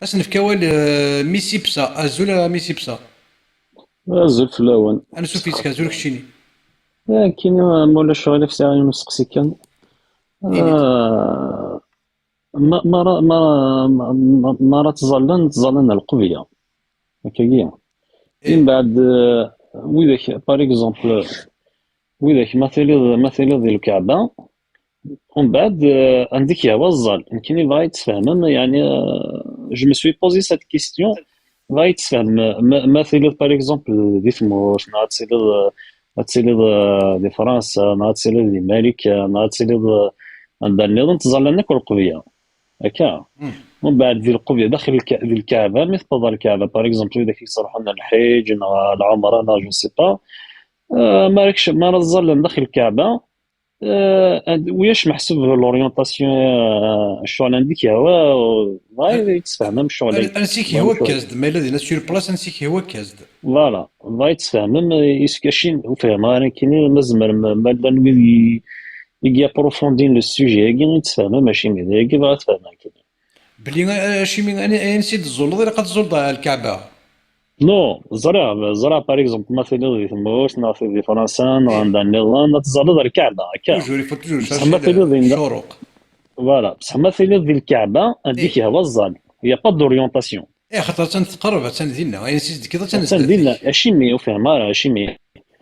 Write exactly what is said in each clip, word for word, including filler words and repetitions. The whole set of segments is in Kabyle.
Ad s-nefk awal, eh, Missy Psa. Azul a Missy Psa. Azul fell-awen. Ansuf yes-k, azul keččini. Kini, ma ulac aɣilif, sɛiɣ yiwen usteqsi kan. Ini-d. Ah, ma, ma, ra- ma, ma, ma, ma ra ttẓallan, ttẓallan ar lqubya. Akkagi. Mbeɛd, eh, widak, par exemple, widak ma tiliḍ, ma tiliḍ di lkaɛba, umbeɛd, eh, anda i k-yehwa ẓẓal. Nekkini bɣa ad yi-d-tesfehmem, yeɛni, eh, je me suis posé cette question, bɣa ad yi-d-tesfehmem, ma, ma tiliḍ, par exemple, di tmurt, neɣ ad tiliḍ, eh, ad tiliḍ, eh, di Fransa, neɣ ad tiliḍ di Marikan, neɣ ad tiliḍ, eh, anda nniḍen, ttẓallan akk lqubya. Akka. Umbeɛd di lqubya, daxel lka- di lkaɛba, mi tewweḍ ɣer lkaɛba, par exemple, widak i yettruḥun ar lḥiǧ, neɣ lɛumra, neɣ je ne sais pas, eh, ma rakec, ma ara ẓẓallen daxel lkaɛba, eh, ad- wiyac meḥsub l'orientation, eh, ccɣel anda i k-yehwa, eh, bɣa ad yi-d-tesfehmem ccɣel-agi. Ansi k-yehwa kkes-d, ma yella dinna sur place, ansi k-yehwa kkes-d. Voilà, bɣa ad yi-d-tesfehmem, eh, est-ce que acimi ur fhimeɣ ara nekkini, ma tzemrem, ma llan wid i, i y-approfondin le sujet-agi, ad yi-d-tesfehmem acimi, d ayagi bɣa ad fehmeɣ nekkini. Belli, eh, acimi, ani- ansi d-tẓulleḍ, ilaq ad tẓulleḍ ar lkaɛba. Non, ẓriɣ, ẓriɣ, par exemple, ma tiliḍ di tmurt, neɣ di Fransa, neɣ anda nniḍen, ad tẓalleḍ ar lkaɛba, akka. Toujours, il faut toujours Bṣeḥ ma chercher tiliḍ le di ccuruq. Voilà, bṣeḥ ma tiliḍ di lkaɛba, anda i k-yehwa ẓẓal. Il y a pas d'orientation. Eh, xaṭer attan tqerreb, attan dinna. Ayen s-d-tekkiḍ, attan Attan zdat-k. Dinna, acimi ur fhimeɣ ara, acimi?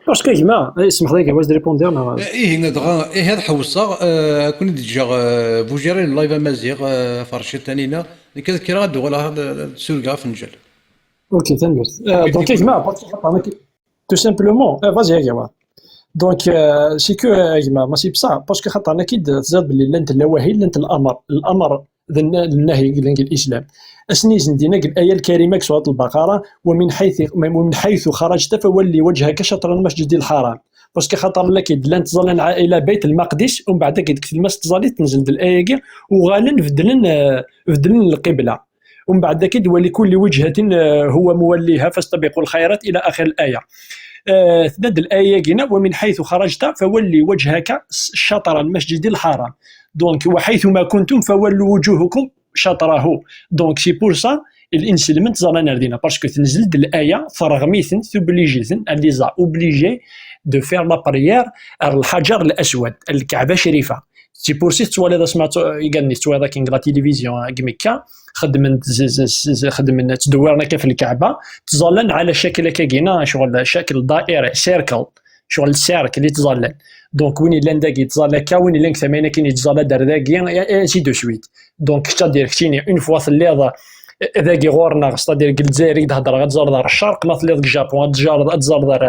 Parce que gma, eh, smeḥ dagi, wa s-d-répondre neɣ? Eh, ihi, dɣa, ihi ad ḥewseɣ, eh, ad ken-id-ǧǧeɣ, eh, Bujirri n live amaziɣ, eh, Ferciḍ Tanina. Nekk ad kkreɣ ad d-uɣaleɣ ad, ad surgeɣ afenǧal. Ok, tanemmirt. Eh, donc, gma, parce que xaṭer nekk, tout simplement, eh, vas-y, a gma. Donc, euh, c'est que, euh, gma, ma c'est ça, parce que xaṭer nekk id tẓiḍ belli llant lawahil, llant l'amr. L'amr d n- nnahi deg l'islam. Asen-izen dinna deg l'aya lkarima deg surat al-Baqara, ومن حيث ومن حيث خرجت فول وجهك شطر المسجد الحرام. Parce que xaṭer llant ttẓallant ila Bayt al-Maqdis, umbeɛd deg tlemmast tẓallit tenzel-d l'aya-agi, uɣalen beddlen, euh, beddlen lqibla. Umbeɛd dagi-d, ولكل وجهة، آه، هو موليها فاستبقوا الخيرات إلى آخر الآية. آه، tenna-d l'aya-agi, ومن حيث خرجت فول وجهك شطر المسجد الحرام. Donc, وحيث ما كنتم فولوا وجوهكم شطره. Donc, c'est pour ça, inselmen ttẓallan ar dinna, parce que tenzel-d l'aya, terɣem-iten, toblige-iten, elle les a obligés de faire la prière ar lḥaǧer l'aswad, lkaɛba crifa. C'est pour ça tettwaliḍ asma, igan-nni tettwaliḍ akken deg la télévision, deg Mekka, xeddmen, z- z- z- xeddmen, ttdewwiren akka f lkaɛba, ttẓallan ɛla ccakl akka-gina, ccɣel ccakl dairi, cercle, ccɣel cercle i ttẓallan. Donc, win yellan dagi yettẓalla akka, win yellan deg tama-nni akin yettẓalla-d ar dagi, et ainsi de suite. Donc, c'est-à-dire, keččini, une fois telliḍ, eh, dagi ɣur-neɣ, c'est-à-dire, deg Lezzayer i d-heddreɣ, ad tẓalleḍ ar ccerq, ma telliḍ deg Japon, ad tẓalleḍ, ad tẓalleḍ ar,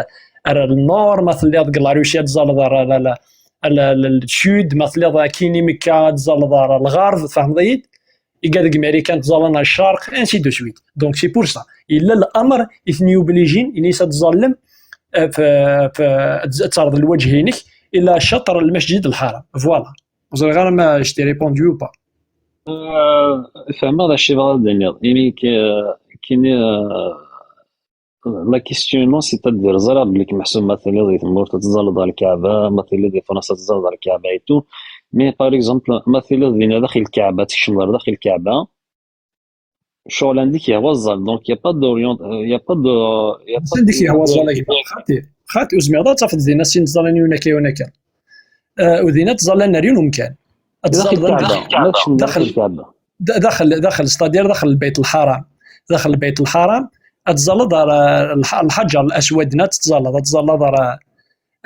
ar nord, ma telliḍ deg la Russie, ad tẓalleḍ ar, ar, ar, ar, ar, ar sud, ma telliḍ akkin i Mekka, ad tẓalleḍ ar lɣerb, tfehmeḍ-iyi-d? Iga deg Marikan ttẓallan ar ccerq, ainsi de suite. Donc, c'est pour ça. Yella l'amr i ten-yoblijin, ini-as ad tẓallem, eh, f- f- ad terḍ lwajh-inek ila ccaṭr lmasjid lḥaram. Voilà. Ur ẓriɣ ara ma je t'ai répondu ou pas. Euh, fehmeɣ d acu i bɣiɣ ad d-iniɣ. Imi k- kini, euh, la question, c'est-à-dire, ẓriɣ belli meḥsub ma tiliḍ di tmurt ad tẓalleḍ ɣer lkaɛba, ma tiliḍ di Fransa ad tẓalleḍ ɣer lkaɛba et tout. Mais par exemple, ma tiliḍ dinna daxel lkaɛba, tekcmeḍ ɣer daxel lkaɛba, ccɣel anda i k-yehwa ẓẓal, donc y a pas d'orient, euh, y a pas de, y a pas Anda i k-yehwa ẓẓal, a gma? Xaṭi, xaṭi, ur zmireḍ ad tafeḍ dinna sin ttẓallan yiwen akka yiwen akka. Euh, u dinna ttẓallan ar yiwen umkan. Ad Daxel tẓalleḍ anda lkaɛba, ma tekcmeḍ daxel lkaɛba. d- daxel, daxel, c'est-à-dire daxel lbayt lḥaram. Daxel lbayt lḥaram, ad tẓalleḍ ar, ar lḥ- lḥaǧer laswad-nni, ad tẓalleḍ, ad tẓalleḍ ar,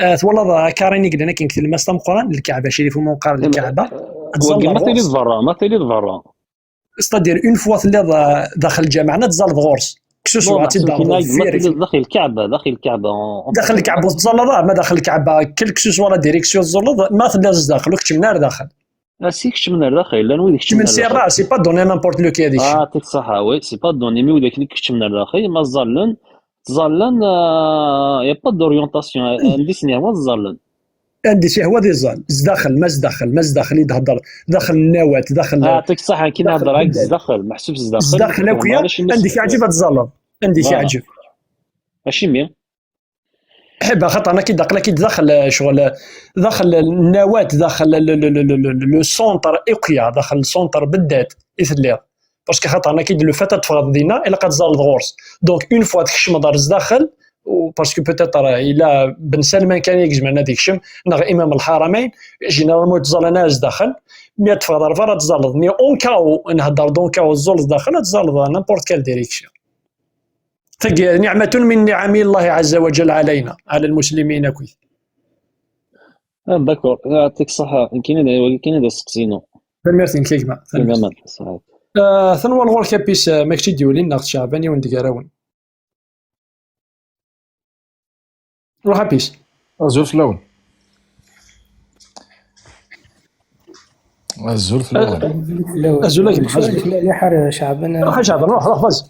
eh, twalaḍ akarin i yellan akken deg tlemmast tameqqrant, lkaɛba crif, umi qqaren lkaɛba, ad Wagi tẓalleḍ ma tiliḍ ɣur-s. Berra, ma tiliḍ berra. C'est-à-dire, une fois telliḍ, eh, daxel lǧameɛ, ad tẓalleḍ ɣur-s. Ksus Non, ad meḥsub tt-id-terreḍ kini, ma deffir-ik. tiliḍ daxel lkaɛba, daxel lkaɛba, en- en- Daxel lkaɛba ur tettẓalleḍ ara, ma daxel lkaɛba, quelle que ce soit la direction tettẓalleḍ, ma telliḍ zdaxel, ur keččmen ara daxel. Ah, si, keččmen ar daxel, llan wid ikeččmen Keččmen si daxel. Ra, c'est pas donné n'importe lequel ici. Ah, t'as raison, oui, c'est pas donné, mais widak i ikeččmen ar daxel, ma ẓẓallen, ẓẓallen, euh, y a pas d'orientation, anda i sen-yehwa ẓẓallen. Anda i s-yehwa ad iẓẓal, zdaxel, ma zdaxel, ma zdaxel i d-hedder, daxel nnawat, daxel. Ah, t'as raison, kini hedder-ak zdaxel, meḥsub zdaxel. Zdaxel akk ya, anda i k-yeɛǧeb ad tẓalleḍ, anda i k-yeɛǧeb. Acimi? Ḥibba, xaṭer nekk aql-ak-id daxel, eh, ccɣel, eh, daxel nnawat, daxel le, le, le, le, le, le centre akk ya, daxel centre beddat i telliḍ. Parce que xaṭer nekki d le fait ad teffɣeḍ dinna, ilaq ad tẓalleḍ ɣur-s. Donc, une fois tkecmeḍ ar zdaxel, parce que peut-être, euh, ila Ben Salman kan i izemren ad ikcem, neɣ Imam Lḥarameyn, généralement ur ttẓallan ara zdaxel, mi ad teffɣeḍ ar berra ad tẓalleḍ. Mais en cas où, nhedder d en cas où tẓul zdaxel, ad tẓalleḍ à n'importe quelle direction. Tagi, نعمة من نعم الله عز وجل علينا، على المسلمين أكيد. Ah, d'accord. يعطيك الصحة. كاين هذا، كاين هذا السقسينو. Tanemmirt-nnek a gma. Tanemmirt. Saɛid. Ah, tanwal ɣur-k a Pis, ah, ma kečč i d-yulin neɣ d Ceɛban yiwen deg-arawen. Ruḥ a Pis. Azul fell-awen. Azul fell-awen. Azul a gma. Azul. Ruḥ a Ceɛban, ruḥ, ruḥ, vas-y.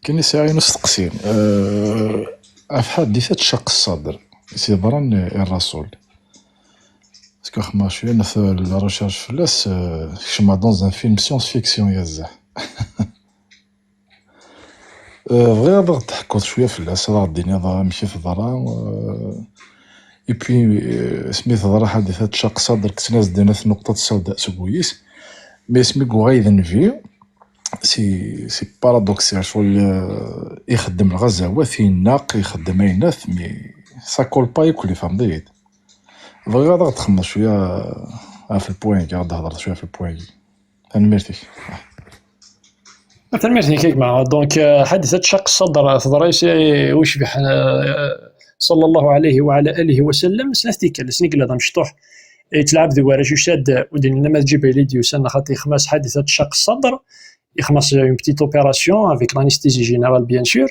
Kan i sɛiɣ yiwen usteqsi. Euh, ɣef ḥadit ad tcaq ṣṣader, i s-yeḍran i Rrasul. Parce que xemma cwiya, naf la recherche fell-as, euh, kecmeɣ dans un film science-fiction ya zzeh. Euh, bɣiɣ ad aɣ-d-teḥkuḍ cwiya fell-as, ad aɣ-d-tiniḍ amek i teḍra, euh, et puis, euh, asmi teḍra ḥadit ad tcaq ṣṣader, kksen-as-d dinna tnuqṭat sawda seg wul-is, mais asmi yuɣal d nnbi, c'est, c'est paradoxal, ccɣel, euh, ixeddem lɣazawat, ineq, ixeddem ayennat, mais ça colle pas akk, tfehmeḍ-iyi-d. Bɣiɣ ad aɣ-d-txemmeḍ cwiya ɣef le point-agi, ad d-thedreḍ cwiya ɣef le point-agi. Tanemmirt-ik. Tanemmirt-ik a gma. Donc, euh, ḥadit ad tcaq ṣṣader, teḍra-yas i ucbiḥ, euh, صلى الله عليه وعلى آله وسلم, snat tikkal, asmi yella d amecṭuḥ, yettlɛab di warrac, yusa-d, ur d-nnin ama d Ǧibril i d-yusan, xaṭi yexma-s ḥadit ad tcaq ṣṣader, yexma-s une petite opération avec l'anesthésie générale, bien sûr.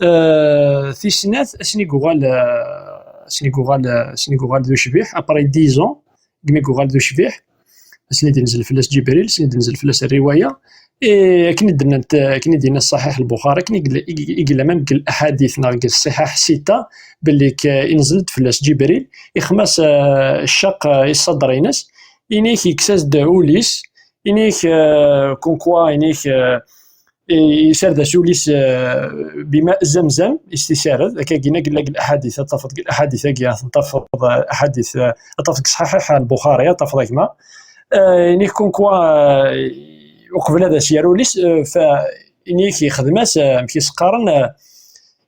Euh, tis snat, asmi yuɣal, euh, asmi yuɣal, euh, asmi yuɣal d ucbiḥ, après dix ans, degmi yuɣal d ucbiḥ, asmi d-inzel fell-as Ǧibril, asmi d-inzel fell-as rriwaya, i, akken i d-nnant, akken i d-yenna Ṣaḥiḥ Lbuxari, akken i yella, i, i yella même deg laḥadit neɣ deg ṣṣiḥaḥ ssita, belli k-, inzel-d fell-as Ǧibril, ixma-s, euh, ccaq, euh, i ṣṣader-ines, inik yekkes-as-d ul-is, inik, euh, comme quoi, inik, euh, i-, isard-as ul-is, euh, بماء زمزم, i s-t-isared, akka gina gella deg laḥadit, ad tafeḍ deg laḥadit-agi, ad tafeḍ, euh, aḥadit, euh, ad tafeḍ deg ṣṣaḥiḥ Lbuxari, ad tafeḍ a gma. Euh, inik comme quoi, euh, uqbel ad as-yerr ul-is, euh, fa, inik yexdem-as, euh, amek i s-qqaren, euh,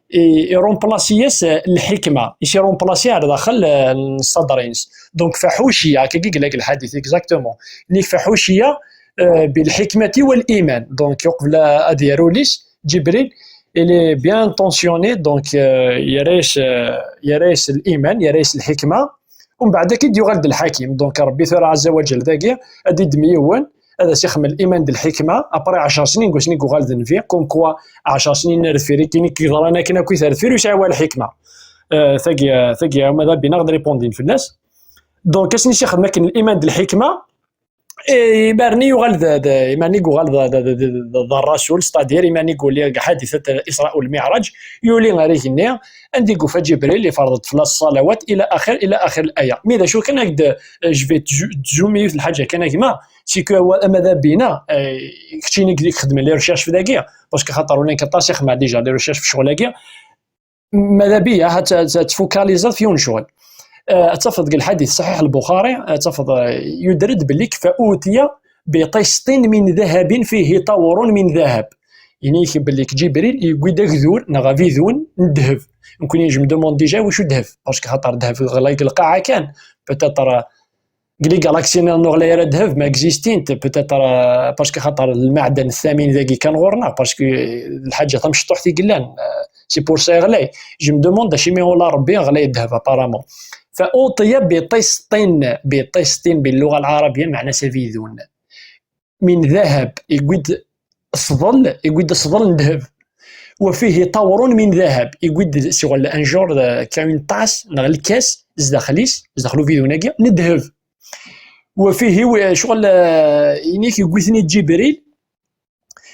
i, irumplasi-yas, euh, lḥikma, i s-irumplasi ar daxel, euh, n ṣṣader-ines. Donc, faḥuciya, akka i yella deg lḥadit, exactement. Inik faḥuciya, euh, بالحكمة والإيمان. Donc, uqbel ad yerr ul-is, Ǧibril, il est bien intentionné, donc, euh, yerra-yas, euh, yerra-yas liman, yerra-yas lḥikma, umbeɛd akka i d-yuɣal d lḥakim. Donc, Ṛebbi tura ɛazza wa ǧal dagi, ad d-iddem yiwen, ad as-ixdem liman d lḥikma, après ɛecṛ snin, deg wasmi i yuɣal d nnbi, comme quoi ɛecṛ snin ar deffir, akken i yeḍran akken akk i ar deffir, ur yesɛi wara lḥikma. Euh, tagi, tagi, ama d abin ad aɣ-d-répondin fell-as. Donc, asmi i s-ixdem akken liman d lḥikma, Eh, imarni yuɣal d, d, imarni yuɣal d, d, d, d, d, d الرسول, c'est-à-dire imarni yuli deg ḥadithat Isra wal Miɛraǧ, yuli ɣer igenni, anda i yufa Ǧibril, iferḍ-d fell-as ṣṣalawat, ila axir, ila axir laya. Mi d acu kan, ak-d, eh, je vais tzu-, tzumer yiwet lḥaǧa kan a gma, c'est que wa-, ama d abina, eh, keččini i ixedmen les recherches dagi, parce que xaṭer ulamek aṭas i xedmeɣ déjà les recherches f ccɣel-agi, ماذا بيا هت-، هت-، تفوكاليزا في يون شغل. آه، تفض قال حديث صحيح البخاري، آه، تفض، آه، يدرد بليك فأوتي بطست من ذهب فيه طور من ذهب. يعني يخبر لك جبريل يقول داك ذون نغا في ذون ذهب. يمكن يجم دوموند ديجا وشو ذهب، باسكو خاطر ذهب غلايق القاعة كان، بتاتر قلي galaxy نو غلاير ذهب ما اكزيستينت، بوتيتر، آه، باسكو خاطر المعدن الثمين ذاكي كان غورنا، باسكو الحاجة تمشطوح تي قلان، آه، سي بور سا غلاي. جو مو دوموند اشي مي ولا ربي غلاي الذهب ابارامون. فأوتي بطست، بطست باللغة العربية معنى سفيذون. من ذهب، يقول صدل، يقول صدل ذهب. وفيه طور من ذهب، يقول شغل ان جور، آه، كاين طاس، نغ الكاس، زداخليس، زداخلو فيديو ناقي، ندهب. وفيه و-، شغل، آه، ينيك يقول ثني جبريل،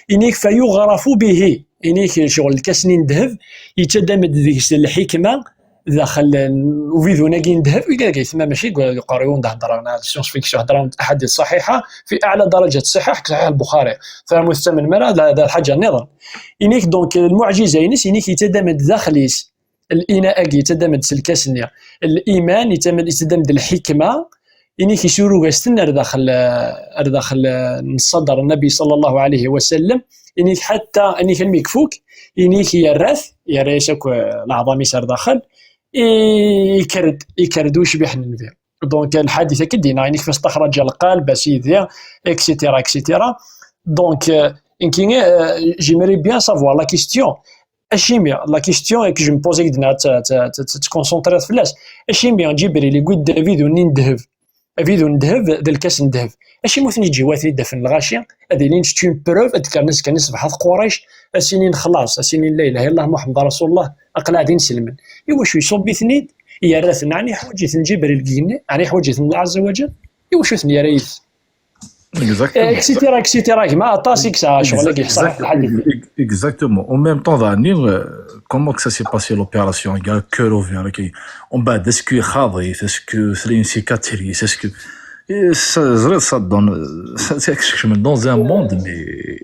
ينيك فيغرف به، ينيك شغل الكاس نين ذهب، يتدمد ذيك الحكمة، داخل وفيديو ناقي ذهب، يقول لك ثم ماشي يقول قاريون ده هضره، انا سيونس فيكسيون هضره احاديث صحيحه في اعلى درجه الصحه، صحيح البخاري، فمستمن مرة هذا، هذا الحاجه نظام. ينيك دونك المعجزه ينس، ينيك يتدمد داخليس، الاناء اكي يتدمد سلكاسنيا، الايمان يتدمد، يتدمد الحكمه، inik isurug-as-ten ar daxel, ar daxel n ṣṣader n Nabi sallallahu alayhi wa sallam, inik ḥatta, inik almi yekfuk, inik yerra-t, yerra-yas akk leɛḍam-is ar daxel, i-, ikker-d, ikker-d ucbiḥ n nnbi. Donc, lḥadit akka d-yenna, inik fastaxraǧa lqalb, a sidi, et cetera, et cetera. Donc, euh, nekki, euh, j'aimerais bien savoir la question. Acimi, la question que je me pose, akken ad t-, t-, t-, t-, tkonsentriḍ fell-as. Acimi Ǧibril yewwi-d abidun-nni n ddheb, abidun n ddheb d lkas n ddheb? Acimi ur ten-yeǧǧi wara ad ten-id-afen lɣaci, ad ilin c'est une preuve, ad d-kkren azekka-nni ṣṣbeḥ at Qurayc, ad s-inin xlaṣ, ad s-inin la ilaha illallah Muḥemmed Rasulullah, aql-aɣ d inselmen. Iwacu iṣubb-iten-id, yerra-ten, ɛni yeḥwaǧ-iten Ǧibril deg igenni, ɛni yeḥwaǧ-iten Allah Azza wa Jal? Iwacu ten-yerra yid-s? Exactement. Et cetera, et cetera. Gma, aṭas i yesɛa ccɣel-agi, yeḥṣa lḥal. Exactement. En même temps, Dani, euh, comment que ça s'est passé l'opération? Il y a un cœur ouvert, ok. En bas, est-ce que xaḍit, est-ce que c'est une cicatrice, est-ce que, et ça, ça, ça donne, ça, c'est que je suis dans un monde, mais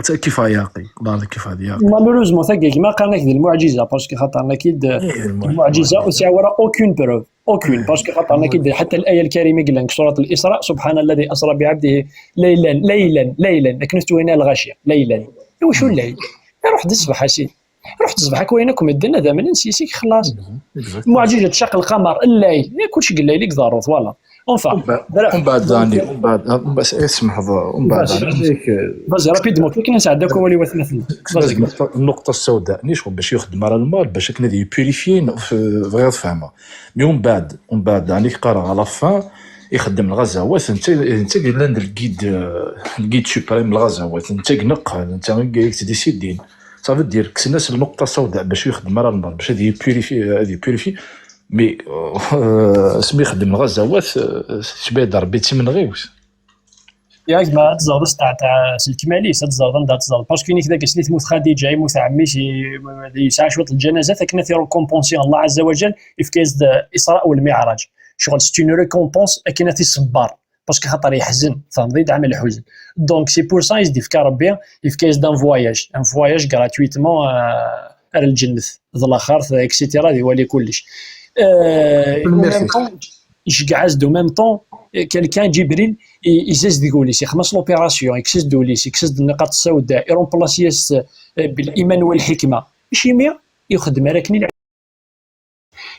c'est qui fait yaqi, dans qui fait yaqi. Malheureusement, ça, gma, qqaren-ak d lmuɛǧiza, parce que xaṭer, nekki d Eh, lmuɛjiza, ur sɛiɣ ara aucune preuve. Aucune, parce que xaṭer nekki d ḥatta l'aya lkarima i yellan deg surat al-Isra, سبحان الذي أسرى بعبده ليلا، ليلا، ليلا, akken ur tettwin ara lɣaci, ليلا. Iwacu llayl? Ruḥ-d ṣṣbeḥ, a sidi. Ruḥ-d ṣṣbeḥ, akk wayen akk medden ad amnen s yis-k, xlaṣ. Exactement. Lmuɛjiza tcaq lqamer, llayl, eh, kulci deg llayl i iḍerru, voilà. Enfin, umbeɛd, umbeɛd, donc, Dani, umbeɛd, umbeɛd, eh, semḥeḍ, umbeɛd, vas-y, Dani, vas-y. Vas-y, rapidement, kan ad nesɛeddi akk awal i watmaten. Vas-y. Nnuqṭa, nnuqṭa sawda, ni ccɣel bac yexdem ara lmal, bac akken ad yipurifiyin, f-, bɣiɣ ad fehmeɣ. Mi umbeɛd, umbeɛd, ɛni qqareɣ à la fin, ixeddem lɣazawat, netta, netta i yellan d lgid, euh, lgid suprême n lɣazawat, netta i ineqqen, netta i yettdisidin. Ça veut dire, kksen-as lnuqṭa sawda bac ur ixeddem ara lmal, bac ad yipurifi, ad yipurifi. Mais, euh, asmi ixeddem lɣazawat, euh, tettbɛid Rebbi d timenɣiwt. Ya gma, ad tẓerreḍ asteɛteɛ s lekmal-is, ad tẓerreḍ anda ad tẓerreḍ. Parce que inik dagi asmi tmut Xadiǧa, yemmut ɛemmi-s, i-, yesɛa cwiṭ n lǧanazat, akken ad t-irekompensi Allah Azza wa Jal, yefka-yas-d Isra u Lmiɛraǧ. Ccɣel, c'est une récompense, akken ad t-iṣebber. Parce que xaṭer yeḥzen, tfehmeḍ-iyi-d, ɛam lḥuzen. Donc, c'est pour ça, i s-d-yefka Rebbi, yefka-yas-d un voyage, un voyage gratuitement, euh, ar lǧennet, d laxert, et cetera, ad iwali kullec. Euh, en même temps, iceggeɛ-as-d en même temps, eh, quelqu'un, Ǧibril, i-, izaz deg wul-is, ixdem-as l'opération, yekkes-as-d ul-is, yekkes-as-d nniqaṭ sawda, irumplasi-as, eh, bil iman wal ḥikma. Acimi? Ixdem ara akken i lɛ-,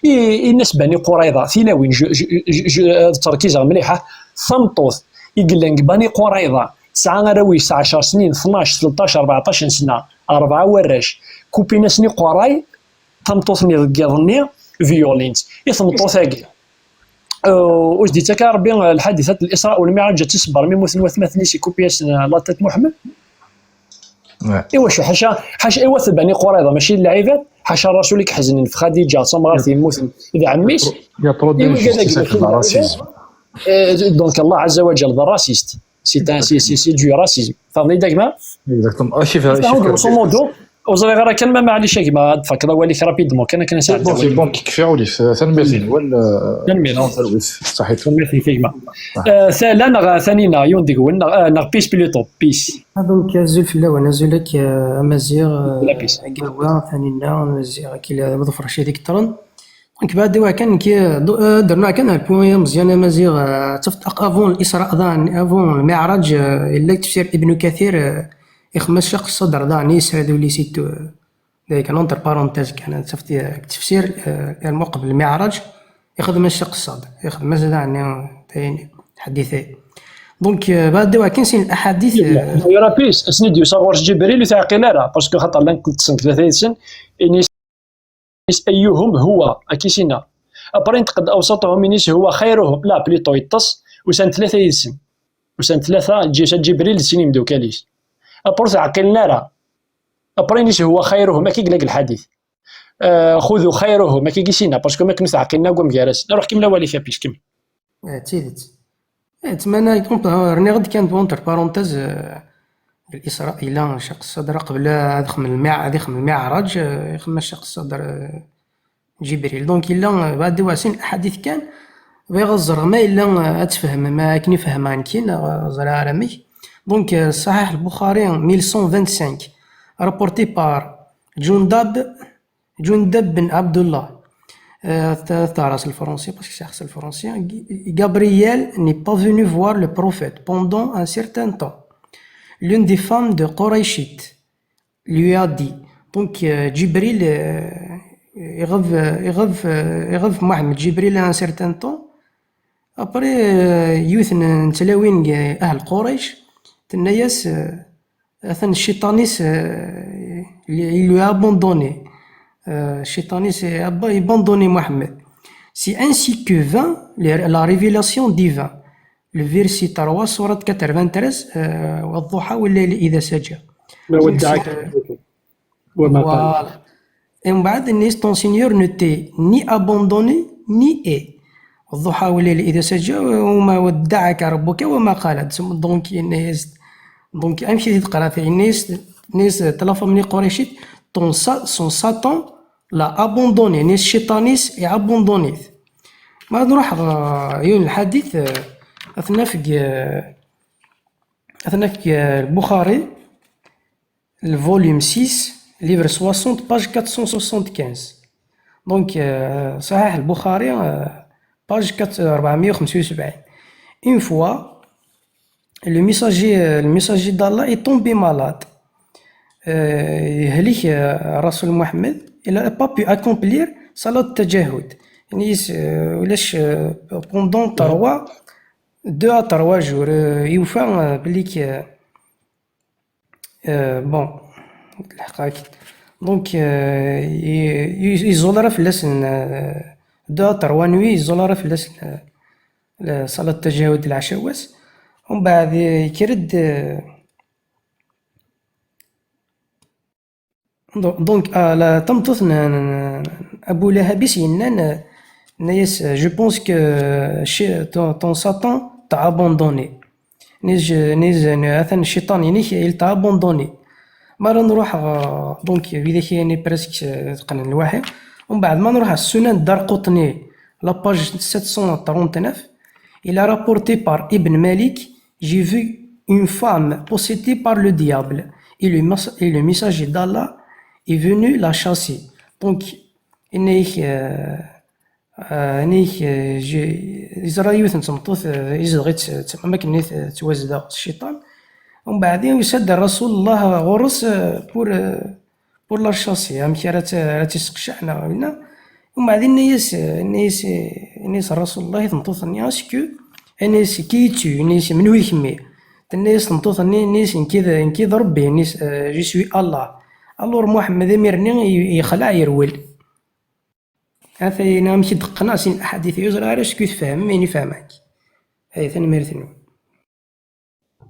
i, i Nnas Bani Qurayḍa, tilawin, je, je, je, je, ad terkizeɣ mliḥ, ah, tameṭṭut i yellan deg Bani Qurayḍa, tesɛa arraw-is ɛecṛ snin, tnac, tleṭṭac, rbeɛṭac n sna, rebɛa warrac, kupin-asen iqerray, tameṭṭut-nni deg yiḍ-nni, violin-tt. I tmeṭṭut-agi, uh, ur s-d-yettak ara Rebbi, uh, lḥadithat n Isra u Lmiɛraǧ ad tt-iṣebber mi mmuten watmaten-is, ikuppi-asen, uh, la tête Muḥemmed? Ouais. Iwacu? Ḥaca, ḥaca, iwat Bani Qurayḍa, mačči d lɛibad, ḥaca Rasul i iḥeznen f Xadiǧa, d tamɣart yemmuten d ɛemmi-s. Il y a trop de justice avec le racisme. Euh, donc, Allah Azza wa Jal, d raciste. C'est un, c'est, c'est, c'est du racisme. Tfehmeḍ-iyi-d a gma? Exactement. Ah, kif, kif, grosso modo, ur ẓriɣ ara kan, ma maɛlic a gma, ad tfakkeḍ awal-ik rapidement kan akken ad sɛeddaɣ. C'est bon, c'est bon, kfiɣ ul-is. Tanemmirt-nwen. Tanemmirt. Tanemmirt. Ṣaḥit. Tanemmirt-ik a gma. Euh, Tala neɣ Tanina, yiwen deg-wen, neɣ, euh, neɣ Peace plutôt, Peace. Ah, donc, azul fell-awen, azul-ak, euh, a Maziɣ, euh, Agawa, Tanina, a Maziɣ, akil, euh, d Ḍefrec i d-ikeṭṭren. Donc, بعد واحد كان كي دو-، آه، درنا كان البوان مزيان مزيغ، آه، تفت-، أق-، avant الإسراء ذا، avant المعراج، آه، إلا تفسير ابن كثير، آه، يخمس شق الصدر ذا نيس هذو اللي سيتو، آه، ذاك entre parenthèses كان تفت-، تفسير، آه، الموقف المعراج يخدم الشق الصدر، يخدم زاد عني تاني حديثين. Donc، آه، بعد واحد كان سين الأحاديث، آه، يا ربي، اسني ديو صغور جبريل وتعقيل لا، parce que خاطر لان كنت سنك ثلاثة سن، إني Is أيهم هو, akisina. Après, نتقد أوسطهم, inis هو خيرهم. لا, plutôt, yeṭṭes, usan tlata yid-sen. Usan tlata, Ǧi-, Ǧibril d sin imdukal-is. Après, ur t-ɛqilen ara. Après, inis هو خيرهم, akka i yella deg lḥadit. Euh, خذوا خيرهم, akka i yisina, parce que ma akken ur t-ɛqilen ara, agam gar-asen. Ruḥ, kemmel awal-ik, a Pis, kemmel. Eh, d tidet. Eh, ttmana, donc, euh, rniɣ-d kan, entre parenthèses, euh, الإسراء إلى شق الصدر قبل هذا خم المع-، هذا خم المعراج، آه، خم الشق الصدر، آه، جبريل. Donc، إلا، آه، بعد واسين الأحاديث كان، بغيغ الزر ما إلا، آه، أتفهم ما كني فهم عن كين، آه، زرا رمي. Donc، آه، صحيح البخاري mille cent vingt-cinq، rapporté par جندب، جندب بن عبد الله. Euh, t-, t'as le français, parce que c'est le français. Gabriel n'est pas venu voir le prophète pendant un certain temps. L'une des femmes de Qurayshit lui a dit. Donc, euh, Jibril, euh, iɣab, iɣab, iɣab Mohamed Jibril un certain temps. Après, euh, yiwet n, n tlawin, euh, ahl Qurayc, tenna-yas, euh, atan cciṭan-is, euh, il, il lui a abandonné. Euh, cciṭan-is, euh, ab-, abandonné Mohamed. C'est ainsi que vint le, la révélation divine. Le verset trois, sourate quatre-vingt-treize, euh, والضحى والليل إذا سجى. ما Donc, ودعك c'est, euh, ربك وما قلى. Voilà. Et من بعد, tenna-yas, ton Seigneur ne t'a ni abandonné, ni est. والضحى والليل إذا سجى وما ودعك ربك وما قلى. Donc, yenna-yas, donc, amek i t-id-teqra, yenna-yas, yenna-yas, la femme n Quraycit, ton sa-, son Satan l'a abandonné, yenna-yas, cciṭan-is i abandonné. Ma nruḥ ɣer yiwen lḥadit, euh, ad t-naf deg, euh, ad t-naf deg, euh, Bukhari, le volume six, livre soixante, page quatre cent soixante-quinze. Donc, euh, Sahih al-Bukhari, euh, page quatre, euh, أربعمية وخمسة وسبعين. Une fois, le messager, euh, le messager d'Allah est tombé malade. Euh, yehlek, euh, Rasul Mohammed, il n'a pas pu accomplir salat tajahhud. Yenna-yas, euh, ulac, euh, pendant trois, deux à trois jours, euh, yufa, euh, belli que, euh, bon, lḥeqqa-k. Donc, euh, i-, i-, yeẓẓul ara fell-asen, euh, deux à trois nuits, yeẓẓul ara fell-asen, euh, la salat tajahhud lɛecc wass. Umbeɛd, euh, yekker-d, euh, Donc, donc, ah, la, tameṭṭut n, n, n Abu Lahab i s-yennan, euh, yenna-yas, euh, je pense que, euh, chi-, ton, ton Satan t'a abandonné. Yenna-yas, je, yenna-yas, euh, atan cciṭan-inek, il t'a abandonné. Ma ara nruḥ ɣer, donc, widak-nni presque, euh, qqnen lwaḥi. Umbeɛd, ma nruḥ ɣer Sunan Darqutni, la page sept cent trente-neuf, il est rapporté par Ibn Malik, j'ai vu une femme possédée par le diable, et le mes-, et le messager d'Allah est venu la chasser. Donc, yenna-yas, euh, euh, yenna-yas, euh, j'ai, yeẓra yiwet n tmeṭṭut, euh, izdeɣ-itt, euh, am akken i t-, tettwazdeɣ s cciṭan. Umbeɛd, yusa-d Rasulullah ɣur-s, euh, pour, euh, pour la chasser, amek ara tt-, ara tt-iseqceɛ, neɣ winna. Umbeɛd, yenna-yas, yenna-yas, yenna-yas Rasulullah i tmeṭṭut-nni, est-ce que, yenna-yas, qui es-tu? Yenna-yas, menhu i kemmi? Tenna-yas tmeṭṭut-nni, yenna-yas, nekk d, nekk d Rebbi, yenna-yas, euh, je suis Allah. Alors Muḥemmed imir-nni i-, yexleɛ, yerwel. Ata-yin amek i d-teqqen sin aḥadit, ur ẓriɣ ara est-ce que tfehmem ayen i fehmeɣ. Ay, tanemmirt-nwen.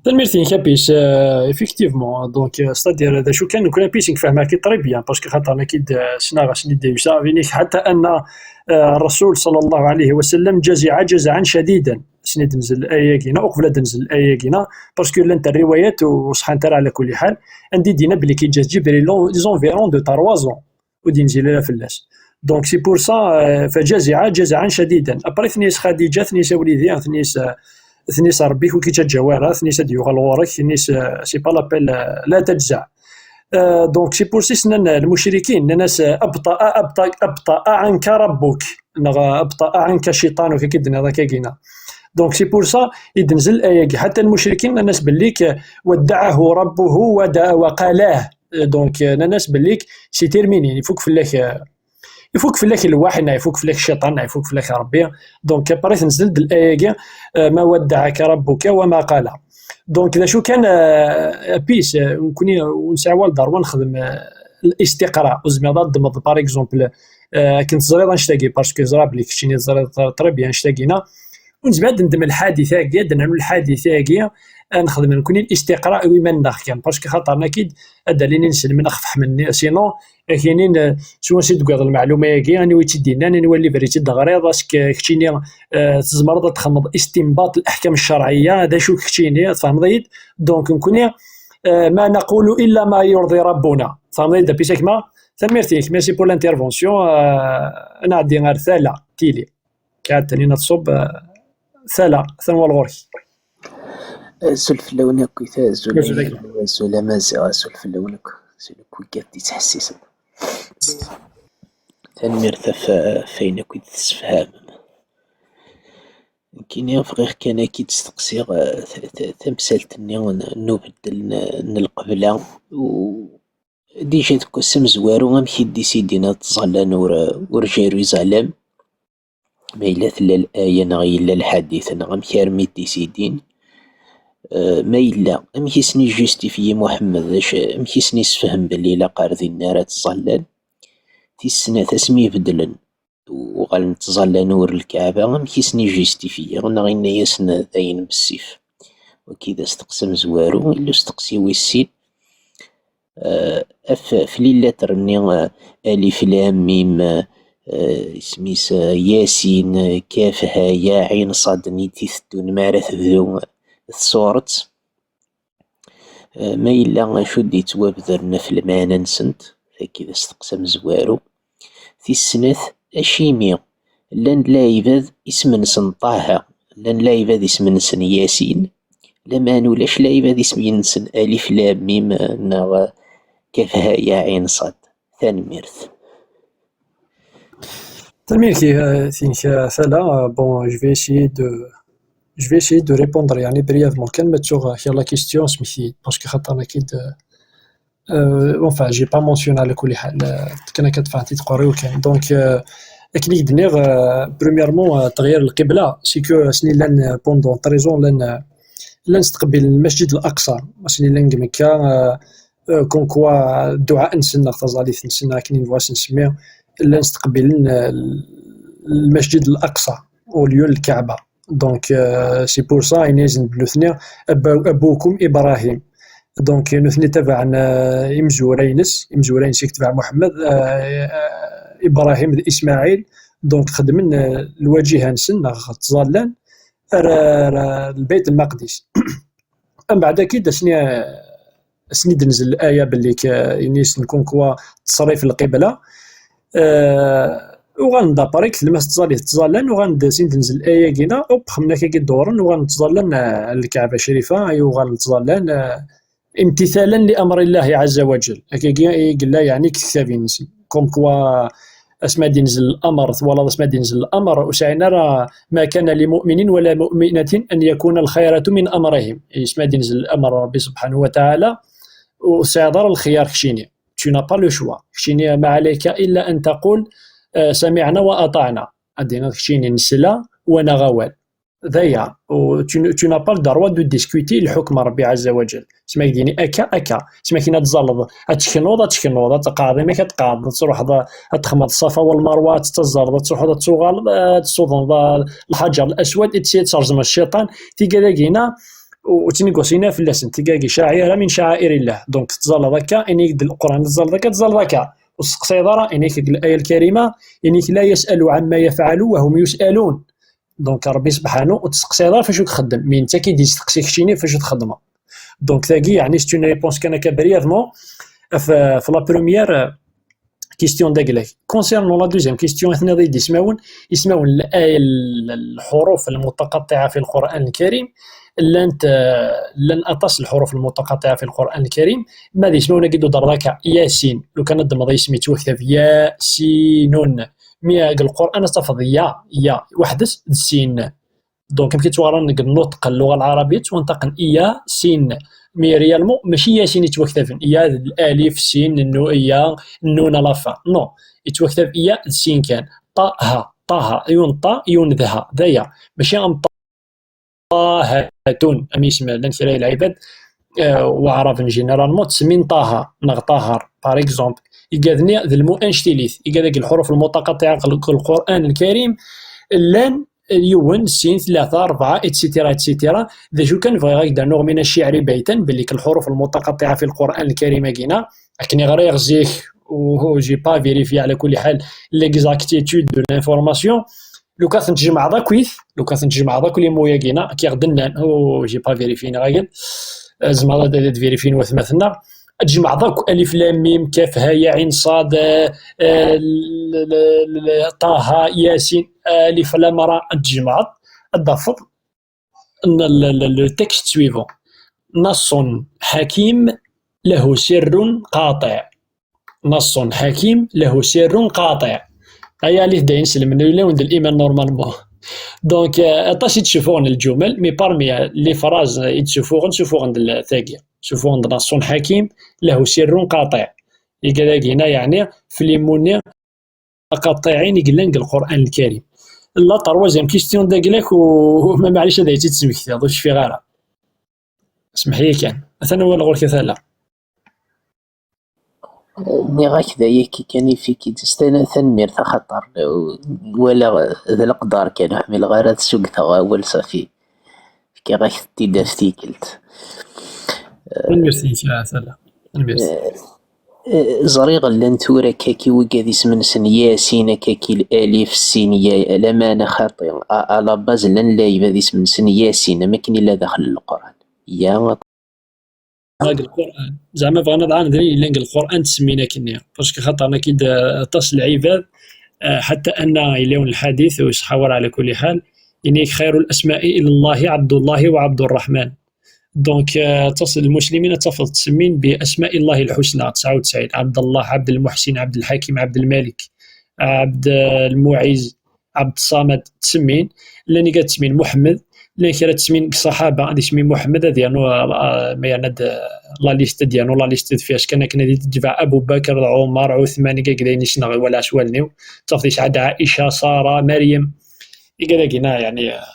Tanemmirt-inek a Pis, euh, effectivement, donc, euh, c'est-à-dire, d acu kan, nekkni a Pis, nekk fehmeɣ-k très bien, parce que xaṭer nekk-id, euh, ssneɣ ass-nni d-yusa, din-ik, حتى أن, euh, الرسول صلى الله عليه وسلم جزع جزعا شديدا, ass-nni d-tenzel l'aya-agi-na, uqbel ad d-tenzel l'aya-agi-na, parce que llant rriwayat ur ṣeḥḥant ara ɛla kulli ḥal, anda i d-yenna belli k-yeǧǧa Ǧibril les environs de trois ans. Ur d-inzil ara fell-as. Donc, c'est pour ça, euh, فجزع جزعا شديدا. Après, tenna-yas Xadiǧa, tenna-yas a wlidi, tenna-yas, euh, tenna-yas Rebbi-k ur k-yettaǧǧa wara, tenna-yas ad d-yuɣal ɣur-k, tenna-yas, euh, c'est pas la peine, euh, la tajza'. Euh, donc, c'est pour ça i s-nnan, euh, lmucrikin, nnan-as, euh, أبطأ، أبطأ، أبطأ عنك ربك, neɣ, euh, أبطأ عنك شيطانك, akka i d-tenniḍ akkagina. Donc, c'est pour ça i d-tenzel l'aya-agi. حتى lmucrikin nnan-as belli k-, ودعه ربه ود-، وقلاه. Donc, euh, nnan-as belli k-, c'est terminé, ifuk fell-ak, euh, ifuk fell-ak lwaḥy, neɣ ifuk fell-ak cciṭan, neɣ ifuk fell-ak Rebbi. Donc, après tenzel-d l'aya-agi, euh, ما ودعك ربك وما قلى. Donc, d acu kan, euh, a Pis, euh, nekkni, euh, ur nesɛi wala ḍḍer wa nexdem, euh, الاستقراء. Ur tezmireḍ ad ddmeḍ, par exemple, euh, akken teẓriḍ annect-agi, parce que ẓriɣ belli keččini teẓriḍ très bien annect-agi-na. Ur nezmir ad nendem lḥadit-agi, ad d-nernu lḥadit-agi, ad nexdem nekkni الاستقراء i wiman-nneɣ kan, parce que xaṭer nekk-id ad d-alin inselmen ɣef fehhmen-nni, sinon, ad k-inin, eh, s wansi d-tewwiḍ lmeɛluma-agi, anwa i tt-id-yennan, anwa liber i tt-id-teɣriḍ, est-ce que keččini, eh, tzemreḍ ad txedmeḍ استنباط الأحكام الشرعية, d acu keččini, tfehmeḍ-iyi-d? Donc, nekkni, eh, ما نقول إلا ما يرضي ربنا. Tfehmeḍ-iyi-d, a Pis, a gma? Tanemmirt-ik, merci pour l'intervention. Eh, ad nɛeddi ar tala, tili. Kkɛet Taninna tṣubb, eh, tala, tanwal ɣur-k. Azul fell-awen akk, azul a Azul a Yidir, azul a Maziɣ, azul fell-awen akk, azul akk wigad d-yettḥessisen. Tanemmirt ɣef, ɣef wayen akk i d-tessefhamem. Nekkini bɣiɣ kan ad k-id-steqsiɣ, eh, t-, t-, tamsalt-nni n, n ubeddel n, n lqebla. U, déjà deg wass amezwaru, amek i d-isidin ad ttẓallan ur, ur Jérusalem? Ma yella tella laya neɣ yella lḥadit, neɣ amek armi d-isidin? Eh, ma yella, amek i sen-ijustifyi Muḥemmed? Amek i sen-isefhem belli ilaq ar dinna ara ttẓallan? Tis snat, asmi ibeddlen, uɣalen ttẓallan ur Lkaɛba, amek i sen-ijustifyi? Neɣ inna-yasen d ayen bessif? Wagi d asteqsi amezwaru. Illa usteqsi wis sin, eh, af, f les lettres-nni, eh, alif lam mim, eh, isem-is, eh, yasin, eh, kaf ha ya ɛin ṣad, nni i d-iteddun mi ara tebdu tsuret. Eh, ma yella acu d-yettwabedren ɣef lmeɛna-nsent, tagi d asteqsi amezwaru. Tis snat, acimi llan lɛibad isem-nsen Ṭaha, llan lɛibad isem-nsen Yasin, lameɛna ulac lɛibad isem-nsen Alif Lam Mim, eh, neɣ, eh, Kaf Ha Ya Ɛin Ṣad? Tanemmirt. Tanemmirt, euh, Tinka Tala. Euh, bon, je vais essayer de, je vais essayer de répondre, يعني, brièvement. Kan ma ttuɣ, euh, kra la question, smekti, parce que xaṭer akid, euh, euh, enfin, j'ai pas mentionné على كل حال. Euh, كان كتفعل تيت قري وكان. Donc, euh, akken i d-nniɣ, euh, premièrement, euh, تغيير القبلة, c'est que, euh, سني لان، euh, pendant treize ans, لان، euh, لان استقبل المسجد الأقصى. سني لان مكة, euh, euh, comme quoi الدعاء نسن, taẓallit نسن, akken i nbɣa ad s-nsemmi, llan stqbilen, euh, المسجد الأقصى au lieu الكعبة. Donc, euh, c'est pour ça, ini-asen-d nutni, أبا-, أبوكم إبراهيم. Donc, nutni tabaɛen, euh, imezwura-ines, imezwura-ines i yetbeɛ Muḥemmed, euh, euh, Ibrahim d Ismaɛil. Donc, xedmen, euh, lwaǧiha-nsen, neɣ ttẓallan, ar, ar, ar Lbeyt Lmaqdis. Mbeɛd akid, asni, asni d-tenzel aya belli k-, ini-asen comme quoi ttṣerrif lqibla. Euh, uɣalen d'après, ma tettẓallit ttẓallan, uɣalen-d sin d-tenzel aya-agi-na, hop, xemna akka-agi ddewren, uɣalen ttẓallan, euh, lkaɛba crifa, ay uɣalen ttẓallan, euh, امتثالا لأمر الله عز وجل. Akkagi i yella, yeɛni, deg tektabin-nsen. Comme quoi, asmi ad d-inzel l'amr, twalaḍ, asmi ad d-inzel l'amr, ur sɛin ara, ما كان لمؤمن ولا مؤمنة أن يكون الخيرة من أمرهم. Asmi ad d-inzel l'amr Ṛebbi subḥanahu wa taɛala, ur tesɛiḍ ara lxiyar keččini. Tu n'as pas le choix. Keččini, ما عليك إلا أن تقول, euh, سمعنا وأطعنا. Ad d-tiniḍ keččini nesla, wa neɣ awal. D aya, u tu, tu n'as pas le droit de discuter lḥukm n Ṛebbi ɛazza wa jal. Sma k-d-ini akka, akka. Sma k-ini ad tẓalleḍ, ad teknuḍ, ad teknuḍ, ad tqeɛɛeḍ, imak ad tqeɛɛdeḍ, ad truḥeḍ, ad txedmeḍ Ṣafa wal Marwa, ad tettaẓẓaleḍ, ad truḥeḍ, ad tuɣaleḍ, ad tsuḍneḍ, a, lḥaǧer laswad, ad tserẓmeḍ cciṭan, tigad-agi-na, u, u ttnegguṣina fell-asen, tigad-agi caɛira min caɛair Illah. Donc, tettẓalleḍ akka, ini-k-d Lqur'an, tettẓalleḍ akka, tettẓalleḍ akka. Ur testeqsayeḍ ara, ini-k deg laya lkarima, ini-k لا يسأل عما يفعل وهم يسألون. Donc, Ṛebbi subḥanu, ur testeqsayeḍ ara f acu txeddem, mais netta ki d-yesteqsi keččini f acu txeddmeḍ. Donc, tagi, yeɛni, c'est une réponse kan akka brièvement. F, f la première, euh, question daglag. Concernant la deuxième question, ad tiniḍ-iyi-d ismawen, ismawen l-, l-, lḥuruf lmutaqaṭiɛa fi Lqur'an Lkarim, llant, euh, llan aṭas lḥuruf lmutaqaṭiɛa fi Lqur'an Lkarim, ma d ismawen-agi d-uderḍ akka, Yasin, lukan ad d-temḍ isem yettwakteb Yasinun, mi deg Lqur'an ad tafeḍ ya, ya, weḥd-s d sin. Donc, amek yettwaɣran deg nnuṭq n lluɣa lɛarabiyya, ttwanṭaqen iya, sin. Mais réellement, mačči yasin yettwaktaben. Iya d alif, sin, nu, iya, nun à la fin. Non. Yettwaktab iya d sin kan. Ṭaha, ṭaha. Yiwen ṭa, yiwen d ha. D aya. Mačči am ṭahatun. Am yisem, llan kra n lɛibad, euh, waɛraben généralement ttsemmin ṭaha, neɣ ṭahar, par exemple. Igad-nni d lmu anect-ilit. Igad-agi lḥuruf lmutaqaṭiɛa deg Lqur'an Lkarim llan yiwen, sin, tlata, rebɛa, et cetera, et cetera. D acu kan, bɣiɣ ad k-d-rnuɣ mina Cciɛri baytan, belli k lḥuruf lmutaqaṭiɛa fi Lqur'an Lkarim-agi-na, akken i ɣriɣ zik, u, u, j'ai pas vérifié, ɛla kulli ḥal, l'exactitude de l'information. Lukan ad ten-tjemɛeḍ akkit, lukan ad ten-tjemɛeḍ akk les mots-agi-na, akken i ɣ-d-nnan, u, j'ai pas vérifié, neɣ ayen, eh, tzemreḍ ad, ad vérifié watmaten-nneɣ, ad tjemɛeḍ akk alif lam mim kaf ha ya ɛin ṣad, eh, eh, l-, l-, l-, ṭaha, yasin, alif lam ra, ad tjemɛeḍ, ad d-tafeḍ n-, le, le, le texte suivant. نص حكيم له سر قاطع. نص حكيم له سر قاطع. Ay alit dayen selmen ulawen d liman normalement. Donc, euh, aṭas i d-ssufuɣen lǧumal, mais parmi, euh, les phrases i d-ssufuɣen, ssufuɣen-d l-, tagi. Ssufuɣen-d Nassun Hakim, lahu sirrun qatiɛ. Iga dagina, yeɛni, f les mots-nni aqaṭiɛin i yellan deg Lqur'an Lkarim. La troisième question dagla-k, u ma maɛlic ad ay-tt-id-tesmektiḍ, ur cfiɣ ara. Smeḥ-iyi kan. Atan awal ɣur-k a tala. Nniɣ-ak d ayagi kan i fik-id. Tan-, tanemmirt axaṭer, uh, walaɣ d leqder kan, ur ḥmileɣ ara ad sugteɣ awal, ṣafi. Fkiɣ-ak-t-id ɣef tikkelt. Tanemmirt-ik a tala. Tanemmirt. Eh, eh, ẓriɣ llan tura akkaki wigad isem-nsen Yasin, akkaki alif, sin, ya, lameɛna xaṭi. A, à la base llan lɛibad isem-nsen Yasin, am akken illa daxel n Leqran. Ya, Deg Lqur'an. Zeɛma bɣan ad ɛaneden yellan deg Lqur'an ttsemmin akkenni. Parce que xaṭer nekk-id, eh, aṭas n lɛibad, eh, حتى أن yella yiwen lḥadit, u iṣeḥḥa wara ɛla kulli ḥal, ini-k: خير الأسماء إلى الله عبد الله وعبد الرحمن. Donc, eh, aṭas n lmuslimin ad tafeḍ ttsemmin بأسماء الله الحسنى, tesɛa u tesɛin, عبد الله، عبد المحسن، عبد الحكيم، عبد الملك، عبد المعز، Abd Samad, ttsemmin. Llan igad ttsemmin Muḥemmed, llan kra ttsemmin deg ṣṣaḥaba, ad ismi Muḥemmed, ad yernu, ah, ma yerna-d, ah, la liste, ad yernu la liste deffir-s kan akken ad d-itbeɛ Abu Bakr, Ɛumar, Ɛuthman, igad dayen i ssneɣ wala s wallen-iw. Tafeḍ yesɛa-d Ɛica, Ṣara, Maryem. Igad-agi-nneɣ, yeɛni, ah,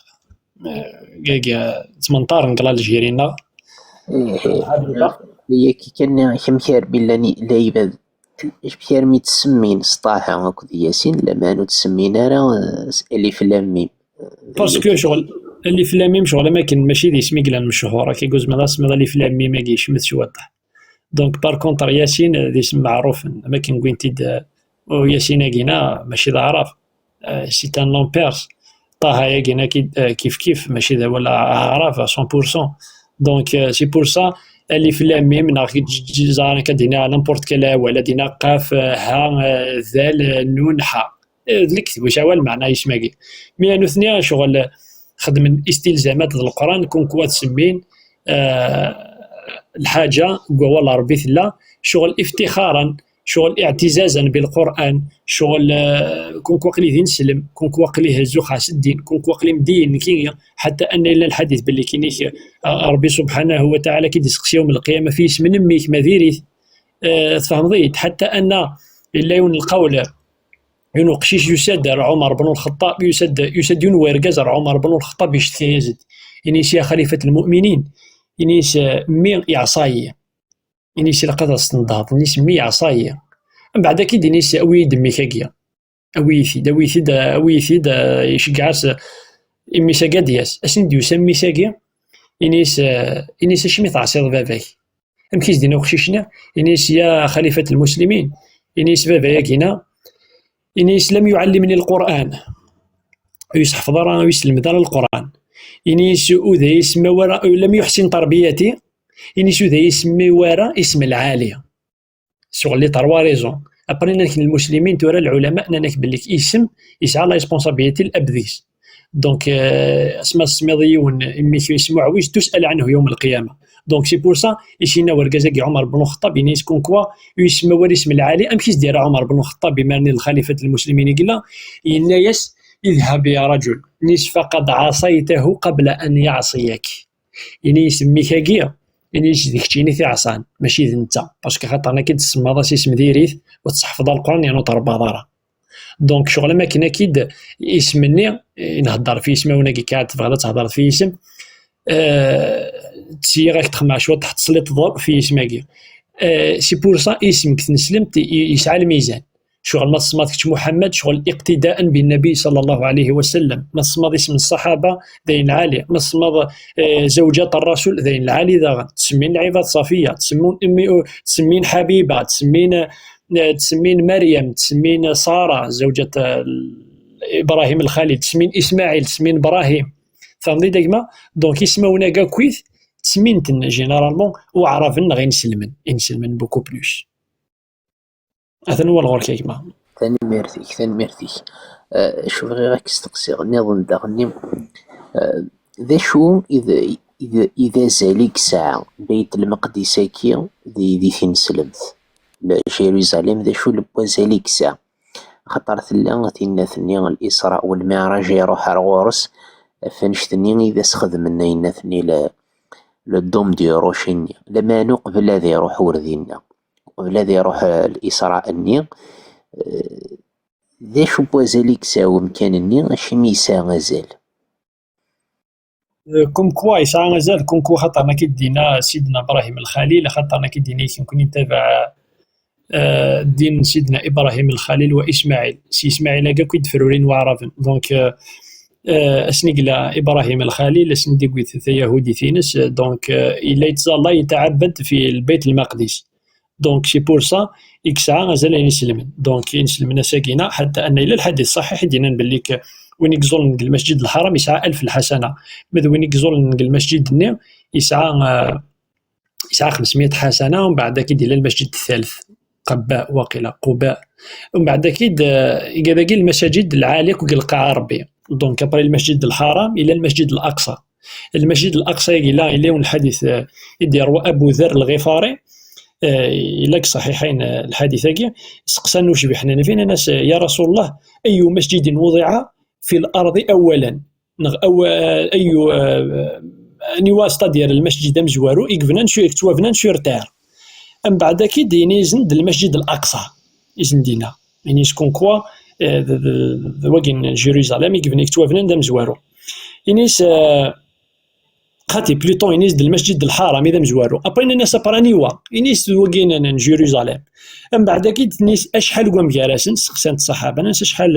ah, igad, ah, ttmenṭaren deg l'Algérie-nneɣ. Ih, ih. Ḥabiba. Yak kan, amek armi llan i-, la ibad Amek armi ttsemmin s Ṭaha akked Yasin, lameɛna ur ttsemmin ara, eh, s Alif Lam Mim? Parce que ccɣel, Alif Lam Mim, ccɣel am akken mačči d isem i yellan mechuṛ, akka i yezmer ad tesmiḍ Alif Lam Mim-agi yecmet cwiṭ. Donc, par contre, Yasin, eh, d isem meɛrufen, am akken wwin-t-id, eh, u Yasin-agi-na mačči d aɛrab. Euh, c'est un nom perse. Ṭaha-agi-nni, euh, kif kif, mačči d awal aɛrab à cent pour cent. Donc, euh, c'est pour ça, Alif Lam Mim, neɣ ẓran akka ad d-iniɣ n'importe quel awal, ad d-iniɣ qaf, euh, ha, euh, dal, euh, nun, ḥa. Euh, d lekdeb, ur yesɛi ara lmeɛna yisem-agi. Mi nutni, ccɣel, xedmen istilzamat d Leqran, kunku ad semmin, euh, lḥaǧa deg wawal n Ṛebbi tella, ccɣel iftixaren, ccɣel iɛtizazan bil Qur'an, ccɣel, eh, kunku aql-i d ineslem, kunku aql-i hezzuɣ ɣas ddin, kunku aql-i meddiyen nekki, ḥatta anna yella lḥadit belli kinik, eh, Ṛebbi subḥanahu wa taɛala ki d-iseqsi yawm lqiyama fi yisem n mmi-k, ma diri-t. Eh, tfehmeḍ-iyi-d, ḥatta anna yella yiwen lqawl, yiwen uqcic yusa-d ar Ɛumar ben Lxeṭṭab, yusa-d, yusa-d yiwen wergaz ar Ɛumar ben Lxeṭṭab yecteka-yas-d. Ini-as: "Ya xalifat lmuminin", ini-as, eh, "Mmi iɛṣa-yi." Ini-as: "Ilaq ad as-tnedheḍ." Ini-as: "Mmi iɛṣa-yi." Mbeɛd akka i d-ini-as: "Awi-yi-d mmi-k-agi. Awi-yi-t-id, awi-yi-t-id, awi-yi-t-id." Eh, iceggeɛ-as, eh, i mmi-s-agi ad d-yas. Ass-n d-yusa mmi-s-agi, ini-as, eh, ini-as: "Acimi teɛṣiḍ baba-k?" Amek i s-d-yenna uqcic-nni? Ini-as: "Ya xalifat lmuslimin", ini-as, "baba-agi-na", ini-as, "lam yuɛallimni Lqur'an." Ur yesseḥfeḍ ara, ur yesselmed ara Lqur'an. Ini-as, "Ur d ay-isemmi wara, lam yuḥsin tarbiyati", ini-as, "Ur d ay-isemmi wara isem lɛali." Sur les trois raisons. Après, nnan-ak lmuslimin, tura lɛulama, nnan-ak belli isem yesɛa la responsabilité n lab deg-s. Donc, euh, asma tesmiḍ i yiwen, mmi-k isem Uɛwij, tus'al anhu yawm al-qiyama. Donc, c'est pour ça, i s-yenna wergaz-agi Ɛumar ben Lxeṭṭab, yenna-yas comme quoi, ur yessemma wara isem lɛali, amek i s-d-yerra Ɛumar ben Lxeṭṭab, imar-nni d lxalifat n lmuslimin i yella, yenna-yas: "Idhab ya rajul", ini-as, "faqad ɛaṣaytahu qabla an yaɛṣiyak." Ini-as mmi-k-agi, ini-as d keččini i t-iɛṣan, mačči d netta. Parce que xaṭer nekk i d-tsemmaḍ-as isem diri-t, ur tseḥfeḍ ara Leqran, yernu ur trebbaḍ ara. Donc, ccɣel am akken akid isem-nni, i nhedder fi ismawen-agi, kan tebɣiḍ ad thedreḍ fi isem, euh, ttiyyiɣ ak-d-xemmeɛ cwiṭ, tesliḍ ḍur fi isem-agi. Euh, c'est pour ça, isem deg tneslemt i-, yesɛa lmizan. Ccɣel ma tsemmaḍ kečč Muḥemmed, ccɣel iqtidaan bin Nabi sallallahu alayhi wa sallam. Ma tsemmaḍ isem n ṣṣaḥaba, d ayen lɛali. Ma tsemmaḍ, eh, zawǧat n Rasul, d ayen lɛali daɣen. Ttsemmin lɛibad Ṣafiya, tsemmun Ummi-, tsemmin Ḥabiba, tsemmin, eh, tsemmin Maryam, tsemmin Ṣara, zawǧat, eh, Ibrahim Lxalil, tsemmin Ismaɛil, tsemmin Brahim. Tfehmeḍ-iyi-d a gma? Donc, ismawen-agi akkit, ttsemmin-ten, généralement, Uɛraben neɣ inselmen. Inselmen beaucoup plus. Atan wal ɣur-k a gma. Tanemmirt-ik, tanemmirt-ik. Eh, acu bɣiɣ ad k-steqsiɣ nniḍen daɣenni, eh, d acu i d, i d, i d azal i yesɛa Bayt Lmeqdis-agi di, di tineslemt? Le Jérusalem, d acu n wazal i yesɛa? Axaṭer tella tinnat-nni, L'Isra wal Miɛraj, iruḥ ar ɣur-s, ɣef annect-nni i d as-xedmen ayennat-nni, le, le Dôme de Rocher-nni. Lameɛna uqbel ad iruḥ ur dinna, uqbel ad iruḥ, eh, L'Isra-nni, eh, d acu n wazal i yesɛa wemkan-nni, acimi yesɛa azal? Comme quoi yesɛa azal, comme quoi xaṭer nekk i d-yenna Sidna Ibrahim Lxalil, xaṭer nekk i d-yenna i nekkni ntabaɛ, eh, ddin n Sidna Ibrahim Lxalil wa Ismaɛil. Si Ismaɛil-agi akk i d-frurin Waɛraben. Donc, eh, eh, asmi yella Ibrahim Lxalil, asmi d-yewwi tayahudit-ines, eh, donc, eh, yella yettẓalla, yetɛabbed fi Lbayt Lmaqdis. Donc, c'est pour ça i yesɛa azal n yiselmen. Donc, inselmen ass-agi-na, ḥatta anna yella lḥadit ṣaḥiḥ i d-yennan belli k-, win i iẓullen deg Lmasǧid Lḥaram yesɛa alef lḥasana, ma d win i iẓullen deg lmasǧid-nni yesɛa, eh, yesɛa xemsmya ḥasana, umbeɛd akid yella lmasǧid thalth, Qabba, waqila, Quba. Umbeɛd akid, eh, iga dagi lmasajid lɛali akk deg lqaɛa n Rebbi. Donc, après Lmasǧid Lḥaram, yella Lmasǧid Laqṣa. Lmasǧid Laqṣa-agi la, yella yiwen lḥadit, eh, i d-yerwa Abu Dharr Lɣifari, eh, yella deg ṣaḥiḥayn, eh, lḥadit-agi, seqsan ucbiḥ n Nnbi, nnan-as, eh, ya Rasul Allah, أي مسجد وضع في الأرض أولا؟ Neɣ aw-, eh, ayu, eh, aniwa, c'est-à-dire lmasǧid amezwaru i yebnan su-, yettwabnan sur terre? Umbeɛd akid yini izen d Lmasǧid Laqṣa, izen dinna. Ini comme quoi, eh, d, d, d wagi n Jérusalem i yebna, yettwabnan d amezwaru. Ini-s, eh, Xaṭi, plutôt, ini-s d Lmasǧid Lḥaram i d amezwaru. Après, nnan-as après aniwa? Ini-s d wagi n, n Jérusalem. Umbeɛd akid, ini-s acḥal n wamgar-asen, seqsan-t ṣṣaḥaba, nnan-as acḥal,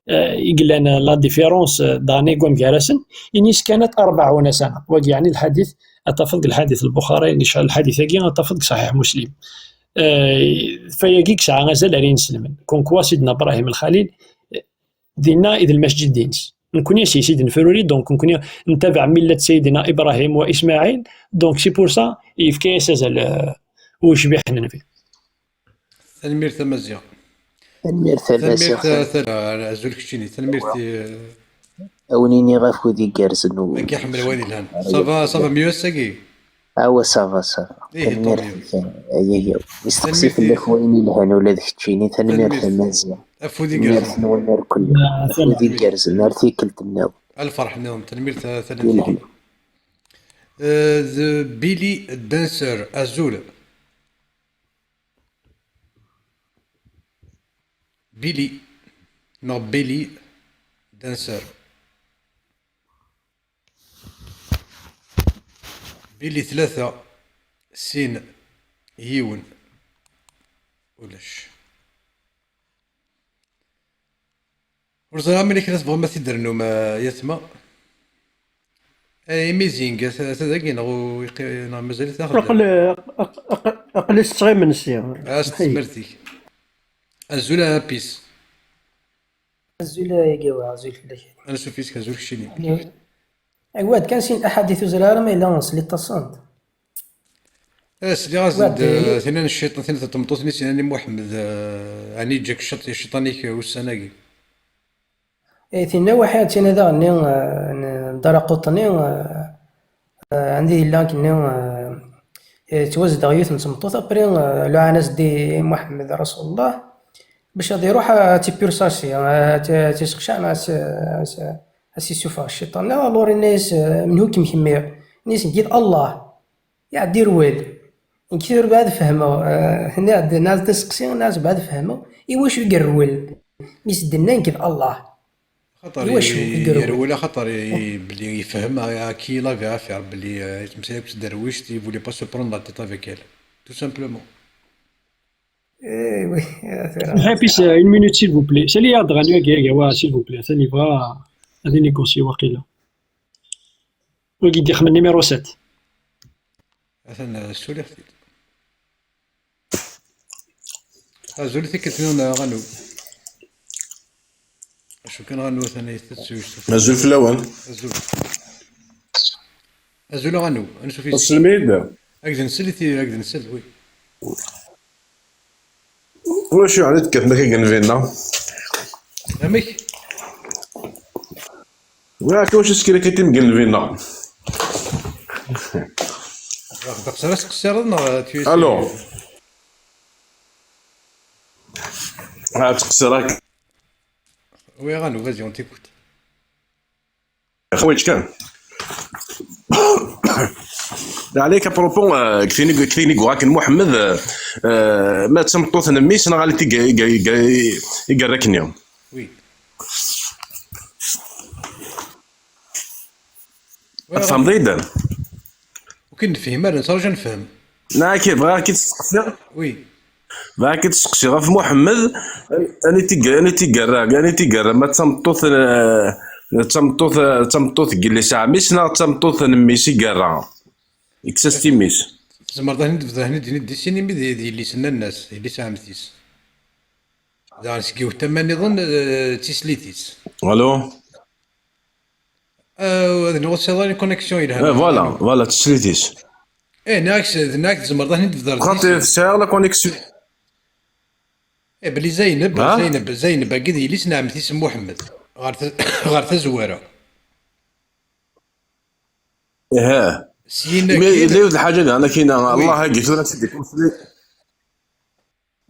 eh, i yellan, eh, la différence, eh, d'année n wamgar-asen. Ini-s كانت أربعون سنة. Wagi, yeɛni lḥadit, ad tafeḍ deg lḥadit n Lbuxari, deg lḥadit-agi, ad tafeḍ deg Ṣaḥiḥ Muslim. Eh, fayagi yesɛa azal ar inselmen. Comme quoi, Sidna Ibrahim Lxalil, eh, dinna i d lmasǧid-ines. Nekkni as yes i d-nefruri, donc nekkni ntabaɛ millat Sayidina Ibrahim wa Ismaɛil, donc c'est pour ça yefka-yas azal, euh, ucbiḥ n Nnbi. Tanemmirt a Maziɣ. Tanemmirt a Maziɣ. Tanemmirt, eh, a Tal-, azul keččini. Tanemmirt i, eh, a wen-iniɣ afud igerrzen u-, akka ḥemmel wayen yelhan. Ça va, ça va mieux ass-agi? Awa, ça va, ça va. Ihi, tant mieux. Tanemmirt. Isteqsi fell-ak wayen yelhan ula d keččini. Tanemmirt a Maziɣ. Afud igerrzen. Tanemmirt-nwen irkelli. Ah, afud igerrzen. Ar tikkelt nniḍen. A lferḥ nniḍen. Tanemmirt a Tal-, a Tal-, a Tal-. Eh, d Billy Dancer, azul. Billy, neɣ Billy Dancer. Billy tlata, sin, yiwen, ulac. Ur ẓriɣ ma yella kra tebɣam ad t-id-ternum, a yatma. Eh, amazing, ata, ata dagi neɣ u-, iqi-, neɣ mazal-it d axeddam? Aql-, aq-, aq-, aql-i setteɣ imensi. Ah, s tezmert-ik. Azul a Apis. Azul a Igawa, azul fell-ak. Ansuf yes-k, azul keččini. Aywad kan sin aḥadit ur ẓriɣ ara ma yella sliḍ-asent. Eh, sliɣ-asen-d, eh, tin n cciṭan, tin n tmeṭṭut-nni s-yennan i Muḥemmed, eh, ɛni yeǧǧa-k cciṭ-, cciṭan-ik ussan-agi? Eh, tinna waḥi, d tinna daɣen-nni, eh, n Dara Quṭni, eh, eh, anda yella akkenni, eh, eh, yettwazdeɣ yiwet n tmeṭṭut, après, eh, luɛan-as-d i Muḥemmed Rasulullah, bac ad iruḥ, eh, ad tt-ipurṣasi, eh, ad tt-, ad tt-iseqcam, ad s-, ad s-, ad s-issufeɣ cciṭan. Alors, yenna-yas, eh, menhu-kem kemmi? Yenna-yas, nekki d Allah. Iɛeddi irwel. Nekk tura bɛed fehmeɣ, eh, nniɣ-d, nniɣ-d aseqsi, nniɣ-d bɛed fehmeɣ, iwacu i irwel? Mi s-d-nnan nekk d Allah. Xaṭer iwacu i, i irwel? Irwel, axaṭer i, belli yefhem, a, a qui il avait affaire, belli, eh, yettmeslay akked tderwict, il voulait pas se prendre la tête avec elle. Tout simplement. Eh, oui, eh, tura. Happy, euh, une minute, s'il vous plaît. Sali-aɣ-d ɣer Agawa, s'il vous plaît. Atan yebɣa ad inégocier waqila. Wagi d-ixemmen numéro sept. Atan, uh, suliɣ-t-id. Azul tikkelt-nwen a Ɣanu. Acu kan Ɣanu atan itett s uyectuf. Azul fell-awen. Azul. Azul a Ɣanu, ansuf yes-k. Tessnem-iyi-d? Ad k-d-nsel i ti-, ad k-d-nsel, oui. Ulac, yeɛni tekkat-nnek igenvinna. Amek? Yak, ulac iskirikitim igenvinna. Dɣa ɣas ara teqsireḍ neɣ tu es... Alo. Ah, ttqeṣṣireɣ. Oui, Ranou, vas-y, on t'écoute. Xwij kan. Ɛlak, apropos, eh, deg tin i, deg tin i yuɣ akken Muḥemmed, eh, eh, ma d tameṭṭut n mmi-s neɣ ala i ga-, i ga-, i ga-, i yerra akkenni. Oui. Tfehmeḍ-iyi-d? Ur k-nefhim ara, nettṛaju ad nefhem. Neɣ akka, bɣiɣ ad k-id-steqsiɣ. Oui. Bɣiɣ ad k-id-steqsiɣ ɣef Muḥemmed, aniti ga-, aniti gerra, aniti gerra, ma d tameṭṭut, eh, d tameṭṭut, eh, d tameṭṭut n yelli-s n ɛemmi-s neɣ d tameṭṭut n mmi-s i yerra? Ikkes-as timmi-s. Tzemreḍ ad ten-id-, ad ten-id-tiniḍ di sin imi d, d yelli-s n nanna-s, d yelli-s n ɛemti-s. Daɣen seg yiwet tama nniḍen, eh, d tislit-is. Alo? Eh, ad nɣuss iḍan connexion yelhan. Eh, voilà, voilà, d tislit-is. Eh, nniɣ-ak s-, nniɣ-ak tzemreḍ ad ten-id-tbedreḍ. Xaṭi, tesɛiḍ la connexion. Eh, belli Zayneb, ha? Zayneb, Zayneb, agi d yelli-s n ɛemti-s n Muḥemmed. Ɣer ta-, ɣer tazwara. Aha. Syin imi akkin yella yiwet lḥaǧa daɣen akkin, Allah agi tura ad tt-id-ikun.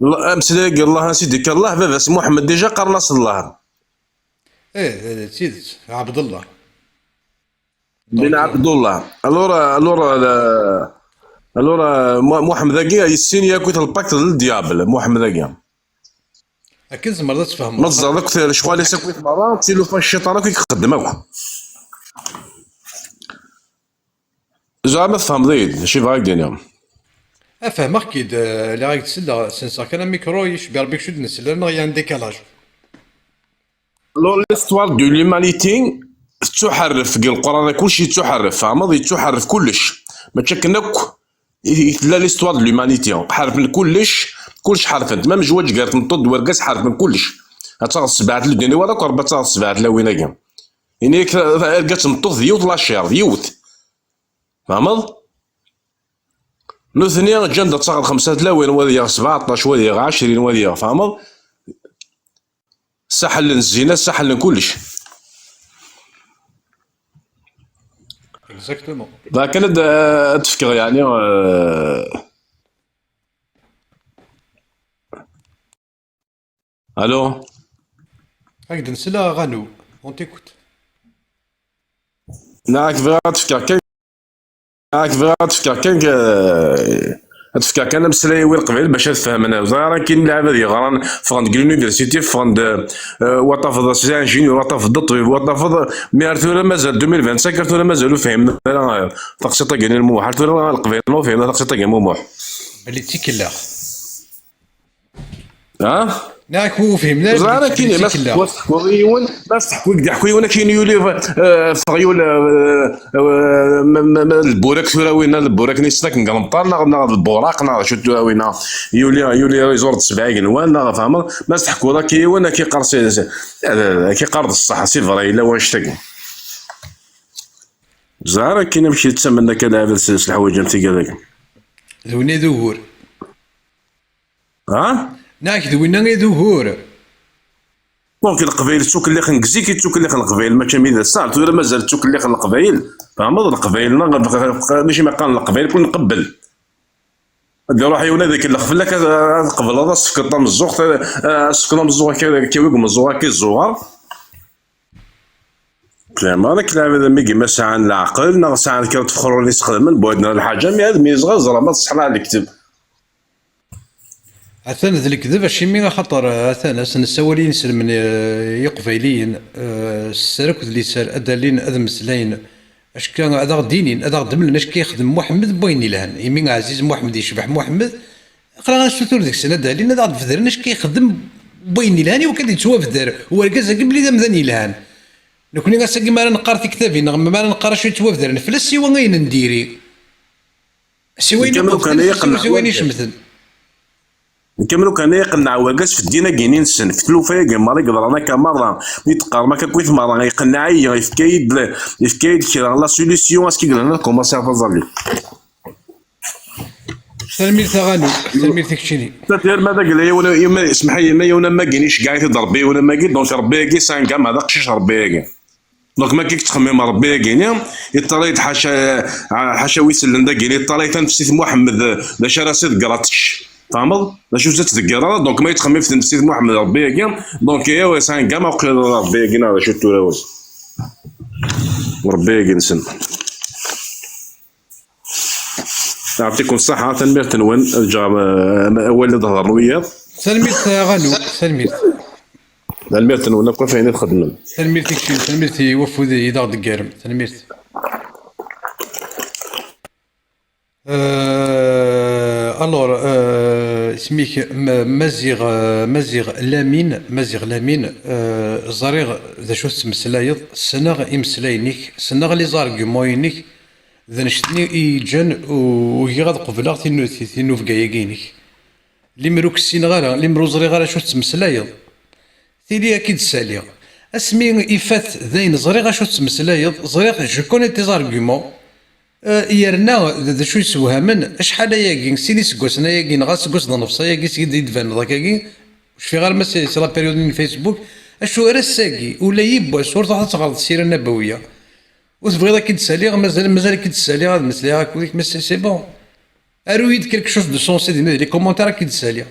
L-, ameslay-agi, Allah, a Sidi, Allah, baba-s Muḥemmed, déjà qqaren-as Allah. Eh, eh, d tidet, Ɛebdellah. Ben Ɛebdullah. Alors, alors, euh, alors, euh, Mu-, Muḥemmed-agi yessin yakk-it lpakt d ldyabel, Muḥemmed-agi. Akken tzemreḍ ad tfehmeḍ. Ma tẓerreḍ akk lecɣal-is akk-it merra, d tilufa n cciṭan akk i ixeddem akk. Zeɛma tfehmeḍ-iyi-d, acu i bɣiɣ ad k-d-iniɣ? A, fehmeɣ-k-id, eh, lliɣ ak-d-selleɣ, senseɣ kan amikru, yecbi Rebbi kečč ur d-nsell ara, neɣ yella décalage. Alors, l'histoire de l'humanité tettuḥerref deg Leqran, kulci yettuḥerref, tfehmeḍ, yettuḥerref kullec. Mačči akken akk i, i tella l'histoire de l'humanité. Ḥerfen kullec, kullec ḥerfen-t. Même zzwaǧ gar tmeṭṭut d wergaz ḥerfen kullec. Ad taɣeḍ sebɛa tlawin, wala akk Rebbi ad taɣeḍ sebɛa tlawin-agi. Ini-ak ta-, ta-, arga d tmeṭṭut d yiwet la chair, d yiwet. Tfehmeḍ? Nutni ǧǧan-d ad taɣeḍ xemsa tlawin, wa ad yaɣ sbeɛṭac, wa ad yaɣ ɛecrin, wa ad yaɣ, tfehmeḍ? Saḥlen zzina, saḥlen kullec. Exactement. Bɣiɣ kan ad, ad d-fkeɣ, yeɛni, euh, Allô? Ad k-d-nsel a Ranou, on t'écoute. Neɣ ak bɣiɣ ad fkeɣ kan, neɣ ak bɣiɣ ad fkeɣ kan, eh, ad fkeɣ kan ameslay-iw i Leqbayel bac ad fehmen. Ẓriɣ ara akken lɛibad yeɣran ffɣen-d deg l'université, ffɣen-d, eh, wa tafeḍ d ingénieur, wa tafeḍ d ṭṭbib, wa tafeḍ, mi ar tura mazal deux mille vingt-cinq, ar tura mazal ur fhimen ara, eh, taqsiṭ-agi n Lmuḥ. Ar tura Leqbayel ur fhimen ara taqsiṭ-agi n Lmuḥ. Belli d tikellax. Ha? Neɣ ur fhimen ara. Ẓriɣ belli akken, ma teḥkuḍ i yiwen, ma teḥku-, i yeḥku yiwen akken yuli, eh, ffeɣ yuli, eh, eh, ma, ma, ma, lburak tura winna, lburak-nni s akken deg lemṭer, neɣ, neɣ lburaq, neɣ d acu tura winna. Yuli, yuli iẓur d sebɛa igenwan, neɣ tfehmeḍ, ma teḥkuḍ akka yiwen, akka yeqqar si, si, eh, akka yeqqar d ṣṣeḥ, si bra yella wanect-agi. Ẓriɣ akken amek yettamen akka lɛibad s, s leḥwayeǧ am tigad-agi. D winna i d ugur. Ha? Neɣ d winna i d ugur. Donc, Leqbayel ttukellixen deg zik i ttukellixen Leqbayel, mačči am d ass-a. Tura mazal ttukellixen Leqbayel. Tfehmeḍ? Leqbayel, neɣ, mačči ma qqaren Leqbayel, kul nqebbel. Ad iruḥ yiwen ad ikellex fell-ak, ad, ad tqebleḍ, ad s-tefkeḍ tameẓẓuɣt, ad, ad s-tefkeḍ ameẓẓuɣ akka, ad k-yawi deg umeẓẓuɣ akka iẓuɣer. Zeɛma, nek lɛibad am wigi ma sɛan leɛqel, neɣ sɛan kra n tfexrurin i sexdamen, bɣiɣ ad d-nniɣ lḥaǧa, mi ad meyyzeɣ, ad ẓreɣ ma d ṣṣeḥ neɣ d lekdeb. Atan d lekdeb, acimi axaṭer, atan, ad s-nessawal i yinselmen, eh, iqbayliyen, eh, sser akked liser, ad d-alin, ad mmeslayen, acka ad aɣ-d-inin, ad aɣ-d-mlen, acka yexdem Muḥemmed n wayen ilhan. Imi Ɛziz Muḥemmed yecbeḥ Muḥemmed, aql-aɣ ad nessutur deg-sen ad d-alin, ad aɣ-d-bedren, acka yexdem n wayen ilhan, i wakken ad yettwabder urgaz-agi belli d amdan yelhan. Nekni ass-agi mi ara neqqar tiktabin, neɣ mi ara neqqar acu yettwabdren fell-as, siwa ayen n diri. Siwa ayen iqedsen, siwa ayen icemten. Nekk am lukan ay iqenneɛ wergaz f ddin-agi-nni-nsen, f tlufa-agi merra i yeḍran akka merra, mi d-teqqarem akka akkit merra, iqenneɛ-iyi, yefka-yi-d, yefka-yi-d kra, la solution, aski yelhan ad kumaṣiɣ taẓallit. Tanemmirt a Ɣanu, tanemmirt i keččini. Tafir ma d agla yiwen, ma, semḥ-iyi, ma yiwen am wagi iceggeɛ-it-id Rebbi, yiwen am wagi, donc Rebbi-agi, c'est un gamin, d aqcic Rebbi-agi. Donc, ma kik ttxemmim Rebbi-agi-ni, yeṭṭalay-d ḥaca, ḥaca wi sellen dagi, yeṭṭalay tanefsit Muḥemmed, d acu ara s-iḍegger ad tečč. Tfehmeḍ d acu ur tettdeggireḍ ara? Donc ma yettxemmim-ten Sidi Muḥemmed Rebbi-agi, donc yaw yesɛan gama uqil Rebbi-agi neɣ d acu tura-wen. Rebbi-agi-nsen. Yeɛṭikum ṣṣeḥḥa, tanemmirt-nwen. Ad ǧǧeɣ, eh, awal ad hedṛen wiyaḍ. Tanemmirt a Ɣanu, tanemmirt. Tanemmirt-nwen akk ɣef wayen i txedmem. Tanemmirt i keččini, tanemmirt i wafud i d aɣ-d-teggarem, tanemmirt. Euh, alors, euh, isem-ik Ma-, Maziɣ, euh, Maziɣ Lamin, Maziɣ Lamin, euh, ẓriɣ d acu tettmeslayeḍ, ssneɣ imeslayen-ik, ssneɣ les arguments-inek, d annect-nni i yi-ǧǧan u-, ugiɣ ad qebleɣ tinu-, ti-, tinubga-agi-inek. Limer ur k-ssineɣ ara, limer ur ẓriɣ ara acu tettmeslayeḍ. Tili ad k-id-ssaliɣ. Asmi ifat d ayen ẓriɣ acu tettmeslayeḍ, ẓriɣ, je connais tes arguments. Euh, yerna d, d acu yessewhamen, acḥal ayagi, sin iseggasen ayagi, neɣ aseggas d nnefṣ ayagi, seg i d-tbaneḍ akkagi, ur cfiɣ ara ma c'est, c'est la période n Facebook, acu ar ass-agi, ula yiwwas, ur truḥ ad teɣreḍ Ssira Nabawiya, ur tebɣiḍ ad k-id-ssaliɣ, mazal, mazal ad k-id-ssaliɣ, ad meslayeɣ akked-k, mais c'est, c'est bon. Aru-yi-d quelque chose de sensé dinna di les commentaires ad k-id-ssaliɣ.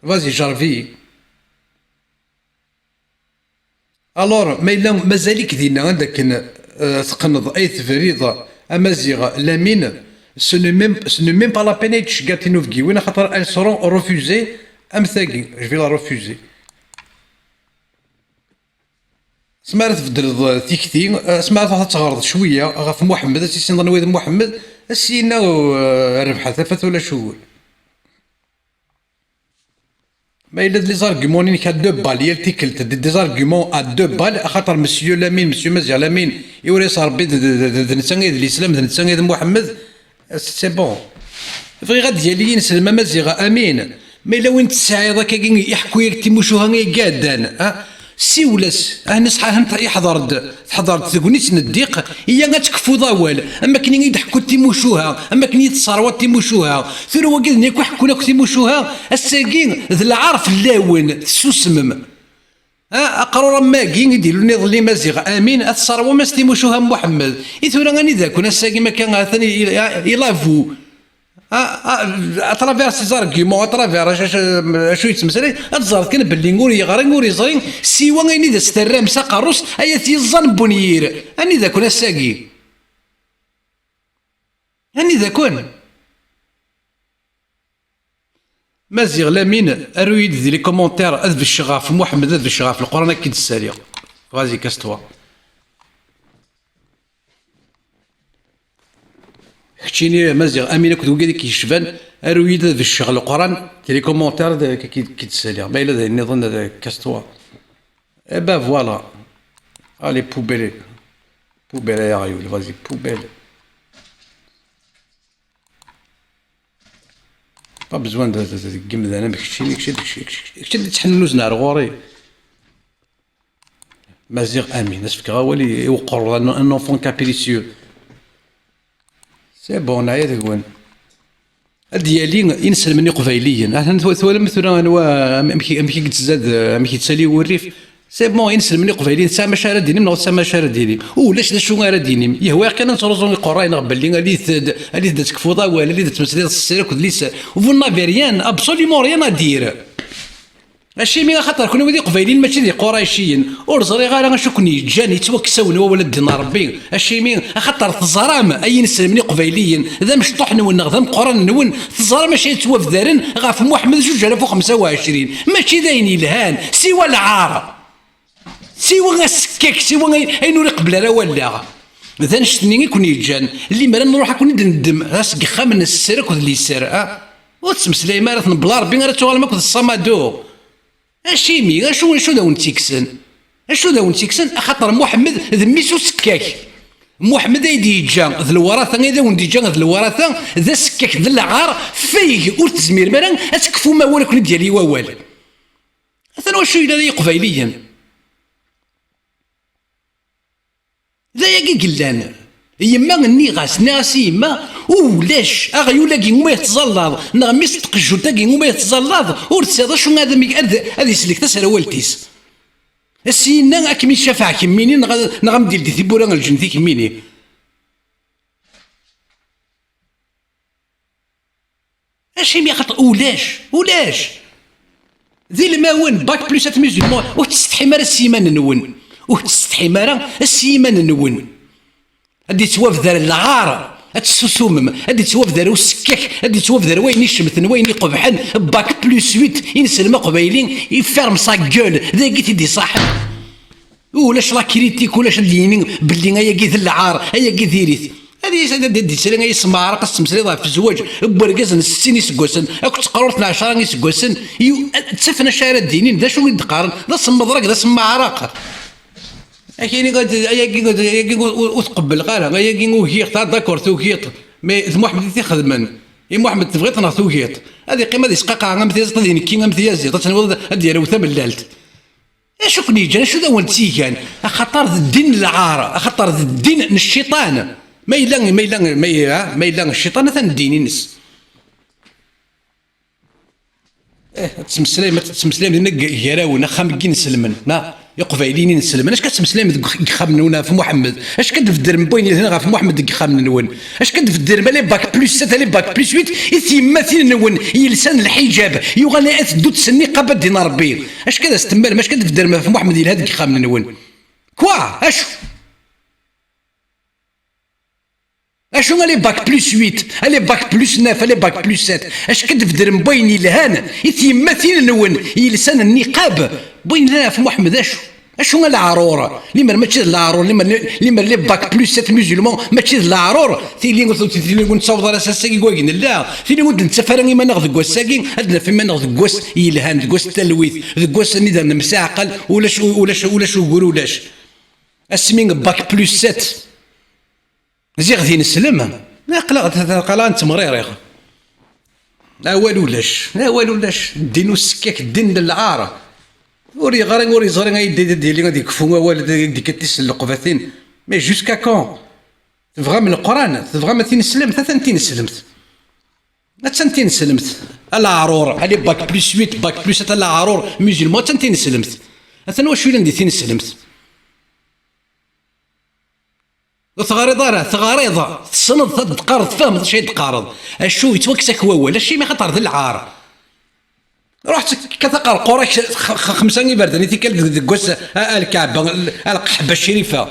Vas-y, jarreb-iyi. Alors, ma yella mazal-ik dinna, anda akken, euh, teqqneḍ ay tebriḍ a Maziɣ Lamine, ce n'est même, ce n'est même pas la peine ay tceggeḍ tinubgiwin, axaṭer elles seront refusées am tagi, je vais la refuser. Asmi ara tbeddleḍ tikti, asmi ara truḥeḍ ad teɣreḍ cwiya ɣef Muḥemmed, ad tissineḍ anwa i d Muḥemmed, ad s-yini, euh, rrbeḥ a tafat ulac ugur. Ma yella d les arguments-inek à deux balles, yal tikkelt d des arguments à deux balles, axaṭer Monsieur Lamine, Monsieur Maziɣ Lamine, iwala-yas Rebbi d, d, d, d netta i d l'islam, d netta i d Muḥemmed, c'est bon. Bɣiɣ ad d-yali yineslem a Maziɣ Amin. Ma yella win tesɛiḍ akkagi iḥekku-yak timucuha i iɛeddan, ah, siwel-as. Ah, neṣḥa, ah, iḥḍer-d, teḥḍer-d tegnit n ddiq, iya ad tekfuḍ awal, am akken i d-ḥekkuḍ timucuha, am akken i d-tesserwaḍ timucuha. Tura wagi d nekk i ḥekkun akk timucuha, ass-agi d lɛar fell-awen, tessusmem. Ha, aqrur am wagi i d-ilun iḍelli Maziɣ Amin, ad tesserwem-as timucuha n Muḥemmed. I tura anida-ken ass-agi makka atan i, i, i lavu? À, à, à travers ces arguments, à travers acu, acu, acu yettmeslay, ad teẓreḍ kan belli ur yeɣri, ur yeẓri, siwa ayen i d as-terram s aqerru-s, ay at yiẓẓan n wenyir. Anida-ken ass-agi? Anida-ken? Maziɣ Lamin, aru-yi-d di les commentaires, ad becceɣ ɣef Muḥemmed, ad becceɣ ɣef Leqran, ad k-id-ssaliɣ. Vas-y, casse-toi. Keččini, Maziɣ Amin akked wigad i k-yecban, aru-yi-d ad becceɣ Leqran, di les commentaires, ad k-, k-, k-id-ssaliɣ. Ma yella d ayen nniḍen, ad, casse-toi. Eh ben voilà. Allez, poubelle. Poubelle ay aɣyul, vas-y, poubelle. Pas besoin de, de, de, deg yimdanen am keččini, kečč, kečč, kečč, kečč ad d-ttḥennuzen ar ɣur-i. Maziɣ Amin, ad s-fkeɣ awal i, i uqerru, un, un enfant capricieux. C'est bon, neɛya deg-wen. Ad d-yali inselmen iqbayliyen. Atan twa-, twalam tura anwa, am-, amek, amek i yettzad, amek yettali wurrif. C'est bon, inselmen iqbayliyen, tesɛam acu ara d-inim neɣ ur tesɛam acu ara d-inim? Ulac d acu ara d-inim. Yehwa-yaɣ kan ad nettruẓu iqerray neɣ belli alid, alid ad tekfuḍ awal, alid ad tmeslayeḍ s ssir akked liser. Vous n'avez rien, absolument rien à dire. Acimi? Axaṭer kunwi d Iqbayliyen, mačči d Iqurayciyen. Ur ẓriɣ ara acu ken-yeǧǧan yettwakkes-awen wawal a ddin n Ṛebbi. Acimi? Axaṭer teẓram ay inselmen iqbayliyen, d amecṭuḥ-nwen neɣ d ameqqran-nwen, teẓram acu ay yettwabdaren ɣef Muḥemmed zuǧ alaf u xemsa u ɛecrin. Mačči d ayen yelhan, siwa lɛar. Siwa asekkak, siwa ayen, ayen ur iqebbel ara wallaɣ. D annect-nni i ken-yeǧǧan. Limer ad nruḥ ad ken-id-neddem, ɣas deg yexxamen n sser akked liser, ah? Ur tettmeslayem ara, tnebbel Ṛebbi ara tuɣalem akked ṣṣamadu. Acimi? Acu, acu d awen-tt-ikksen? Acu d awen-tt-ikksen? Axaṭer Muḥemmed d mmi-s usekkak. Muḥemmed ay d-yeǧǧa d lwarata, ay d awen-d-yeǧǧa d lwarata, d asekkak, d lɛar, fayeg ur tezmirem ara ad tekfum awal akken i d-yali wawal. Atan wacu yellan ay Iqbayliyen. D ayagi i yellan. Yemma, nniɣ-as, nniɣ-as i yemma, ulac aɣyul-agi umi tettẓallaḍ, neɣ mmi-s n tqejjut-agi umi tettẓallaḍ, ur tesɛiḍ acu ad, ad, ad islek taserwalt-is. As-yenna, ad kem-icafeɛ kemmini, neɣ, neɣ ad m-d-ildi tiwwura n lǧennet i kemmini. Acimi? Axaṭer ulac, ulac. D ilmawen, bac plus sept musulman, ur tettsetḥim ara s yiman-nwen. Ur tettsetḥim ara s yiman-nwen. Ad d-yettwabder lɛar, ad tessusumem, ad d-yettwabder usekkak, ad d-yettwabder wayen icemten, wayen iqebḥen, bac plus huit, ineslem aqbayli, ferme sa gueule, d ayagi i t-id-iṣaḥen. Ulac la critique, ulac ad d-yini belli ayagi d lɛar, ayagi diri-t. Ad yis-, ad d-, d-, d-, d-, ay ismeɛreq, ad tettmeslayeḍ ɣef zzwaǧ n wergaz n settin iseggasen akked teqrurt n ɛecra iseggasen, yu-, ttafen acu ara d-inin, d acu i d-qqaren, d asemmeḍrag, d asemmeɛraq. Akini, ayagi, ayagi ur, ur, ur tqebbleɣ ara, ayagi ugiɣ-t, ah, d'accord, tugiḍ-t, mais d Muḥemmed i t-ixedmen. I Muḥemmed tebɣiḍ neɣ tugiḍ-t? Ad iqqim ad isqaqeɛ am tyaziḍt, ad inekki am tyaziḍt, ad tenwiḍ ad, ad d-yarew tamellalt. Acu ken-yeǧǧan? Acu d awen-tt-igan? Axaṭer d ddin n lɛar, axaṭer d ddin n cciṭan. Ma yella, ma yella, ma yella, ma yella cciṭan atan ddin-ines. Eh, ad tettmeslayem, ad tettmeslayem dinna g-, gar-awen, axxam n yinselmen, na? Iqbayliyen inselmen. Acu ad tettmeslayem deg ux-, deg yixxamen-nwen ɣef Muḥemmed? Acu ad tbeddrem n wayen yelhan ɣef Muḥemmed deg yixxamen-nwen? Acu ad tbeddrem, ala bac plus sept, ala bac plus huit, i tyemmatin-nwen yelsan lḥiǧab, yuɣal ad teddut s nniqab ad d-in Ṛebbi? Acu ad as-temmalem, acu ad tbeddrem ɣef Muḥemmed yelha deg yixxamen-nwen? Quoi? Acu? Acu, ala bac plus huit, ala bac plus neuf, ala bac plus sept? Acu ad tbeddrem n wayen yelhan i tyemmatin-nwen yelsan nniqab, n wayen yelhan ɣef Muḥemmed? Acu? Acu a leɛrur? Limer mačči d leɛrur, limer, limer les bac plus sept musulmans mačči d leɛrur. Tili ur, tili ur nettaweḍ ara s ass-agi deg wagi nella. Tili ur d-nettaf ara iman-nneɣ deg wass-agi, ad naf iman-nneɣ deg wass yelhan, deg wass n talwit, deg wass anida nemseɛqal, ulac, ulac, ulac ugur, ulac. Asmi bac plus sept. Ziɣ d ineslem. Aql-aɣ, aql-aɣ nettemririɣ. Awal ulac, awal ulac. Ddin usekkak, ddin n lɛar. Ur yeɣri, ur yeẓri ay d-, d-, d-, yili ad yekfu wawal, ad d-, d-, d-, s lqebatin. Mais jusqu'à quand? Tebɣam Leqran, tebɣam tineslemt, atan tineslemt. Attan tineslemt. A leɛrur, allez bac plus huit, bac plus sept, a leɛrur, musulman, attan tineslemt. Atan wacu yellan di tineslemt? Ur teɣriḍ ara, teɣriḍ, tessneḍ, ad d-teqqareḍ, tfehmeḍ acu ay d-teqqareḍ. Acu yettwakkes-ak wawal, acimi? Xaṭer d lɛar. Ruḥ ttekka taqerqura-k x-, x-, xemsa iberdan i tikkal deg, deg wass, a, a Lkaɛba, a Lqaḥba Ccirifa.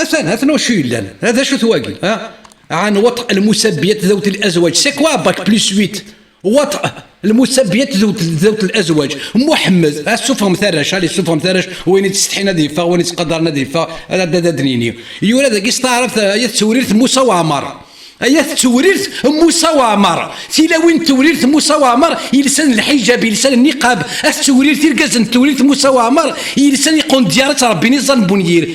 Atan, atan wacu yellan. D acu-t wagi, ha? عن وطء المسبيات ذوات الأزواج. C'est quoi bac plus huit? وطء المسبيات ذوات، ذوات الأزواج. Muḥemmed, ha, ssufɣemt arrac, allez, ssufɣemt arrac, win yettsetḥin ad yeffeɣ, win yettqadaren ad yeffeɣ, ad, ad, ad d-nini. Yura dagi s taɛrabt, eh, ayat tewrirt Musa Waɛmer. Ayat tewrirt Musa Waɛmer. Tilawin n tewrirt Musa Waɛmer, yelsan lḥiǧab, yelsan nniqab. At tewrirt, irgazen n tewrirt Musa Waɛmer, yelsan iqundyar, ad ttrebbin iẓẓan n bunyir.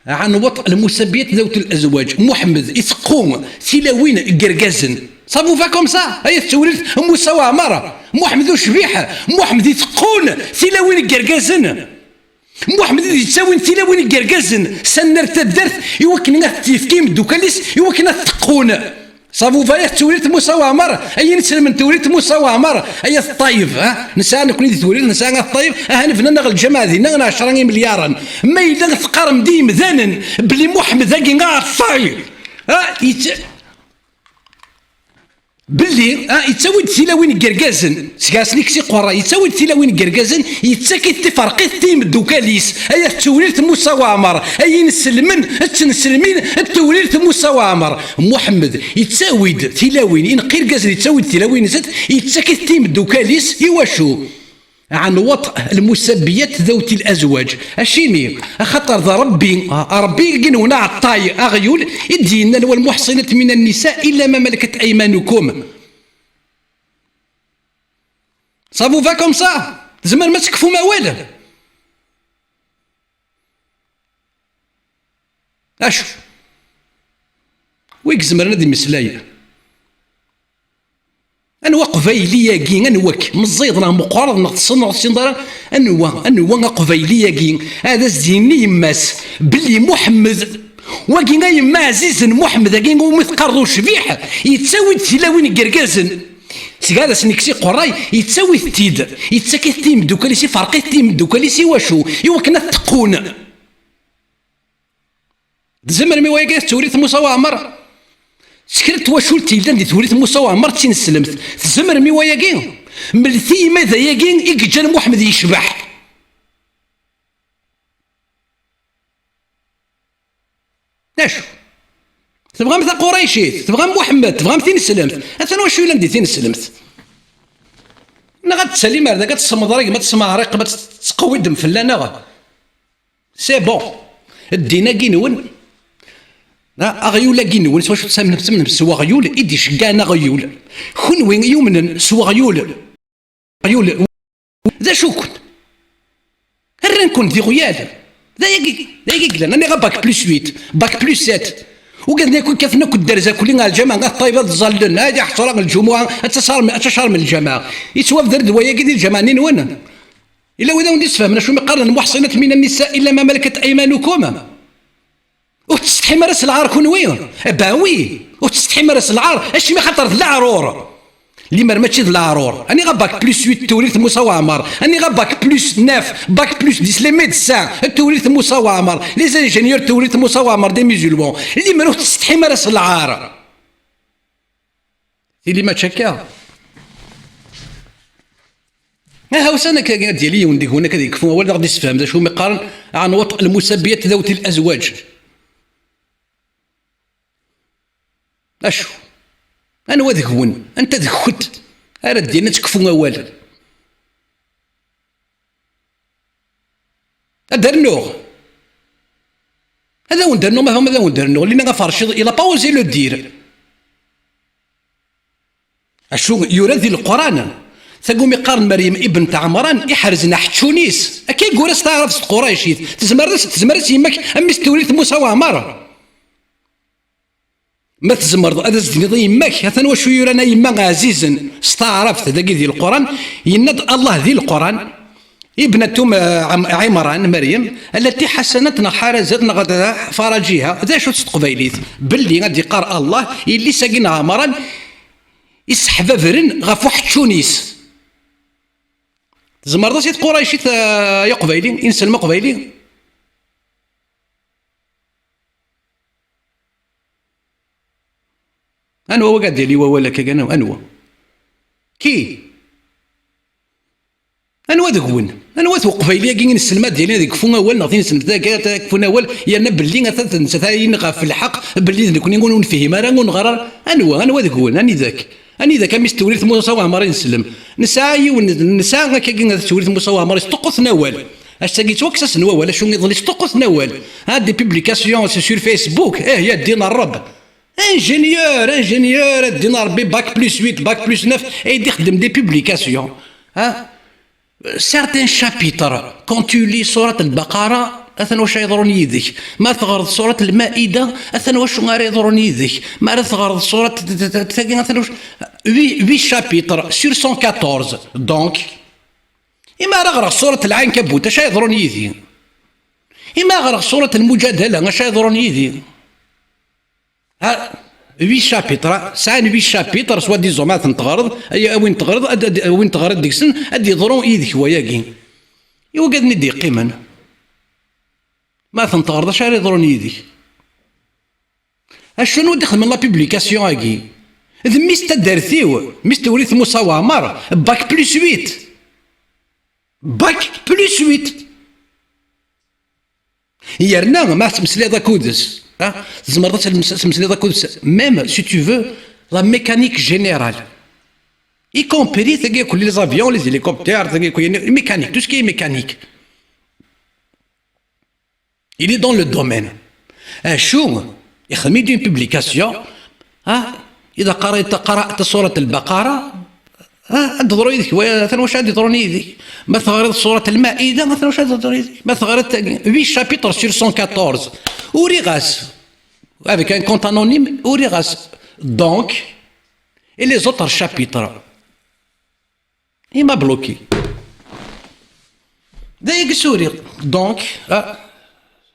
عن وطء المسبيات ذوات الأزواج. Muḥemmed iteqqu tilawin n yergazen. Ça vous va comme ça? Ayat tewrirt Musa Waɛmer. Muḥemmed ucbiḥ. Muḥemmed iteqqun tilawin n yergazen. Muḥemmed i d-yettawin tilawin n yergazen s annar taddart i wakken ad t-yefk i yimeddukal-is i wakken ad t-teqqun. Ça vous va, ayat tewrirt Musa Waɛmer, ay ineslem n tewrirt Musa Waɛmer, ayat Ṭṭayeb, ha? Nesɛa nekni di tewrirt, nesɛa at Ṭṭayeb, ahan bnan-aɣ lǧameɛ dinna n ɛecra imelyaren. Ma yella teqqarem-d i yimdanen belli Muḥemmed-agi aɛeṭṭay, ha? Yett-, belli, ha, yettawi-d tilawin n yergazen, seg asmi i k-siqerra, yettawi-d tilawin n yergazen, yettak-it tiferqit i yimeddukal-is, ayat tewrirt Musa Waɛmer, ay ineslmen d tneslemin n tewrirt Musa Waɛmer. Muḥemmed yettawi-d tilawin, ineqq irgazen, yettawi-d tilawin-nsent, yettak-it i yimeddukal-is, i wacu? عن وطء المسبيات ذوات الأزواج. Acimi? Axaṭer d Ṛebbi, Ṛebbi i yenwen aɛeṭṭay, aɣyul, i d-yennan: والمحصنات من النساء إلا ما ملكت أيمانكم. Ça vous va comme ça? Tzemrem ad tekfum awal? Acu? Wi izemren ad imeslay? Anwa aqbayli-agi? Anwa-k? Meẓẓiyeḍ neɣ meqqreḍ neɣ tessneḍ neɣ tessineḍ ara? Anwa, anwa aqbayli-agi? Ad as-d-yini yemma-s belli Muḥemmed, wagi a yemma ɛzizen, Muḥemmed-agi umi teqqareḍ ucbiḥ, yettawi-d tilawin n yergazen. Seg ad as-nekkes iqerray, yettawi-t-id, yettak-it i timeddukal-is, iferq-it i timeddukal-is, i wacu? I wakken ad t-teqqun. Tzemrem i wayagi ad tettewrit Musa Waɛmer? S kra n twacult yellan di Tewrirt Musa Waɛmer d tineslemt. Tzemrem i wayagi? Mlet-iyi ma d ayagi i yeǧǧan Muḥemmed yecbeḥ. Acu? Tebɣam taquraycit? Tebɣam Muḥemmed? Tebɣam tineslemt? Atan wacu yellan di tineslemt. Neɣ ad d-talim ar dagi, ad tessemḍrigem, ad tesmeɛriqem, ad tettqewwidem fell-aneɣ? C'est bon. Ddin-agi-nwen, a, aɣyul-agi-nwen, s wacu tettamnem? Tettamnem s weɣyul i d-iceggɛen aɣyul. Kunwi yumnen s weɣyul. Aɣyul. D acu-ken? Rran-ken d iɣyal. D ayagi, d ayagi i yellan. Aniɣ a bac plus huit, bac plus sept. Ugaden akk kkaten akk dderz akk-nni ɣer lǧameɛ, ɣer ṭṭayba ad ẓallen. Ad iḥṣer lǧumuɛ, ad tacarem, ad tacarem lǧameɛ. Yettwabder-d wayagi di lǧameɛ-nni-nwen. Yella wid awen-d-isfehmen acu mi qqaren المحصنات من النساء إلا ما ملكت أيمانكم. Ur tettsetḥim ara s lɛar kunwi? Eh ben oui, ur tettsetḥim ara s lɛar, acimi xaṭer d leɛrur. Limer mačči d leɛrur. Aniɣ a bac plus huit Tewrirt Musa Waɛmer, aniɣ a bac plus neuf, bac plus dix les médecins, Tewrirt Musa Waɛmer, les ingénieurs Tewrirt Musa Waɛmer des musulmans. Limer ur tettsetḥim ara s lɛar. Tili mačči akka. Aha, usan akka ad yali yiwen deg-wen akka ad yekfu awal, ad aɣ-d-issefhem d acu mi qqaren ɛenwuṭ lmusabbiyat dawt الأزواج. Acu? Anwa deg-wen? Anta deg-kent ara d-yinin ad tekfu awal? Ad d-rnuɣ. Ad awen-d-rnuɣ, ma tebɣam ad awen-d-rnuɣ. Lina aferciḍ, il a pas osé le dire. Acu yura di Leqran? Tagumi qqaren Meryem ibent Ɛemran iḥerzen aḥeččun-is. Akka i yura s taɛrabt s tquraycit. Tezmer, tezmer-as yemma-k a mmi-s n Tewrirt Musa Waɛmer? Ma tzemreḍ ad as-d-tiniḍ i yemma-k, atan wacu yuran a yemma ɛzizen s taɛrabt dagi di Leqran, yenna-d Allah di Leqran, ابنة، آه، عم-، عمران، مريم، التي حصنت neɣ حرزت neɣ d-، فرجها، d acu-tt s teqbaylit? Belli ad d-iqqar Allah, yelli-s-agi n Ɛemran, isseḥbabren ɣef uḥeččun-is. Tzemreḍ-as i tquraycit, ah, ay aqbayli, inselm aqbayli? Anwa wagi ad d-yali wawal akka kan? Anwa? Ki? Anwa deg-wen? Anwa-t uqbayli-agi i nesselmad yellan ad yekfu awal neɣ tineslemt-agi ad kfun awal, yerna belli atan d nettat ay ɣef lḥeqq, belli d nekni ur nefhim ara, ur neɣra ara? Anwa? Anwa deg-wen? Anida-k? Anida-k a mmi-s n Tewrirt Musa Waɛmer i nsellem? Nesɛa yiwen, nesɛa akkagi Tewrirt Musa Waɛmer isṭuqquten awal. Ass-agi yettwakkes-asen wawal, acu iḍelli sṭuqquten awal. Ha, des publications sur Facebook, eh, ya ddin n Ṛṛebb. Ingénieur, ingénieur, a ddin n Ṛebbi, bac plus huit, bac plus neuf, ay d-ixeddem des publications. Ha? Certains chapitres, quand tu lis surat al-Baqara, atan wacu ara yeḍrun yid-k. Ma teɣreḍ surat al-Maïda, atan wacu ara yeḍrun yid-k. Ma ara teɣreḍ surat t-, t-, t-, tagi, atan wacu, huit, huit chapitres sur cent quatorze. Donc, imi ara ɣreɣ surat al-Ankabut, acu ara yeḍrun yid-i? Imi ara ɣreɣ surat al-Mujadala, acu ara yeḍrun yid-i? Ha, huit chapitres, sɛan huit chapitres, soi-disant ma ad ten-teɣreḍ, ay, a win teɣreḍ, ad, ad, a win teɣreḍ deg-sen, ad d-yeḍru yid-k wayagi. I wigad-nni d-yeqqimen? Ma ad ten-teɣreḍ, acu ara yeḍrun yid-k? Acu n wid ixedmen la publication-agi? D mmi-s n taddart-iw, mmi-s n Tewrirt Musa Waɛmer, bac plus huit. Bac plus huit. Yerna ma tettmeslayeḍ akked-s, ah, tzemreḍ ad tmeslayeḍ akked-s, même si tu veux, la mécanique générale. Y compris tagi akk les avions, les hélicoptères, tagi akk mécanique, tout ce qui est mécanique. Il est dans le domaine. Acu, ixdem-iyi-d une publication, ah, إذا قرأت، قرأت سورة البقرة, ah, ad d-teḍru yid-k, wa-, atan wacu ad d-yeḍrun yid-k. Ma teɣriḍ surat al-Maïda, atan wacu ad d-yeḍrun yid-k. Ma teɣriḍ tagi, huit chapitres sur cent quatorze. Uriɣ-as, avec un compte anonyme, uriɣ-as. Donc, et les autres chapitres? Il m'a bloqué. D ayagi i s-uriɣ. Donc, ah,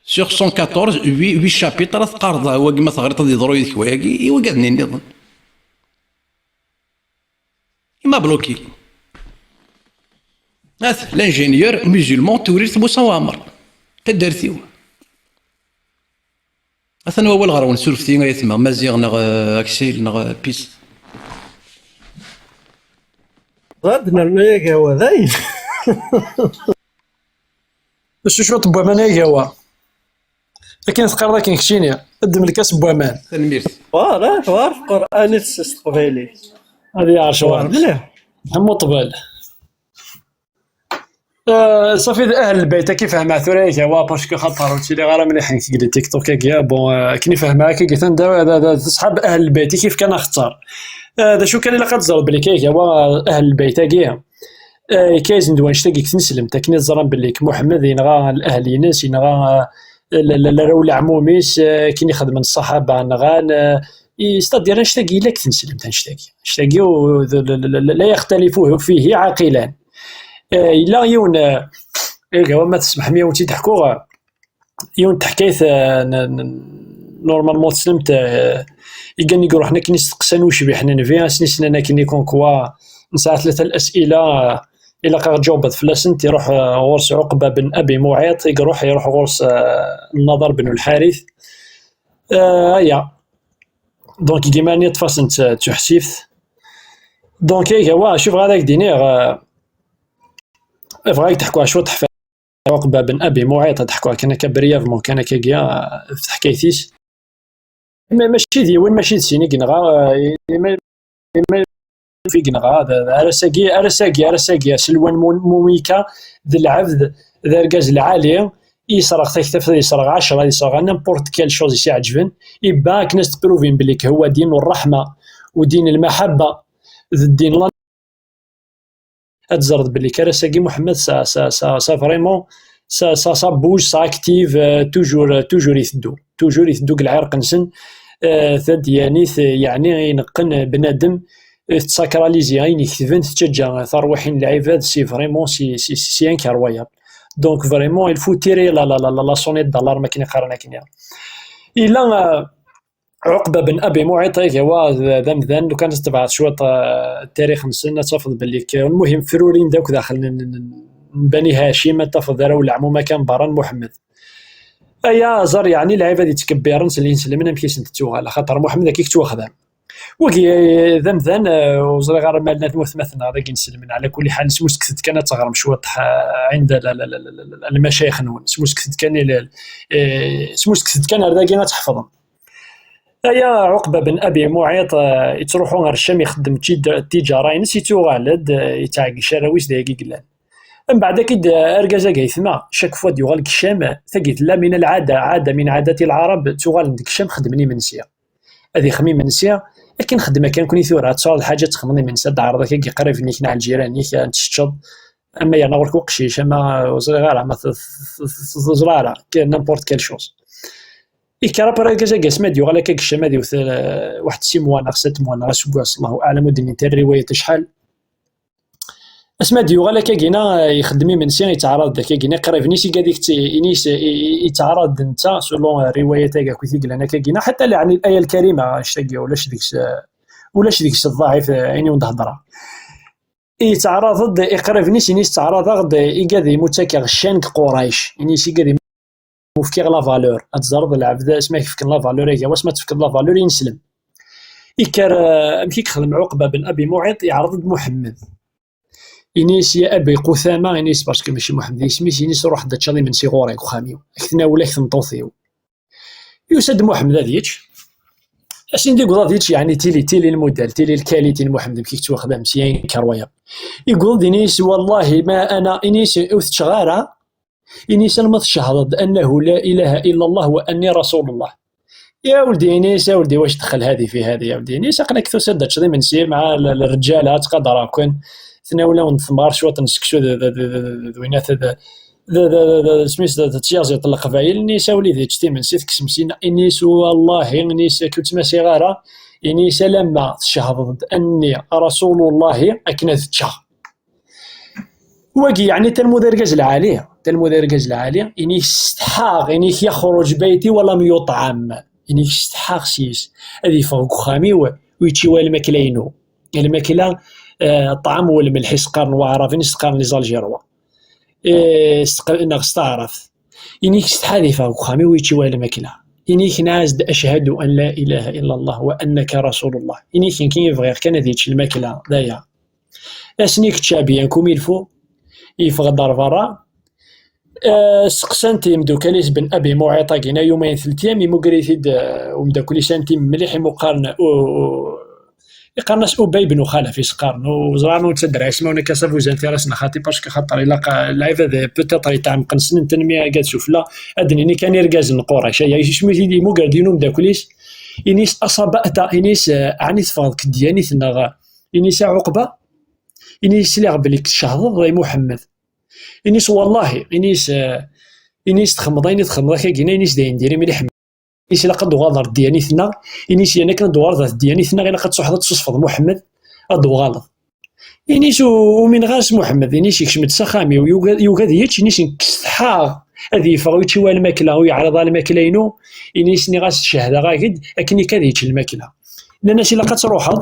sur cent quatorze, huit, huit chapitres, ad teqqareḍ, ah, wagi ma teɣriḍ ad yeḍru yid-k wayagi, i wigad-nni nniḍen. Il m'a bloqué. At, l'ingénieur musulman Tewrirt Musa Waɛmer. Taddart-iw. Atan wawal ɣer-wen, surfti ay atma, Maziɣ neɣ, eh, Aksil neɣ, eh, Pis. Ɣad nernu agawa dayen. Acu cwiṭ n waman ay agawa? Akken teqqareḍ akken keččini, ddem lkas n waman. Tanemmirt. War, eh, war Qur'an i tessas teqbaylit. Ad yeɛrec war mliḥ. Ḥemmu ṭbel. Euh, صافي، اهل البيت كيف فهمها ثوريك هو parce que خاطر وتيلي غير مليحين كي قلت تيك توك كي bon، آه، كني فهمها كي قلت انت هذا صحاب اهل البيت كيف كان اختار. آه، هذا شو كان الا قد زرب لك هو اهل البيت كي آه، كاين دوا نشتاق يكتن سلم تاكني زران بليك محمد ينغى الاهل ينس ينغى، آه، لا لا لا راو العموميس، آه، كي نخدم الصحابه نغان، آه، ستادير نشتاق الا كتن سلم تنشتاق نشتاق لا يختلف فيه عاقلان. آه، إلا يون، آه، إيه، هو ما تسمح مية وتي تحكو، آه، يون تحكيت، آه، ن-، ن-، نورمالمون تسلمت، آه، يقال نيك روحنا كي نستقسان وش بي حنا نبي، اسني سنانا كي نيكون كوا نسعى ثلاثة الأسئلة، آه، إلا قا جاوبت فلاسن تيروح، آه، غورس عقبة بن أبي معيط، يروح، يروح غورس، آه، النضر بن الحارث. آه، يا. دونك كيما ني طفاسن ت-، تحسيفت. دونك إيه، هو شوف غادي ديني، آه، بغا يتحكوا شوية حفاية عقبة بن أبي معيط، تحكوا كان كبريافمون كان كيكيا في حكايتيس. ما ماشي ديوان ماشي دسيني كنغا، ما ما في كنغا هذا رساقي رساقي رساقي سلوان مون- موميكا ذا العبد ذا الرقاز العالي، يسرق تكتف يسرق عشرة يسرق نيمبورت كال شوز يسعجبن، يبا كناس تبروفين بليك هو دين الرحمة ودين المحبة ذا الدين. Ad tzerḍ belli Karasagi Muḥemmed sa, sa, sa, sa vraiment sa, sa, sa bouge, sa active, euh, toujours, euh, toujours iteddu. Toujours iteddu deg lɛirq-nsen, euh, tadyanit, euh, yeɛni ineqqen bnadem, euh, tessakralizi ayen iketben, tettaǧǧa tarwiḥin n lɛibad, c'est vraiment, c'est, c'est, c'est incroyable. Donc vraiment, il faut tirer la, la, la, la, la sonnette d'alarme akken i qqaren akken. Ila, euh, Ɛuqba ben Abi Muɛiṭ, ihi wa d, d amdan, lukan tebɛeḍ cwiṭ, eh, tarix-nsen, ad tafeḍ belli k-, lmuhim, frurin d akk daxel n, n, n, n Bani Hacim, ad tafeḍ arraw n leɛmuma kan berra n Muḥemmed. Aya ẓer, yeɛni lɛibad yettkebbiren s inselmen, amek i sen-tettuɣal, axaṭer Muḥemmed akka i yettwaxdam. Wagi, eh, d amdan, eh, ur ẓriɣ ara ma llan watmaten neɣ d akken inselmen, ɛla kulli ḥal, smusktet kan ad teɣrem cwiṭ, eh, ɛinda l-, l-, l-, l-, l-, lmacayix-nwen, smusktet kan i l-, eh, smusktet kan ar dagi ad tḥefḍem. Aya Ɛuqba ben Abi Muɛiṭ, eh, yettruḥu ɣer Ccam, ixeddem tij-, tijara-ines, yettuɣal-d, eh, yettɛeggic arraw-is d ayagi i yellan. Mbeɛd akid, eh, argaz-agi ayetma, chaque fois d-yuɣal deg Ccam, tagi tella min lɛada, ɛada min ɛadat i lɛarab, ttuɣalen deg Ccam xeddmen imensi. Ad ixem imensi, akken xeddem akka nekni tura, ad tesɛuḍ lḥaǧa ad texmeḍ imensi, ad d-ɛreḍ akka qrib-nnek neɣ lǧiran-ik, ad teččeḍ, ama yerna ɣur-k uqcic, ama ur ẓriɣ ara, ma t-, t-, t-, t-, teẓra ara, n'importe quelle chose. Ikker après argaz-agi asmi ad yuɣal akka deg Ccam ad iwet, eh, waḥed six mois neɣ sept mois neɣ aseggas, Allahu aɛlam, ur d-nnint ara riwayat acḥal. Asmi ad yuɣal akkagina, eh, ixeddem imensi, yettɛaraḍ-d akkagina, qrib-nni s igad i yett-, ini-s, i, i, yettɛaraḍ-d netta, selon, eh, riwayat-agi akkit i yellan akkagina, ḥatta leɛni l-aya lkarima, annect-agi ulac deg-s, eh, ulac deg-s ḍḍaɛif, eh, ayen i wen-d-hedreɣ. Yettɛaraḍ-d, iqrib-nni s ini-s ttɛaraḍ-aɣ-d, eh, igad i mu ttakeɣ ccan deg Qurayc, ini-s igad i mu fkiɣ la valeur. Ad teẓreḍ lɛebd asmi ak-fken la valeur, iga wasmi ad tefkeḍ la valeur i ineslem. Ikker, eh, amek i yexdem Ɛuqba ben Abi Muɛiṭ, yeɛreḍ-d Muḥemmed. Ini-s, ya Abi Qutama, ini-s, parce que mačči Muḥemmed isem-is, ini-s, ruḥ-d ad teččeḍ imensi ɣur-i deg uxxam-iw. Ak-tnawel ak tmeṭṭut-iw. Yusa-d Muḥemmed ad yečč. Asin d-yewweḍ ad yečč, yeɛni tili, tili lmudal, tili lkaliti n Muḥemmed, amek i yettwaxdam, sya yenker wayeḍ. Yewweḍ-d ini-s, wallahi ma ana, ini-s, ur teččeɣ ara, ini-s, alma tcehdeḍ annahu la ilaha illa Allah wa anni rasulullah. يا ولدي إنيس، يا ولدي، واش دخل هذه في هذه؟ يا ولدي إنيس، أقلك توسد تشري من سير مع ال-، الرجالة، تقدر أكون ثناولا ونثمار شوية نسكسو ذ-، ذ-، ذ-، ذ-، ذوينات ذ-، ذ-، ذ-، سميس ذ-، ذ-، تيازيط القبايل. إنيس، يا وليدي، تشتي من سير تكسم سينا. إنيس، والله إنيس كنت ما صغيرة. إنيس، لما تشهد أني رسول الله أكن تشهد. Wagi, yeɛni, talmud argaz lɛali, talmud argaz lɛali, ini-k setḥaɣ, ini-k yaxruǧ bayti wa lam yuṭɛam, ini-k setḥaɣ s-yes, ad yeffeɣ deg uxxam-iw, ur yečči wara lmakla-inu. Lmakla, eh, ṭṭɛam u lmelḥ i s-qqaren waɛraben, i s-qqaren les Algérois. Eh, s teq-, neɣ s taɛrabt. Ini-k setḥa ad yeffeɣ deg uxxam-iw, ur yečči wara lmakla. Ini-k nɛas-d: "Ashhadu an la ilaha illa Allah wa annaka rasulullah." Ini-k nekk i bɣiɣ kan ad yečč lmakla, d aya. Asmi kečč bien comme il faut, yeffeɣ-d ar berra. Eh, seqsan-t yimdukal-is Ben Abi Muɛiṭ-agi, ayen yumayen teltyam, imuger-it-id, eh, umdakkel-is anti mliḥ, imuqqaren u-, u-, iqqaren-as Ubay ben Xalaf, i s-qqaren. Ur ẓriɣ ur nettadder ismawen akka s abuzan tira-s neɣ xaṭi, parce que xaṭer ilaq, eh, lɛibad, eh, peut-être yetɛemqen ssnen-ten mi agad sufella, ad d-nini kan irgazen n Qurayc, aya isem-it-id imuger-d yiwen umdakkel-is, ini-s: "Asaba'ta?" Ini-s, eh, "Ɛni teffɣeḍ-k ddyanit-nneɣ?" Ini-s: "A Ɛuqba?" Ini-s: "Sliɣ belli tcehdeḍ i Muḥemmed." Ini-s: "Wallahi," ini-s, eh, ini-s: "Txedmeḍ ayen i txedmeḍ akka-gina," ini-s: "D ayen diri mliḥ." Ini-s: "Ilaq ad d-tuɣaleḍ ar ddyanit-nneɣ." Ini-s: "Yan akken ad d-tuɣaleḍ ar ddyanit-nneɣ, ilaq ad tṣuḥeḍ ad tessusfeḍ Muḥemmed, ad d-tuɣaleḍ." Ini-s: "U-, umineɣ-as Muḥemmed." Ini-s: "Yekcem-d s axxam-iw, yuga, yuga ad yečč." Ini-s: "Nekk setḥaɣ ad yeffeɣ ur yečči ara lmakla, ur yeɛriḍ ara lmakla-inu." Ini-s: "Nniɣ-as cehdeɣ-ak-d akken ikad yečč lmakla." Nnan-as: "Ilaq ad truḥeḍ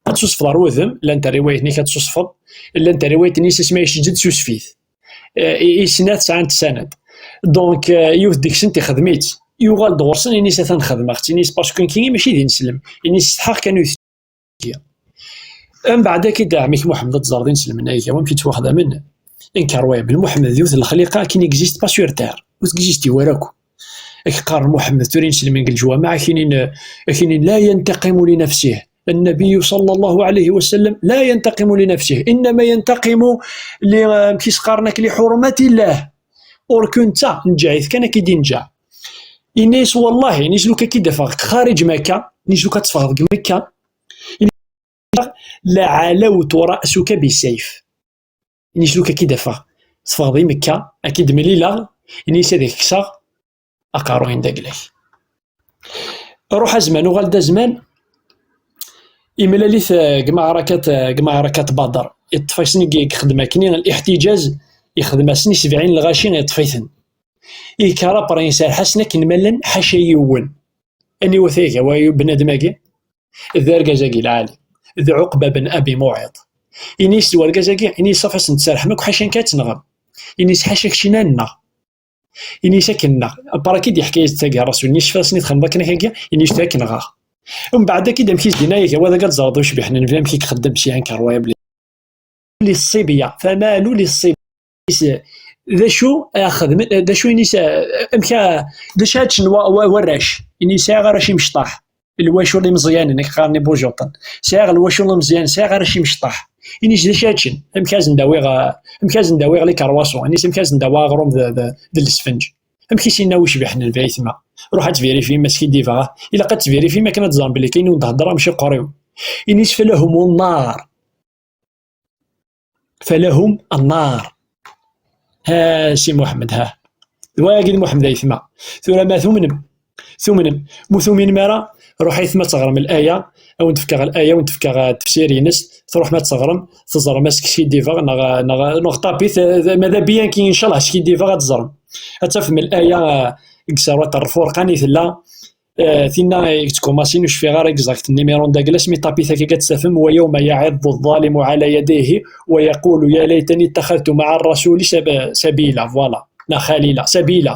ad tsusfeḍ ar wudem." Llant rriwayat-nni ad tsusfeḍ, llant rriwayat-nni s asmi yesǧed susfit. Eh, i, i snat sɛant ssanad. Donc, eh, yiwet deg-sent ixdem-itt. Yuɣal-d ɣur-sen, ini-s: "Atan xedmeɣ-tt." Ini-s: "Parce que nekki mačči d ineslem." Ini-s: "Setḥaɣ kan ur t-tgi." Mbeɛd akka i d ɛemmi-k Muḥemmed ad teẓreḍ ineslmen-agi, wamek i ttwaxdamen. Inker waya, Ben Muḥemmed d yiwet n lexliqa qui n'existe pas sur terre. Ur texisti wara akk. Ak qqaren Muḥemmed tura ineslmen deg leǧwameɛ, ak inin, ak inin: "La yantaqimu li nafsih. Annabiyu sallallahu alayhi wa sallam la yantaqimu li nafsih. Innama yantaqimu li, eh, amek i s-qqaren akk, li ḥurmatillah." Ur kunta, nǧeɛ-it kan akka i d-inǧeɛ. Ini-s: "Wallahi," ini-s, "lukan ad k-id-afeɣ xarij Makka," ini-s, "lukan ad teffɣeḍ deg Makka," ini-s, "la alawtu ra'saka bisayf." Ini-s: "Lukan ad k-id-afeɣ teffɣeḍ i Mekka, ad k-id-mlileɣ," ini-s, "ad ak-kkseɣ aqerruy n dagla-k." Ruḥ azman, uɣal-d azman, imlal-it, eh, deg meɛrakat, eh, deg meɛrakat Badr. Iṭṭef-asen i ixdem akkenni, liḥtijaj, ixdem-asen i sebɛin lɣaci, iṭṭef-iten. Ikker après iserreḥ-asen akken ma llan, ḥaca yiwen. Aniwa-t ihi wa bnadem-agi? D argaz-agi lɛali, d Ɛuqba ben Abi Muɛiṭ. Ini-s d wergaz-agi, ini-s: "Ṣafi, ad sen-tserrḥem akk, ḥaca nekk ad tenɣem." Ini-s: "Ḥaca keččini ad nneɣ." Ini-s: "Akken nneɣ." Après i d-yeḥka-yas-d tagi Rasul, ini-s: "Ṣafi, ad sen-txedmeḍ akken akka-agi?" Ini-s: "Akken nneɣ." Mbeɛd akka i d amek i s-d-yenna: "Ihi, wa d-ak ad teẓreḍ ucbiḥ n nnbi amek i ixeddem si incroyable." Li ṣṣibya, famalu li ṣṣibya. D acu ara xedmen, d acu ini-s, amek a, d acu ara ččen wa-, wa-, warrac? Ini-s: "Sɛiɣ arrac imecṭaḥ, lwacul imeẓyanen, akken qqaren ibujuṭen. Sɛiɣ lwacul imeẓyanen, sɛiɣ arrac imecṭaḥ." Ini-s: "D acu ara ččen? Amek ad sen-d-awiɣ, eh, amek ad sen-d-awiɣ les croissants?" Ini-s: "Amek ad sen-d-awiɣ aɣrum d, d, d lesfenǧ?" Amek i s-yenna ucbiḥ n nnbi ayetma? Ruḥ ad tvirifim ma skiddibeɣ. Ilaq ad tvirifim akken ad teẓrem belli ayen i wen-d-heddreɣ mačči qerriw. Ini-s: "Falahum nnar." Falahum nnar. Ha, Si Muḥemmed, ha. D wayagi d Muḥemmed ayetma. Tura ma tumnem, tumnem. Ma tuminem ara, ruḥ ayetma ad teɣrem laya, a wen-d-fkeɣ laya, a wen-d-fkeɣ, eh, tefsir-ines, truḥem ad teɣrem, teẓrem askiddibeɣ neɣ, neɣ, neɣ tapit, eh, ma d bien ki, incallah, skiddibeɣ ad teẓrem. Ad tafem laya, eh, deg Surat Lfurqan i tella, Eh, tinna i yettkumasin, ur cfiɣ ara exact numéro n daglas, mi tapit akka ad tt-tafem: "Wa yawma yaɛiddu ḍḍalimu ɛala yadayhi wa yaqulu ya laytani ittaxadtu maɛa rasuli sab-, sabila", voilà, neɣ xalila, sabila,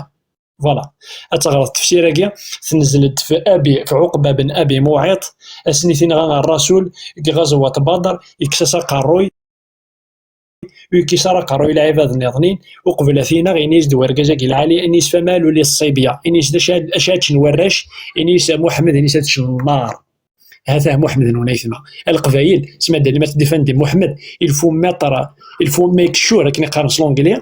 voilà. Ad teɣreḍ tefsir-agi, tnezl-d f Abi, f Ɛuqba ben Abi Muɛiṭ, ass-nni t-inɣa Rasul deg ɣazwat Badr, yekkes-as aqerruy, ur yekkis ara aqerruy lɛibad nniḍnin, uqbel ad t-ineɣ, ini-s-d wergaz-agi lɛali, ini-s: "Famalu li ṣṣibya", ini-s: "D acu ad, acu ad ččen warrac?" Ini-s: "A Muḥemmed", ini-s, "ad ččen nnar." Hata Muḥemmed-nwen ayetma. A Leqbayel, sma d-, ma tdifandi Muḥemmed, il faut mettre, il faut make sure, akken i qqaren s l'anglais,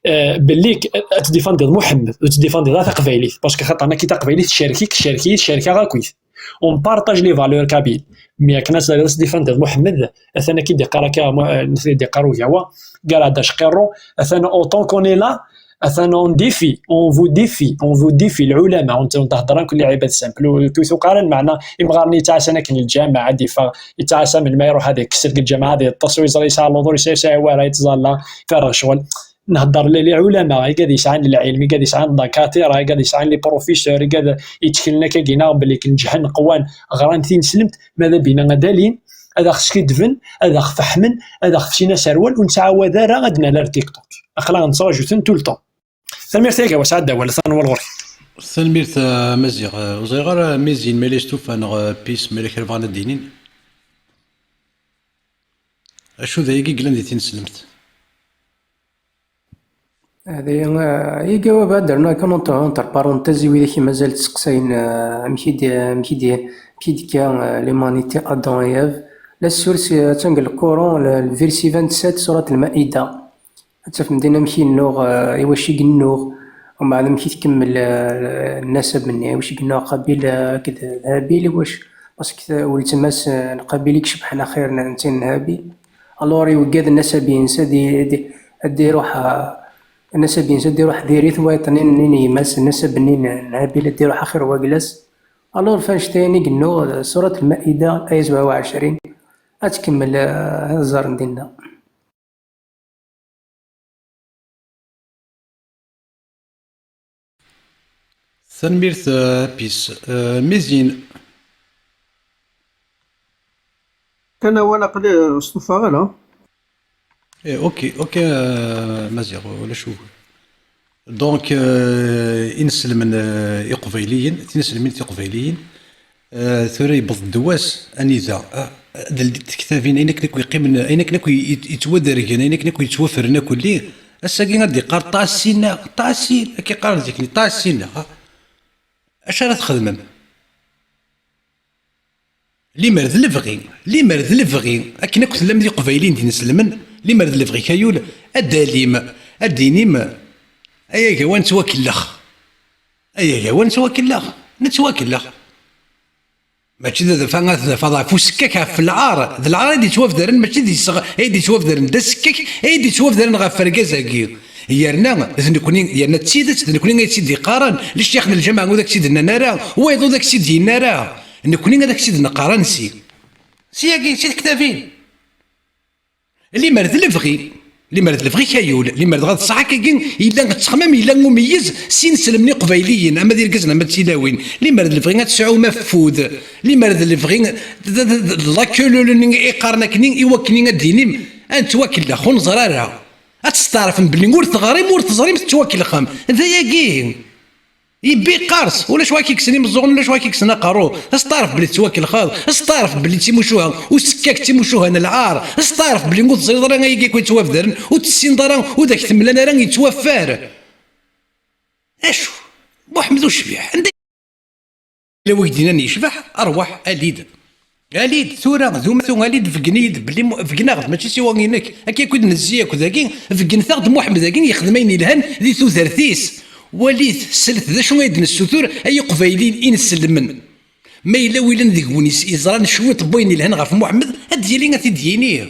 eh, belli k-, ad tdifandiḍ Muḥemmed, ur tdifandiḍ ara taqbaylit, parce que xaṭer nekki taqbaylit tcerk-ik, tcerk-iyi, tcerk-aɣ akkit. On partage les valeurs kabyles. Mais akken ad s-, ad s-difandiḍ Muḥemmed, atan akka i d-iqqar akka, mu-, eh, netta i d-iqqar ugawa, Garad Acqirru, atan autant qu'on est là, atan on défie, on vous défie, on vous défie, lɛulama, on, on tehder akk lɛibad simple, ur tuqaren, meɛna imɣaren yettɛassan akken lǧameɛ ad d-iffeɣ, yettɛassa melmi iruḥ ad ikkes deg lǧameɛ ad yeṭṭes, ur yeẓri yesɛa luḍur, yesɛa, yesɛa awal, yettẓalla, iferreɣ ccɣel. Nhedder li, li ɛulama, igad yesɛan lɛilm, igad yesɛan dakatira, igad yesɛan les professeurs, igad yetteklen akka gina belli k-, neǧhen, qwan, ɣran tineslemt, ma d abina ad alin, ad aɣ-skidben, ad aɣ-fehmen, ad aɣ-fsin aserwal, ur nettɛawad ara ad nali ar TikTok. Aql-aɣ nettṛaju-ten tout le temps. Tanemmirt ay agawa, sɛedda awal, tanwal ɣur-k. Tanemmirt a Maziɣ. Eh, ur ẓriɣ ara Mizin ma yella yestufa neɣ, eh, Pis ma yella kra bɣan ad d-inin. Acu d ayagi i yellan di tineslemt? Hadi, eh, iga waba ad d-rnuɣ kan entre, entre parenthèses i widak i mazal ttseqsayen, eh, amek i d-, amek i d-, amek i d-tekka, eh, l'humanité Adam et Ève. La ssuret, eh, attan deg le Coran, le, le verset vingt-sept, surat Al-Maïda. Ad tafem din amek i yennuɣ, eh, i wacu i yennuɣ, umbeɛd amek i tkemmel, eh, nnasab-nni, i wacu i yennuɣ Qabil, eh, akked Habil, i wacu, parce que weltma-s, eh, n Qabil i icebḥen axir n, n tin n Habil. Alors, iweggad nnasab-ines ad i-, ad i-, ad iruḥ, eh, nnasab-ines ad iruḥ diri-t wayeḍ-nni n yemma-s, nnasab-nni n, n Habil ad iruḥ axir wagla-s. Alors, f annect-a i yennuɣ, eh, surat Al-Maïda, aya sebɛa u ɛecrin, ad tkemmel, eh, ad ẓren dinna. Tanemmirt, eh, a Pis. Eh, Mizin. Kan awal aql-i, eh, stufaɣ ala. Eh, ok, ok, eh, Maziɣ, ulac ugur. Donc, eh, inselmen, eh, iqbayliyen, tineslemin tiqbayliyin, eh, tura yewweḍ-d wass anida, ah, ad ldint tektabin, ayen akken akk yeqqimen, ayen akken akk yet-, yettwadergen, ayen akken akk yettwafren akk-lli, ass-agi ad d-iqqar ṭasin, ṭasin, akka qqaren zik-nni, ṭasin, ah. Acu ara txedmem? Limer d lebɣi, limer d lebɣi, akken akk tellam d iqbayliyen d ineslemen, limer d lebɣi-k a yul, ad d-alim, ad d-inim, ay agawa nettwakellex, ay agawa nettwakellex, nettwakellex. Mačči d adaf ad tdafeḍ ɣef usekkak, ɣef lɛar, d lɛar ay d-yettwabdaren, mačči d iseɣ ay d-yettwabdaren, d asekkak ay d-yettwabdaren ɣef urgaz-agi. Yerna d nekni, yerna d tidet, d nekni ay tt-id-iqqaren, lecyax n lǧameɛ ur d ak-tt-id-nnan ara, wayeḍ ur d ak-tt-id-yenna ara. Nekni ad ak-tt-id-neqqar ansi? Siyagi, si tektabin. Limer d lebɣi, limer d lebɣi-k a yul, limer dɣa d ṣṣeḥ akkagi, yella ttexmam, yella umeyyez s inselmen iqbayliyen, ama d irgazen, ama d tilawin. Limer d lebɣi ad tesɛum afud, limer d lebɣi d, d, d, d la queue leu leu-nni i qqaren akkenni, i wakken ad d-inim, ad nettwakellex, ur neẓri ara. Ad testeɛrfem belli ur teɣrim, ur teẓrim, tettwakellxem. D ayagi. Yebbi yeqqars, ulac wa k-ikksen imeẓẓuɣen, ulac wa k-ikksen aqerru. Steɛref belli tettwakellxeḍ, steɛref belli d timucuha, usekkak d timucuha n lɛar, steɛref belli ur teẓriḍ ara ayagi akk yettwabdaren, ur tessineḍ ara, ur d ak-t-mlan ara, yettwaffer. Acu? Muḥemmed ucbiḥ, anda yella wi k-d-yennan yecbeḥ? Arwaḥ, ali-d. Ali-d tura, d umatu, ali-d, beggen-iyi-d belli mu-, beggen-aɣ-d, mačči siwa inek. Akka akk i d-nezzi akk dagi, beggen-aɣ-d Muḥemmed-agi yexdem ayen yelhan di tudert-is. Walit, slet d acu ay d-nessutur, ay Iqbayliyen ineslemen. Ma yella wilan deg-wen is-, yeẓran cwiṭ n wayen yelhan ɣef Muḥemmed, ad d-yili ad t-id-yini.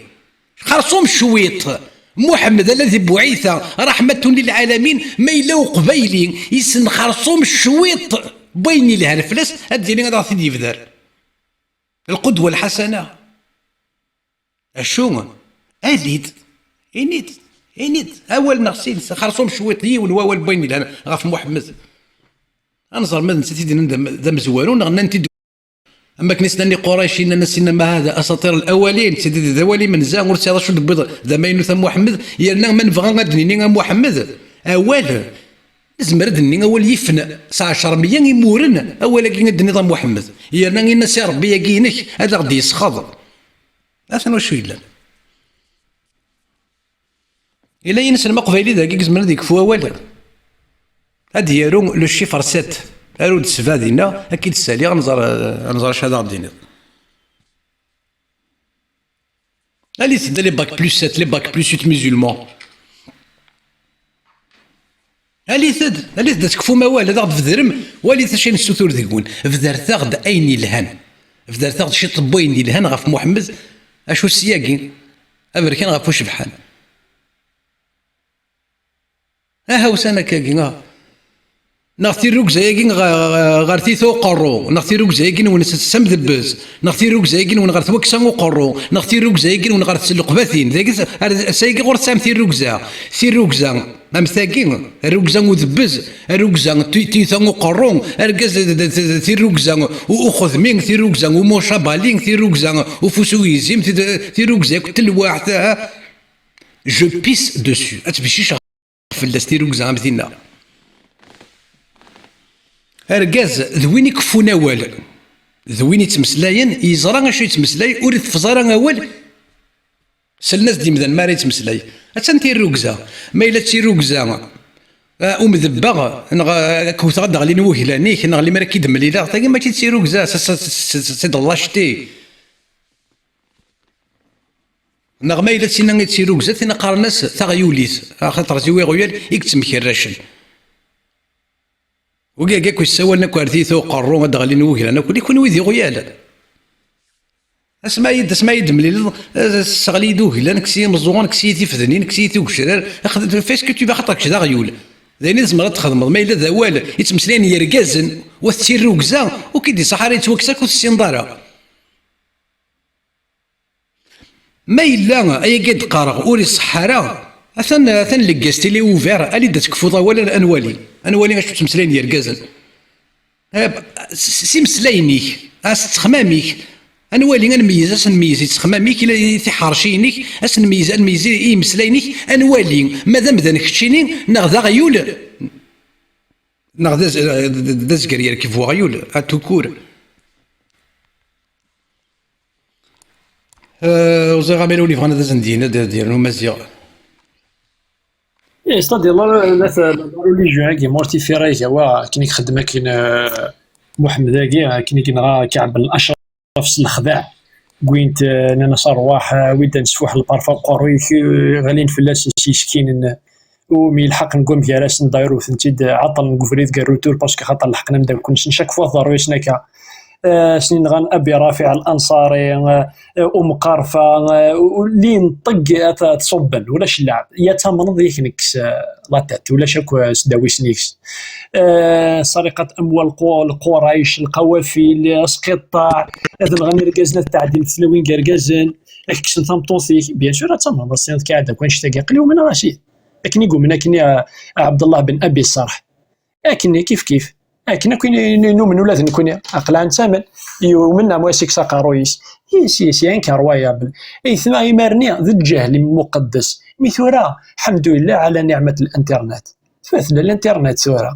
Xerṣum cwiṭ. Muḥemmed ala di buɛita, raḥmatun lil ɛalamin, ma yella uqbayli yessen xerṣum cwiṭ n wayen yelhan fell-as, ad d-yili ad aɣ-t-id-yebder. Lqudwa lḥasana. Acu? Ali-d. Ini-d. Ini-d. Awal neɣ sin, xerṣum cwiṭ, yiwen wawal n wayen yelhan ɣef Muḥemmed. Ad nẓer ma d nettat i d-nnan d am-, d amezwaru, neɣ nnan-t-id am wakken i s-nnan Iquraycin, nnan-as: "Innama hada asaṭir al-awalin", d tididi d awal imenza, ur tesɛiḍ acu d-tewwiḍ d amaynut am Muḥemmed, yerna ma nebɣa ad d-nini am Muḥemmed, awal, nezmer ad d-nini awal yifen s ɛecṛa meyya imuren, awal-agi i d-tenniḍ am Muḥemmed, yerna inna-as i Ṛebbi-agi-inek ad aɣ-d-yesxeḍ. Atan wacu yellan. Yella yineslem aqbayli dagi i izemren ad yekfu awal? Ad d-yaru le chiffre sept. Aru-d sebɛa dinna, ad k-id-ssaliɣ, ad nẓer, ad nẓer acu ad aɣ-d-tiniḍ. Alit-d les bac plus sept, les bac plus huit musulmans. Alit-d, alit-d ad tekfum awal, ad aɣ-d-bedrem, walit acu i nessutur deg-wen. Bedret-aɣ-d ayen yelhan. Bedret-aɣ-d ciṭ n wayen yelhan ɣef Muḥemmed, acu s yagi, aberkan ɣef ucebḥan. Aha, usan akkagi, ah. Neɣ tirrugza-agi ɣ-, ɣ-, ɣer tiyita uqerru, neɣ tirrugza-agi nwen s, s amdebbez, neɣ tirrugza-agi nwen ɣer twaksa uqerru, neɣ tirrugza-agi nwen ɣer tselleqbatin. Dagi s-, ar, ass-agi ɣur tesɛam tirrugza. Tirrugza am tagi, rrugza udebbez, rrugza ti-, tiyita uqerru, argaz d, d, d, tirrugza u-, uxedmi, tirrugza umucabali, tirrugza ufus uyizim, ti-, tirrugza akk telwaḥt, ah. Je pisse dessus. Ad ttbecciceɣ fell-as tirrugza am tinna. Argaz d win ikeffun awal, d win yettmeslayen, yeẓra acu yettmeslay, ur iteffeẓ ara awal. Sellen-as-d imdanen mi ara yettmeslay. Attan tirrugza. Ma yella d tirrugza, ah, umdebbeɣ, neɣ, ah, ad k-wteɣ ad d-ɣlin wuglan-ik, neɣ limer ad k-id-mlileɣ, tagi mačči d tirrugza, c'est, c'est, c'est, c'est de lâcheté. Neɣ ma yella d tinna i d tirrugza, tinna qqaren-as taɣyulit, axaṭer tiwiɣyal i yettemkerracen. Wigi-agi akk yessawalen akk ar tiyita uqerru, ad d-ɣlin wuglan akk, i kunwi d iɣyal. Asma i d-, asma i d-mlileḍ, eh, sseɣli-yi-d uglan, kkes-iyi imeẓẓuɣen, kkes-iyi tifednin, kkes-iyi tugecrar, xdem, fais ce que tu veux, axaṭer kečč d aɣyul. D ayen i tzemreḍ ad txedmeḍ, ma yella d awal yettmeslayen yergazen, wa tettirrugza, ur k-id-iṣaḥ ara, yettwakkes akk ur tessineḍ ara. Ma yella ayagi i d-qqareɣ ur iṣeḥḥa ara, atan, atan le guest il est ouvert, ali-d ad tekfuḍ awal, ad nwali. Ad nwali acu ttmeslayen yergazen. Eh, s, s, s imeslayen-ik, a s ttexmam-ik, ad nwali, ad nmeyyez, ad s nmeyyez i ttexmam-ik, i, i tiḥerciyin-ik, ad s nmeyyez, ad nmeyyez i, i imeslayen-ik, ad nwali ma d amdan keččini, neɣ d aɣyul, neɣ d az-, d, d, d azger yerkeb weɣyul, à tout court. Euh, ur ẓriɣ ma yella win yebɣan ad asen-d-yini ad d-yernu Maziɣ. Eh, c'est-à-dire, la, la, la, la religion-agi, ma ur tifir ay gawa, akken i ixeddem akken, eh, Muḥemmed-agi, akken i yenɣa Kaɛb el Acraf s lexdeɛ, wwin-t, eh, nnan-as: "Rwaḥ, eh, awi-d ad nesfuḥ lparfa uqerruy-ik", eh, ɣlin fell-asen s yiskinen, umi yelḥaqen deg wamgar-asen, d'ailleurs, wten-t-id, ɛeṭṭlen deg ubrid deg retour, parce que xaṭer leḥqen ameddakel-nsen, chaque fois tḍerru-yasen akka. Eh, asen-nɣan Abi Rafiɛ Al-Anṣari, eh, Umqarfa, eh, u-, u-, li nṭeg ad t-, ad t-ṣubben, ulac lɛeb. Ya tamneḍ yak nekkes, eh, la tête, ulac akk, eh, sdawisen-is. Eh, sariqat amwal qu-, lqurayc, lqawafil, asqiṭṭaɛ, ad nɣan irgazen, ad tɛeddim tlawin n yergazen, ad k-kksen tameṭṭut-ik. Bien sûr, ad tamneḍ, ad s-tiniḍ kan, "Ɛedda akk annect-agi, aql-i umneɣ, a sidi." Akken i yumen akken i, eh, Ɛebdellah ben Abi Ṣerḥ. Akken kif kif. Akken akk i, i, i numen ula d nekkni. Aql-aɣ nettamen. Yumen neɣ ma as-ikkes aqerruy-is. Yes, yes, c'est incroyable. Aytma, imarni d lǧahl imuqeddes. Mi tura, ḥemdullah ala niɛmat l-internet. Tura tella l'internet tura.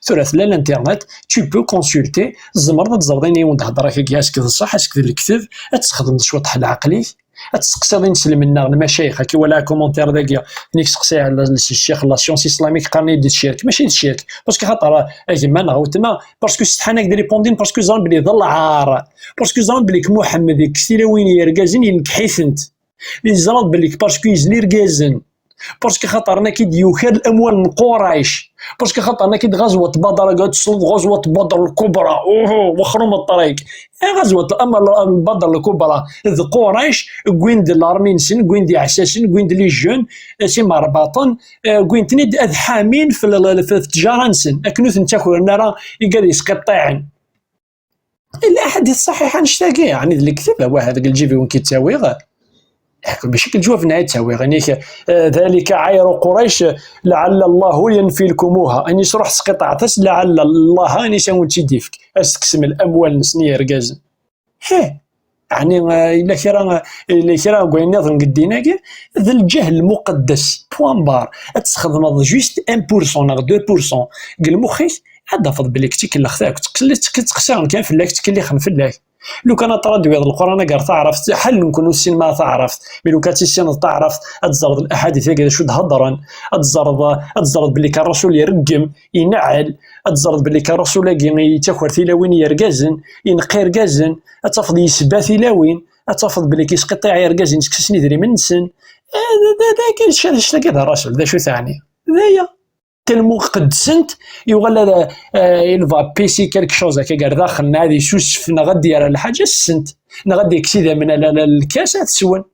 Tura tella l'internet, tu peux consulter, tzemreḍ ad teẓreḍ ayen i wen-d-hedreɣ akka, ask d ṣṣeḥ, ask d lekteb, ad tesxedmeḍ cwiṭ n lɛeql-ik. Ad testeqsiḍ inselmen-nneɣ, lmacayix, akka wala commentaire dagi, nekk seqsiɣ la, ccix la science islamique, qqaren-iyi-d d ccirk. Mačči d ccirk, parce que xaṭer a gma neɣ a weltma, parce que setḥan ad k-d-répondin, parce que ẓran belli d lɛar, parce que ẓran belli Muḥemmed yekkes tilawin i yergazen, yenkeḥ-itent. Ẓran belli parce que yezla irgazen, parce que xaṭer nekk i d-yuker amwal n Qurayc. Parce que xaṭer nekk i d ɣazwat Badr, ad tesleḍ ɣazwat Badr Lkubra, uhu, wexrum ṭṭriq. Eh, ɣazwat ama l-, Badr Lkubra, d Qurayc, wwin-d l'armée-nsen, wwin-d iɛessasen, wwin-d les jeunes, eh, s imerbaṭen, eh, wwin-ten-id ad ḥamin f l-, l-, f ttjara-nsen, akken ur ten-ttakren ara igad yesqiṭṭiɛen. Yella aḥadit ṣaḥiḥ annect-agi, ɛni d lekteb, wah, deg lǧib-iw nekk i ttawiɣ? Mačči deg leǧwab-nni i ttawiɣ, inik, eh, ذلك عير قريش لعل الله ينفيكموها. Anis ruḥ sqiṭɛet-as, لعل الله anis a wen-tt-id-ifk. Ad s-tekksem amwal-nsen i yergazen. Hih. Ɛni, eh, yella kra, yella kra n wayen nniḍen deg ddin-agi? D lǧahl lmuqeddes, point barre. Ad tesxedmeḍ juste un pour cent neɣ deux pour cent deg lmux-ik, ad d-tafeḍ belli ttkelliɣ akk, ttqelli-, ttqelli-, ttqessiren kan fell-ak, ttkellixen fell-ak. Lukan ad traduiḍ Lquran-agi ar taɛrabt, ḥal nekkni ur tessinem ara taɛrabt, mi lukan ad tissineḍ taɛrabt, ad teẓreḍ laḥadit-agi d acu d-heddren, ad teẓreḍ, ad teẓreḍ belli kan Rasul ireggem, ineɛɛel, ad teẓreḍ belli kan Rasul-agi yettaker tilawin i yergazen, ineqq irgazen, ad tafeḍ yesba tilawin, ad tafeḍ belli yesqiṭṭiɛ irgazen, yettekkes-asen idrimen-nsen. Eh, d, d, d, d, d, d, d, d Rasul, d acu teɛni? D aya. Tellement qeddsen-t, yuɣal ad, eh, il va pisser quelque chose akka gar daxel, neɣ ad isusef, neɣ ad d-yerr lḥaǧa, ssent, neɣ ad d-yekkes idammen ala, ala lkas ad swen.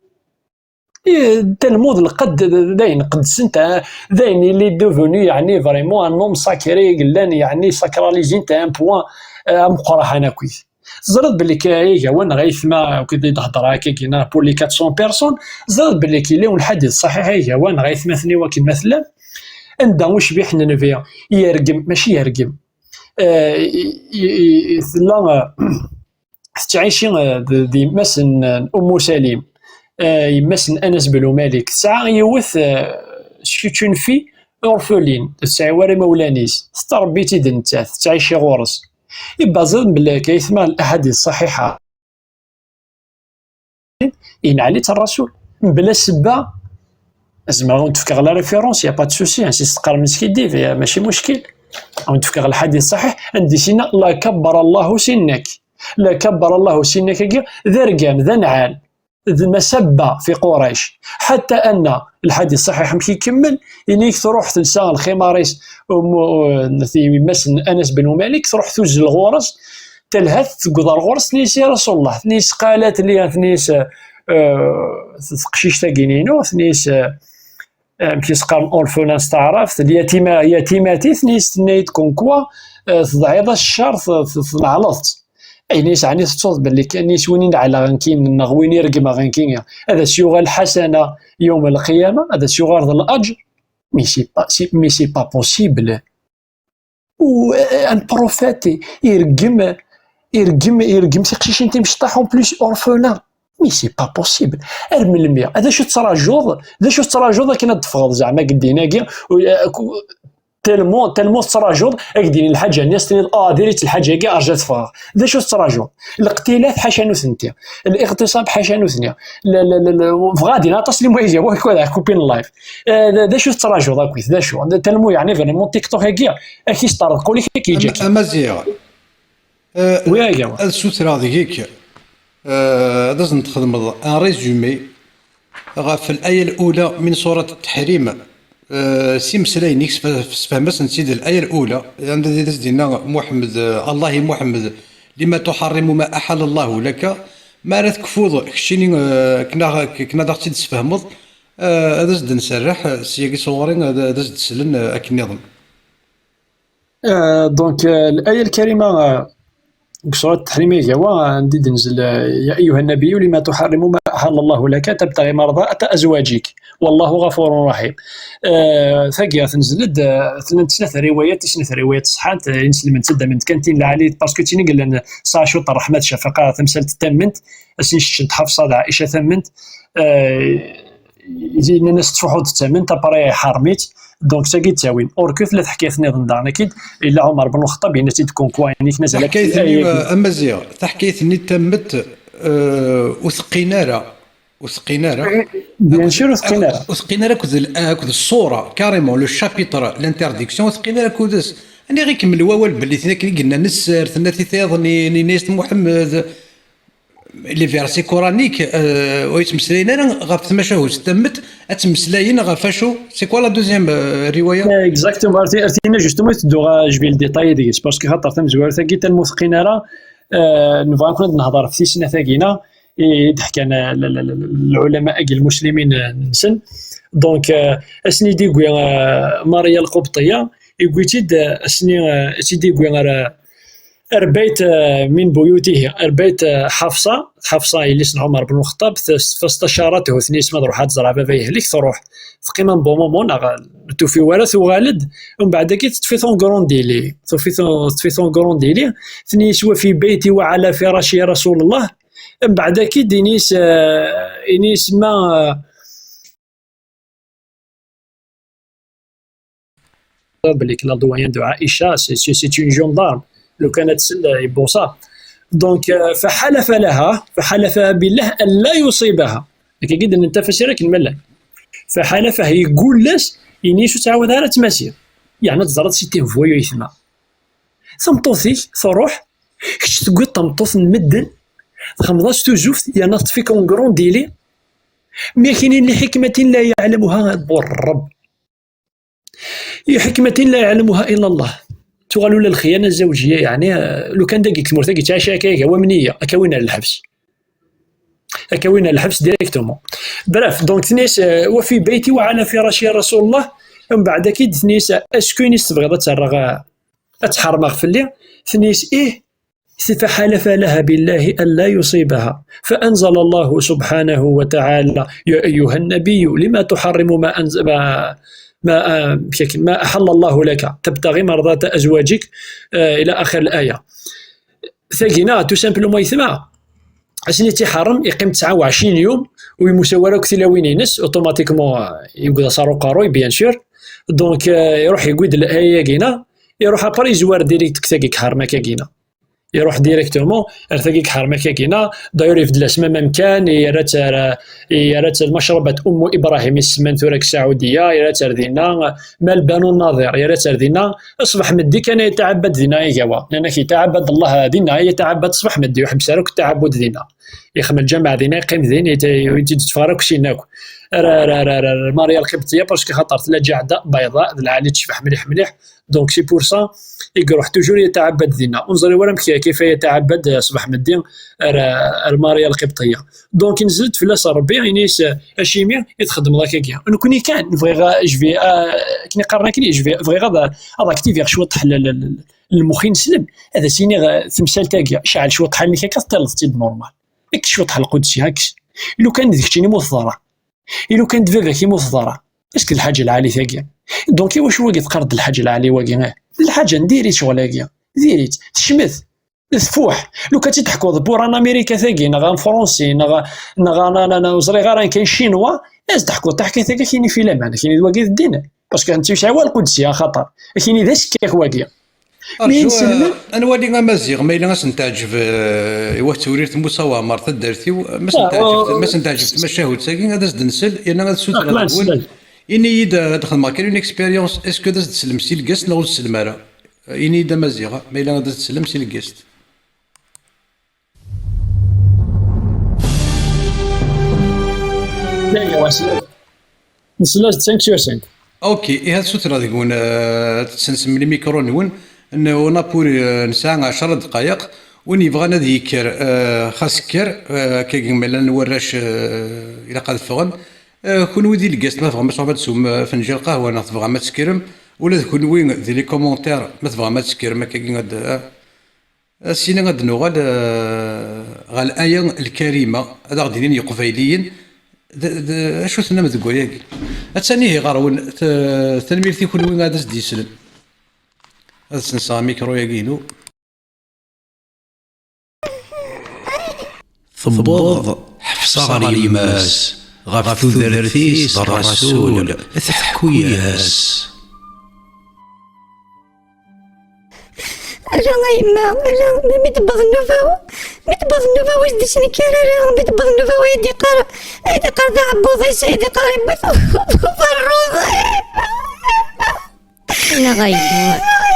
Eh, tellement d lqedd, d, d ayen qeddsen-t, eh, d ayen il est devenu, yeɛni, vraiment un homme sacré, yellan, yeɛni, sacralisé-t à un point, eh, ameqqran akkit. Teẓriḍ belli k-, igawan neɣ aytma, akked i d-heddreɣ akkagi, neɣ pour les quatre cents personnes, teẓriḍ belli k-, yella un lḥadit ṣaḥiḥ, igawan neɣ aytmaten-iw akken ma tellam, anda ucbiḥ n nnbi yergem, mačči yergem, eh, i, i, i, tella, eh, tettɛici, eh, d, d yemma-s n, n Ummu Salim, eh, yemma-s n Anas ben Malik, tesɛa yiwet, eh, c'est une fille, orpheline, ur tesɛi ara imawlan-is, tettṛebbi-tt-id nettat, tettɛici ɣur-s. Ibaẓiḍ belli akka i tma l-ahadith ṣaḥiḥa yenɛel-itt Ṛṛasul. Mebla ssebba, zemreɣ ad wen-d-fkeɣ la référence, y a pas de souci, ansi s-teqqarem neskiddib, ya, mačči muckil. Ad wen-d-fkeɣ lḥadit ṣaḥiḥ, anda i s-yenna, la kabbara Allahu sinnak. La kabbara Allahu sinnak-agi, d argam, d anɛal, d masabba fi Qurayc. Ḥatta anna, lḥadit ṣaḥiḥ amek ikemmel, ini-k truḥ telsa lximar-is, um, uh, n yemma-s n Anas ben Malik, truḥ tuzzel ɣur-s, telha-t, teggeḍ ar ɣur-s, tenna-yas: "Ya Rasulullah," tenna-yas, "qalat li," tenna-yas, eh, teqcict-agi-inu, tenna-yas, eh, amek i s-qqaren orphelin s taɛrabt, lyatima, yatimati, tenna-yas, tenna-yi-d comme quoi, eh, tedɛiḍ-as ccer, t-, t-, tneɛleḍ-tt. Ayen i s-, ɛni tettuḍ belli kan, tenna-yas, win i neɛleɣ nekkini, neɣ win i regmeɣ nekkini, ad as-yuɣal ḥasana yawm lqiyama, ad as-yuɣal d laǧr? Mais c'est pas, c'est, mais c'est pas possible. U, eh, un prophète ireggem, ireggem, ireggem tiqcicin timecṭaḥ, en plus orphelin. Mais c'est pas possible. Ar melmi? D acu tettrajuḍ? D acu tettrajuḍ akken ad d-teffɣeḍ zeɛma deg ddin-agi? U, eh, ku-, tellement, tellement tettrajuḍ, ad k-d-yini lḥaǧa-nni, ad s-tiniḍ: "Ah, diri-tt lḥaǧa-agi, arju ad ffɣeɣ." D acu tettrajuḍ? Leqtilat ḥaca nutenti. Liɣtisab ḥaca nutni. La, la, la, la, bɣa din aṭas li moyens, wa, wa, kupin live. Eh, d, d acu tettrajuḍ akkit? D acu? D, tellement, yeɛni, vraiment, TikTok-agi, ad k-isṭerḍeq ul-ik, ad k-yeǧǧ akkin. Amaziɣ, eh, oui, aya. Ad sutreɣ deg-k, eh, ad as-n-txedmeḍ un résumé ɣef الآية الأولى من سورة التحريم. Eh, s imeslayen-ik, sf-, sfehmem-asen-tt-id, الآية الأولى, anda i d as-d-yenna Muḥemmed, eh, Allah i Muḥemmed: "لم تحرم ما أحل الله لك". Ma ara tekfuḍ keččini, eh, akken a-, akken ad aɣ-tt-id-tesfehmeḍ, eh, ad as-d-nserreḥ, eh, s yagi sɣur-i, ad, ad as-d-slen, eh, akken nniḍen. Eh, donc, eh, الآية الكريمة, eh, deg surat Teḥrim-agi, eh, anda i d-tenzel, eh, "يا أيها النبي لم تحرم ما أحل الله لك تبتغي مرضات أزواجك والله غفور رحيم". Eh, tagi tenzel-d, eh, llant snat riwayat, i snat riwayat ṣeḥḥant, eh, inselmen ttaddamen-d kan tin lɛali, parce que d tin i yellan tesɛa cwiṭ n ṛṛeḥma d ccafaqa, tamsalt d tamment, ass-n keččent Ḥafṣa d Ɛica tamment, eh, yenna-as tfuḥuḍ d tamment, après iḥerrem-itt. Donc, tagi d tawin. Or que tella teḥkayt nniḍen daɣen, akid, yella Ɛumar ben Lxeṭṭab yenna-tt-id comme quoi, ayen i k-nazal akka. Taḥkayt-nni, eh, a Maziɣ, taḥkayt-nni n tammet, eh, ur teqqin ara. Ur teqqin ara. Eh, bien sûr, ur teqqin ara. Ur teqqin ara akked l-, akked ṣṣura, carrément, le chapitre, l'interdiction, ur teqqin ara akked-s. Aniɣ ikemmel wawal belli tin akken i yenna nesser, tenna-t i tiyaḍnin, yenna-yas Muḥemmed. Les versets coraniques, euh, ur yettmeslayen ara ɣef tmacahut n tammet, ad ttmeslayen ɣef acu? C'est quoi la deuxième, euh, riwaya? Eh, exactement, ar ti-, ar tinna justement i tedduɣ, eh, je vais le détailler deg-s, parce que xaṭer tamezwarut-agi, tellement ur teqqin ara, eh, nebɣa kan ad nehḍer ɣef tis snat-agi-na, i d-ḥkan, eh, l-, l-, l-, lɛulama-agi lmuslimin, eh, nsen. Donc, eh, ass-nni i d-yewwi, eh, Mariya Lqubṭiya, yewwi-tt-id, eh, ass-nni, eh, i tt-id-yewwi ar, ar bayt, eh, min buyutihi, ar bayt, eh, Ḥafṣa, Ḥafṣa yelli-s n Ɛumar ben Lxeṭṭab, fas-, fastacarathu, tenna-yas ma tṛuḥ ad tẓer baba yehlek, tṛuḥ. Teqqim un bon moment, neɣ ur tufi wara, tuɣal-d, mbeɛd-agi teṭṭef-it en grand délai, tufi-t, teṭṭef-it en grand délai, tenna-yas wa fi bayti wa ɛala firaci ya Rasulullah, mbeɛd-agi d-ini-s, eh, ini-s ma, eh, belli la doyen de Aïcha, c'est, c'est, c'est une gendarme. Lukan ad tsel, eh, ibuṣa. Donc, eh, فحلف لها، فحلف بالله أن لا يصيبها. Akka i d-nnan tafasir akken ma llan. فحلف, yeggul-as, ini-as ur ttɛawad ara ad tmasi. Yeɛni ad teẓreḍ si tes voyous yetma. Tameṭṭut-ik truḥ, kečč tewwiḍ tameṭṭut n medden, txedmeḍ-as tuzuft, yerna teṭṭef-ik en grand délai. Mais كاينين لحكمة لا يعلمها إلا الرب. لحكمة لا يعلمها إلا الله. Tuɣal ula lxiyana zzawjiya, yeɛni, eh, lukan dagi deg tmurt-agi ttɛici akka, iga wamniya, akka win ar lḥebs. Akka win ar lḥebs directement. Bref, donc, tenna-yas, eh, wa fi bayti wa ɛala firaci ya Rasulullah, mbeɛd-aki d-tenna-yas, est-ce que ini-s tebɣiḍ ad tt-rreɣ, eh, ad tt-ḥermeɣ fell-i? Tenna-yas, ih, فحلف لها بالله ألا يصيبها، فأنزل الله سبحانه وتعالى: "يا أيها النبي لم تحرم ما أنز-، ما، ما، آه، ما أحل الله لك تبتغي مرضات أزواجك"، آه، إلى آخر الآية. Tagi-na, tout simplement, yetma, ass-nni i tt-iḥeṛṛem, yeqqim tesɛa u ɛecrin yum, ur yemmusaw ara akk tilawin-ines, automatiquement, ah, yewweḍ-as ar uqerruy, bien sûr. Donc, euh, iruḥ yewwi-d laya-agi-na, iruḥ après yezwar direct deg tagi iḥerma-agi-na. Iruḥ directement ar tagi iḥerma-agi-na, d'ailleurs ibeddel asma amkan, yerra-tt ar, yerra-tt ar lmacrabat Ummu Ibrahim i s-semman tura deg Saɛudiya, yerra-tt ar dinna, ma Lbanu Nadir, yerra-tt ar dinna, ṣṣbeḥ meddi kan yetɛabbad dinna igawa. Nnan-ak yetɛabbad Allah dinna, yetɛabbad ṣṣbeḥ meddi, ur ḥebbes ara akk ttaɛabbud dinna. Ixdem lǧameɛ dinna, yeqqim din, yet-, ur tt-id-tteffeɣ ara akk syin akk. Ar, ar, ar, ar, ar Mariya Lqibṭiya, parce que xaṭer tella ǧaɛda bayḍa, d lɛali tecbeḥ mliḥ mliḥ. Donc, c'est pour ça, i iruḥ toujours yetɛabbad dinna. Ur neẓri wara amek, kayfa yetɛabbad, eh, ṣṣbeḥ meddi ar, ar Mariya Lqibṭiya. Donc, inzlet fell-as Rebbi, ini-as, eh, acimi i txeddmeḍ akkagi? Nekni kan, bɣiɣ, eh, je vais, eh, akken i qqaren akkenni, je vais, bɣiɣ ad, ad aktiviɣ cwiṭ l-, l-, l-, lmux ineslem, ad as-iniɣ, eh, temsalt-agi, ceɛl cwiṭ ḥalnek akka, teṭṭileḍ-tt-id normal. Kkes cwiṭ ḥelqudsi, kkes. Lukan d keččini mu teḍra. I lukan d baba-k i mu teḍra, est-ce que d lḥaǧa lɛali tagi? Donc, i wacu wagi teqqareḍ d lḥaǧa lɛali wagi, eh? D lḥaǧa n diri-tt ccɣel-agi. Diri-tt, tecmet, tfuḥ. Lukan tt-id-teḥkuḍ pour en Amérique tagi, neɣ en Fransi, neɣ, neɣ, neɣ, neɣ, neɣ, ur ẓriɣ ara, kan Chinois, ad s-d-teḥkuḍ taḥkayt-agi, ad k-yini filaman, ad k-yini d wagi d ddin. Parce que netta yesɛa wa lqudsi, axaṭer. Ad k-yini d askak wagi. Arju, eh, ad nwali Amaziɣ, ma yella ad sen-teɛǧeb, eh, i Wat Tewrirt Musa Waɛmer, taddart-iw, ma sen-teɛǧeb, ma sen-teɛǧeb tmacahut-agi, ad as-d-nsel, yerna ad ssutreɣ deg-wen. Ini-yi-d, eh, ad xedmeɣ kan une expérience, est-ce que ad as-d-tsellem si lgest neɣ ur tsellem ara? Eh, ini-yi-d Amaziɣ, ma yella ad as-tsellem si lgest. Nsell-as-d cinq sur cinq. Ok, ihi ad sutreɣ deg-wen, eh, ad tensem limikru-nwen. N-, on a pour, eh, nesɛa ɛecra dqayeq. Win yebɣan ad yekker, eh, xas kker, eh, akka ma llan warrac, eh, ilaq ad ffɣen. Eh, kunwi d ilgasten, ma tebɣam ad tṛuḥem ad teswem, eh, afenǧal lqahwa neɣ tebɣam ad tekkrem, ula d kunwi di les commentaires ma tebɣam ad tekkrem akkagi ad, eh, Syin ad d-nuɣal, eh, ɣer laya lkarima, ad aɣ-d-inin Yeqbayliyen, d, d acu tennam deg wayagi? Attan ihi ɣer-wen, t-, tanemmirt i kunwi ad as-d-yeslen. Ad senseɣ amikru-yagi-inu. Tewweḍ Ḥefsa ɣer yemma-s, ɣef tudert-is d Rasul, teḥku-yas. Ala a yemma, ala, mi d-tewweḍ nnuba-w, mi d-tewweḍ nnuba-w, ur s-d-isnekkar ara, mi d-tewweḍ nnuba-w, ay d-iqqar, ay d-iqqar d aɛebbuḍ-is, ay d-iqqar yewwi-t uferruḍ. Neɣ a yelli,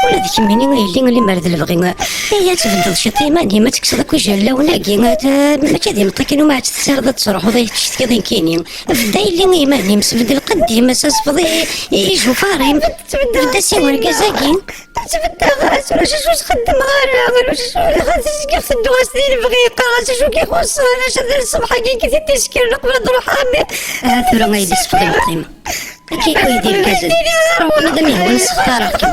ula d kemmini a yelli, limer d lebɣi, ay ad tbeddeḍ ciṭ i iman-im, ad tekkseḍ akk ijallawen-agi, ad, mačči d imeṭṭi kan umi ad tt-tessirdeḍ ad truḥeḍ, ay tettcetkiḍ nekkini. Bedd a yelli i yiman-im, sbedd lqedd-im, sasfeḍ i, i ijufaṛ-im. Bedd-as i urgaz-agi. Ttbeddaɣ-as, ulac acu s-xeddmeɣ ara, ulac acu, xaṭi zgiɣ tedduɣ-as di lebɣi, qqareɣ-as acu k-ixuṣṣen, acu d ṣṣbeḥ-agi i t-id-iskren uqbel ad ruḥeɣ, a mmi. Aha tura ay d-isfeḍ lqima. Akka i kuydi irgazen. Madam Yehwan, ssextareɣ-kem.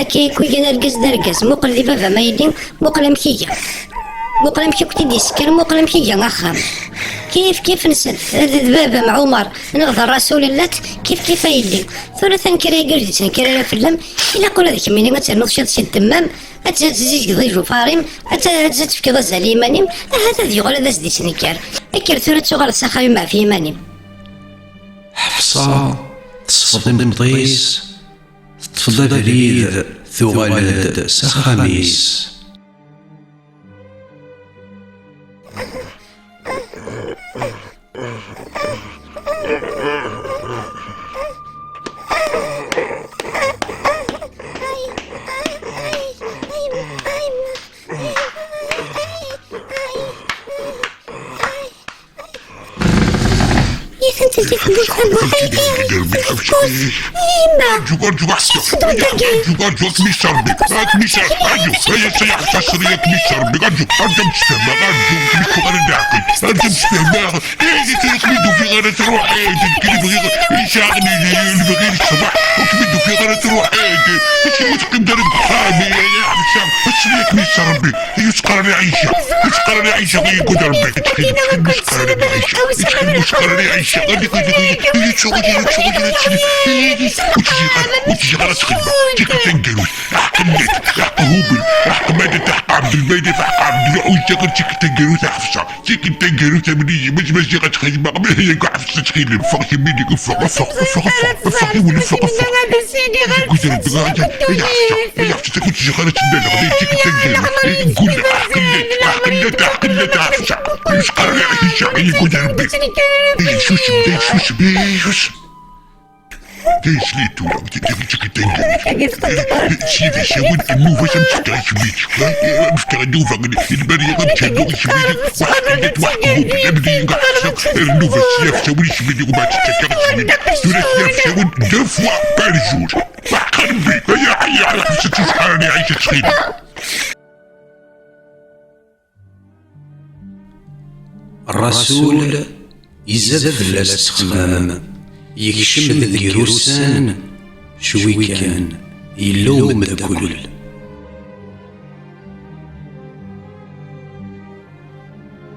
Akka i kuy-, argaz d argaz, muqel di baba-m a yelli, muqel amek iga. Muqel amek i kent-id-isker, muqel amek iga axxam. Kif kif nsen, d, d baba-m Ɛumar, neɣ d Rasul llat, kif kif a yelli. Tura tanekkar-agi ur d-yettnekkar ara fell-am, ilaq ula d kemmini ad ternuḍ ciṭ si ddemma-m, ad t-, ad tezzigeḍ ijufaṛ-im, ad t-, ad tefkeḍ azal i yiman-im, ahat ad yuɣal ad as-d-isnekkar. Kker tura ad tuɣaleḍ s axxam-im ɣef yiman-im. Ḥefṣa tesfeḍ imeṭṭi-s, teṭṭef-d abrid, tuɣal-d s axxam-is. يا خالتي، كيف قلت لك؟ يما. أرجوك، أرجوك، أحسن. أرجوك، أرجوك، أكمل شربي. أكمل شربي. أرجوك. هيا، سيح، حشري، أكمل شربي. أرجوك، أرجوك، مش فاهمة. أرجوك، مش فاهمة. أرجوك، مش فاهمة. إيه، دي تلك ميدو في غير تروح. إيه، دي كل بغي يشغلني، اللي بغي الصباح. وش ميدو في غير تروح. إيه، دي. مش متقدر بحالي، يا حسام. مش ليك، مش ربي. يسقر لي عيشة، يسقر لي عيشة، ويقول ربي، تشكي، تشكي، يسقر لي عيشة، تشكي، يسقر لي عيشة، Ur ttjiɣ ara, ur ttjiɣ ara ttxil. Tikkelt taneggarut, aḥeq Llat, aḥeq Hubel, aḥeq Mada, aḥeq Ɛebdelmanaf, aḥeq Ɛebdelɛuzza, tikkelt taneggarut a Ḥefsa, tikkelt taneggarut a Mliyi, ma, ma ziɣ ad txedmeɣ, ma hiya deg Ḥefsa ttxil-m, ffeɣ kemmini, ffeɣ, ffeɣ, ffeɣ, ffeɣ, ffeɣ, ffeɣ, ffeɣ, ffeɣ. Yeggul Rebbi, ay, ay Ḥefsa, ay Ḥefsa, ur ttjiɣ ara ttnaleɣ, tikkelt taneggarut, yeggul, aḥeq Llat, aḥeq Llat, aḥeq Llat, a Ḥefsa. Ur s-qqar ara Ḥica, yeggul Rebbi. Susem, susem, susem. Sli tura, tikkelt taneggarut. Sidi Sawen, nnuba-s am tefka i kemmini. Am tefka nnuba, lmariya am tjerru i kemmini. Waḥed Llat, waḥed Hubel, am di, waḥed Ḥefsa. Nnuba-s yaf Sawen i kemmini, u ma tettak i kemmini. Tura yaf Sawen deux fois par jour. Waḥed Rebbi, ay, ay, ay Ḥefsa, ur s-qqar ara Ḥica ttxil-m. Rasul izad fell-as ttexmam, yekcem deg irussan, cwi kan, yella umeddakel.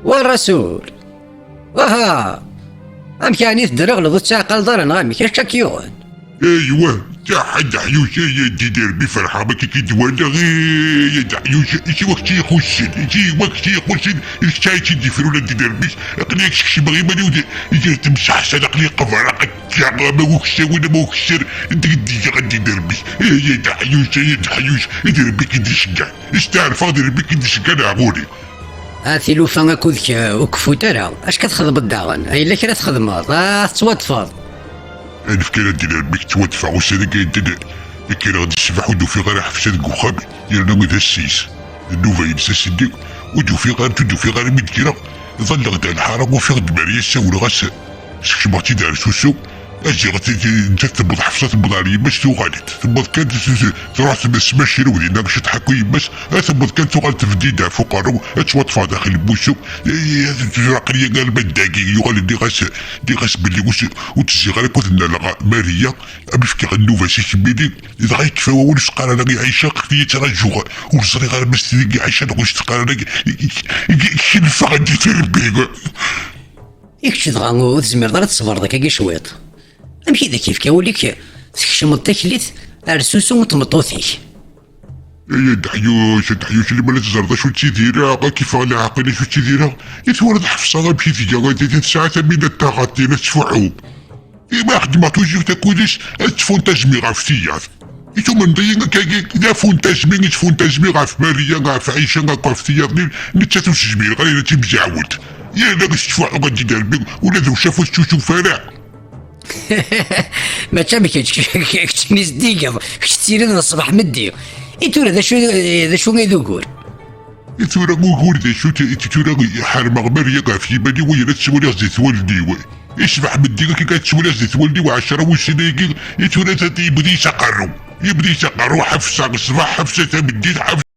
Wa Rasul! Aha! Amek yeɛni tedreɣleḍ, ur tettɛeqqaleḍ ara neɣ amek? Acu ak-yuɣen? Aywa, taḥ-, Deḥyuc, ay, ay, Didi Rebbi, ferḥeɣ ma k-id-walaɣ, ay, ay, Deḥyuc, ici wa k-tt-ixuccen, ici wa k-tt-ixuccen, d kečč ay tt-id-ifrun a Didi Rebbi, aql-i ak-sekcmeɣ iman-iw di, di temseḥsal, aql-i qebreɣ akka, ama uksawen, ama ukessar, deg-, deg-, a Didi Rebbi, ay, ay, Deḥyuc, ay, ay, Deḥyuc, Didi Rebbi k-id-iceggeɛ, steɛrfeɣ Didi Rebbi k-id-iceggeɛ neɣ ɣur-i? A tilufa akked k-, ur keffut ara. Acu ka txedmeḍ daɣen? Yella kra txedmeḍ? Ah, tettwaṭṭfeḍ. Anef kan ad d-nerr mi k-ttwaṭṭfeɣ ussan-agi yedden. Kkreɣ-d ṣṣbeḥ ur d-ufiɣ ara Ḥefsa deg uxxam, yerna d ass-is. D nnuba-ines ass-nni, ur d-ufiɣ ara, ur d-ufiɣ ara mi d-kkreɣ. Ḍalleɣ-d ar lḥara, ufiɣ-d Mariya, ssawleɣ-as. Skecmeɣ-tt-id ar s usu. Aziɣ, t-, t-, nettat tewweḍ Ḥefsa, tewweḍ ar yemma-s, tuɣal-d. Tewweḍ kan, t-, t-, t-, truḥ tmes-, tmacci ur dinna, cceḍḥa akk i yemma-s. A tewweḍ kan, tuɣal tebdid ɣef uqerru, ad ttwaṭṭfeɣ daxel n wusu. I, i, tura aql-iyi alma d dagi, yuɣal nniɣ-as, nniɣ-as belli ur s-, ur ttezziɣ ara akk ad nnaleɣ Mariya, am fkiɣ nnuba-s i kemmini, dɣa yekfa wawal, ur s-qqar ara i Ɛica, aql-iyi ttraǧuɣ, ur ẓriɣ ara ma s-tini i Ɛica neɣ ur s-teqqar ara, i, i, i, i, kelfeɣ-d i tirbi. I kečč dɣa ur tezmireḍ ara ad tṣebreḍ akkagi cwiṭ? Amek i d ak-yefka wul-ik tkecmeḍ taklit ar susu n tmeṭṭut-ik? Ay a Deḥyuc, a Deḥyuc, limer ad teẓreḍ acu ttidireɣ, ad k-iffeɣ leɛqel acu ttidireɣ. I twalaḍ Ḥefsa amek i tga, tesɛa tamina d taɣaṭ, la tettfuḥu. I ma xedmeɣ tujiwt akked-s, ad tfuntajmi ɣef tiyaḍ. I tumneḍ-iyi akkagi, d afuntajmi i tfuntajmi ɣef Mariya, ɣef Ɛica, akked ɣef tiyaḍ-nni, nettat ur s-zmireɣ ara, yella d timzeɛwelt. Yerna tettfuḥu ad d-iderbi, ula d ucaf ur tettcuf ara. Mačči am kečč, keččini zeddigeḍ, kečč tettiliḍ d ṣṣbeḥ meddi. I tura d acu, d acu i d ugur? I tura ugur d acu, t-, t-, tura ḥermeɣ Mariya ɣef yiman-iw, yerna ttwaliɣ zdat wallen-iw. I ṣṣbeḥ meddi akka kan ttwaliɣ zdat wallen-iw ɛecra wussan-agi, i tura ta-, yewwed-iyi s aqerru. Yewwed-iyi s aqerru, Ḥefsa ṣṣbeḥ, Ḥefsa tameddit, Ḥefsa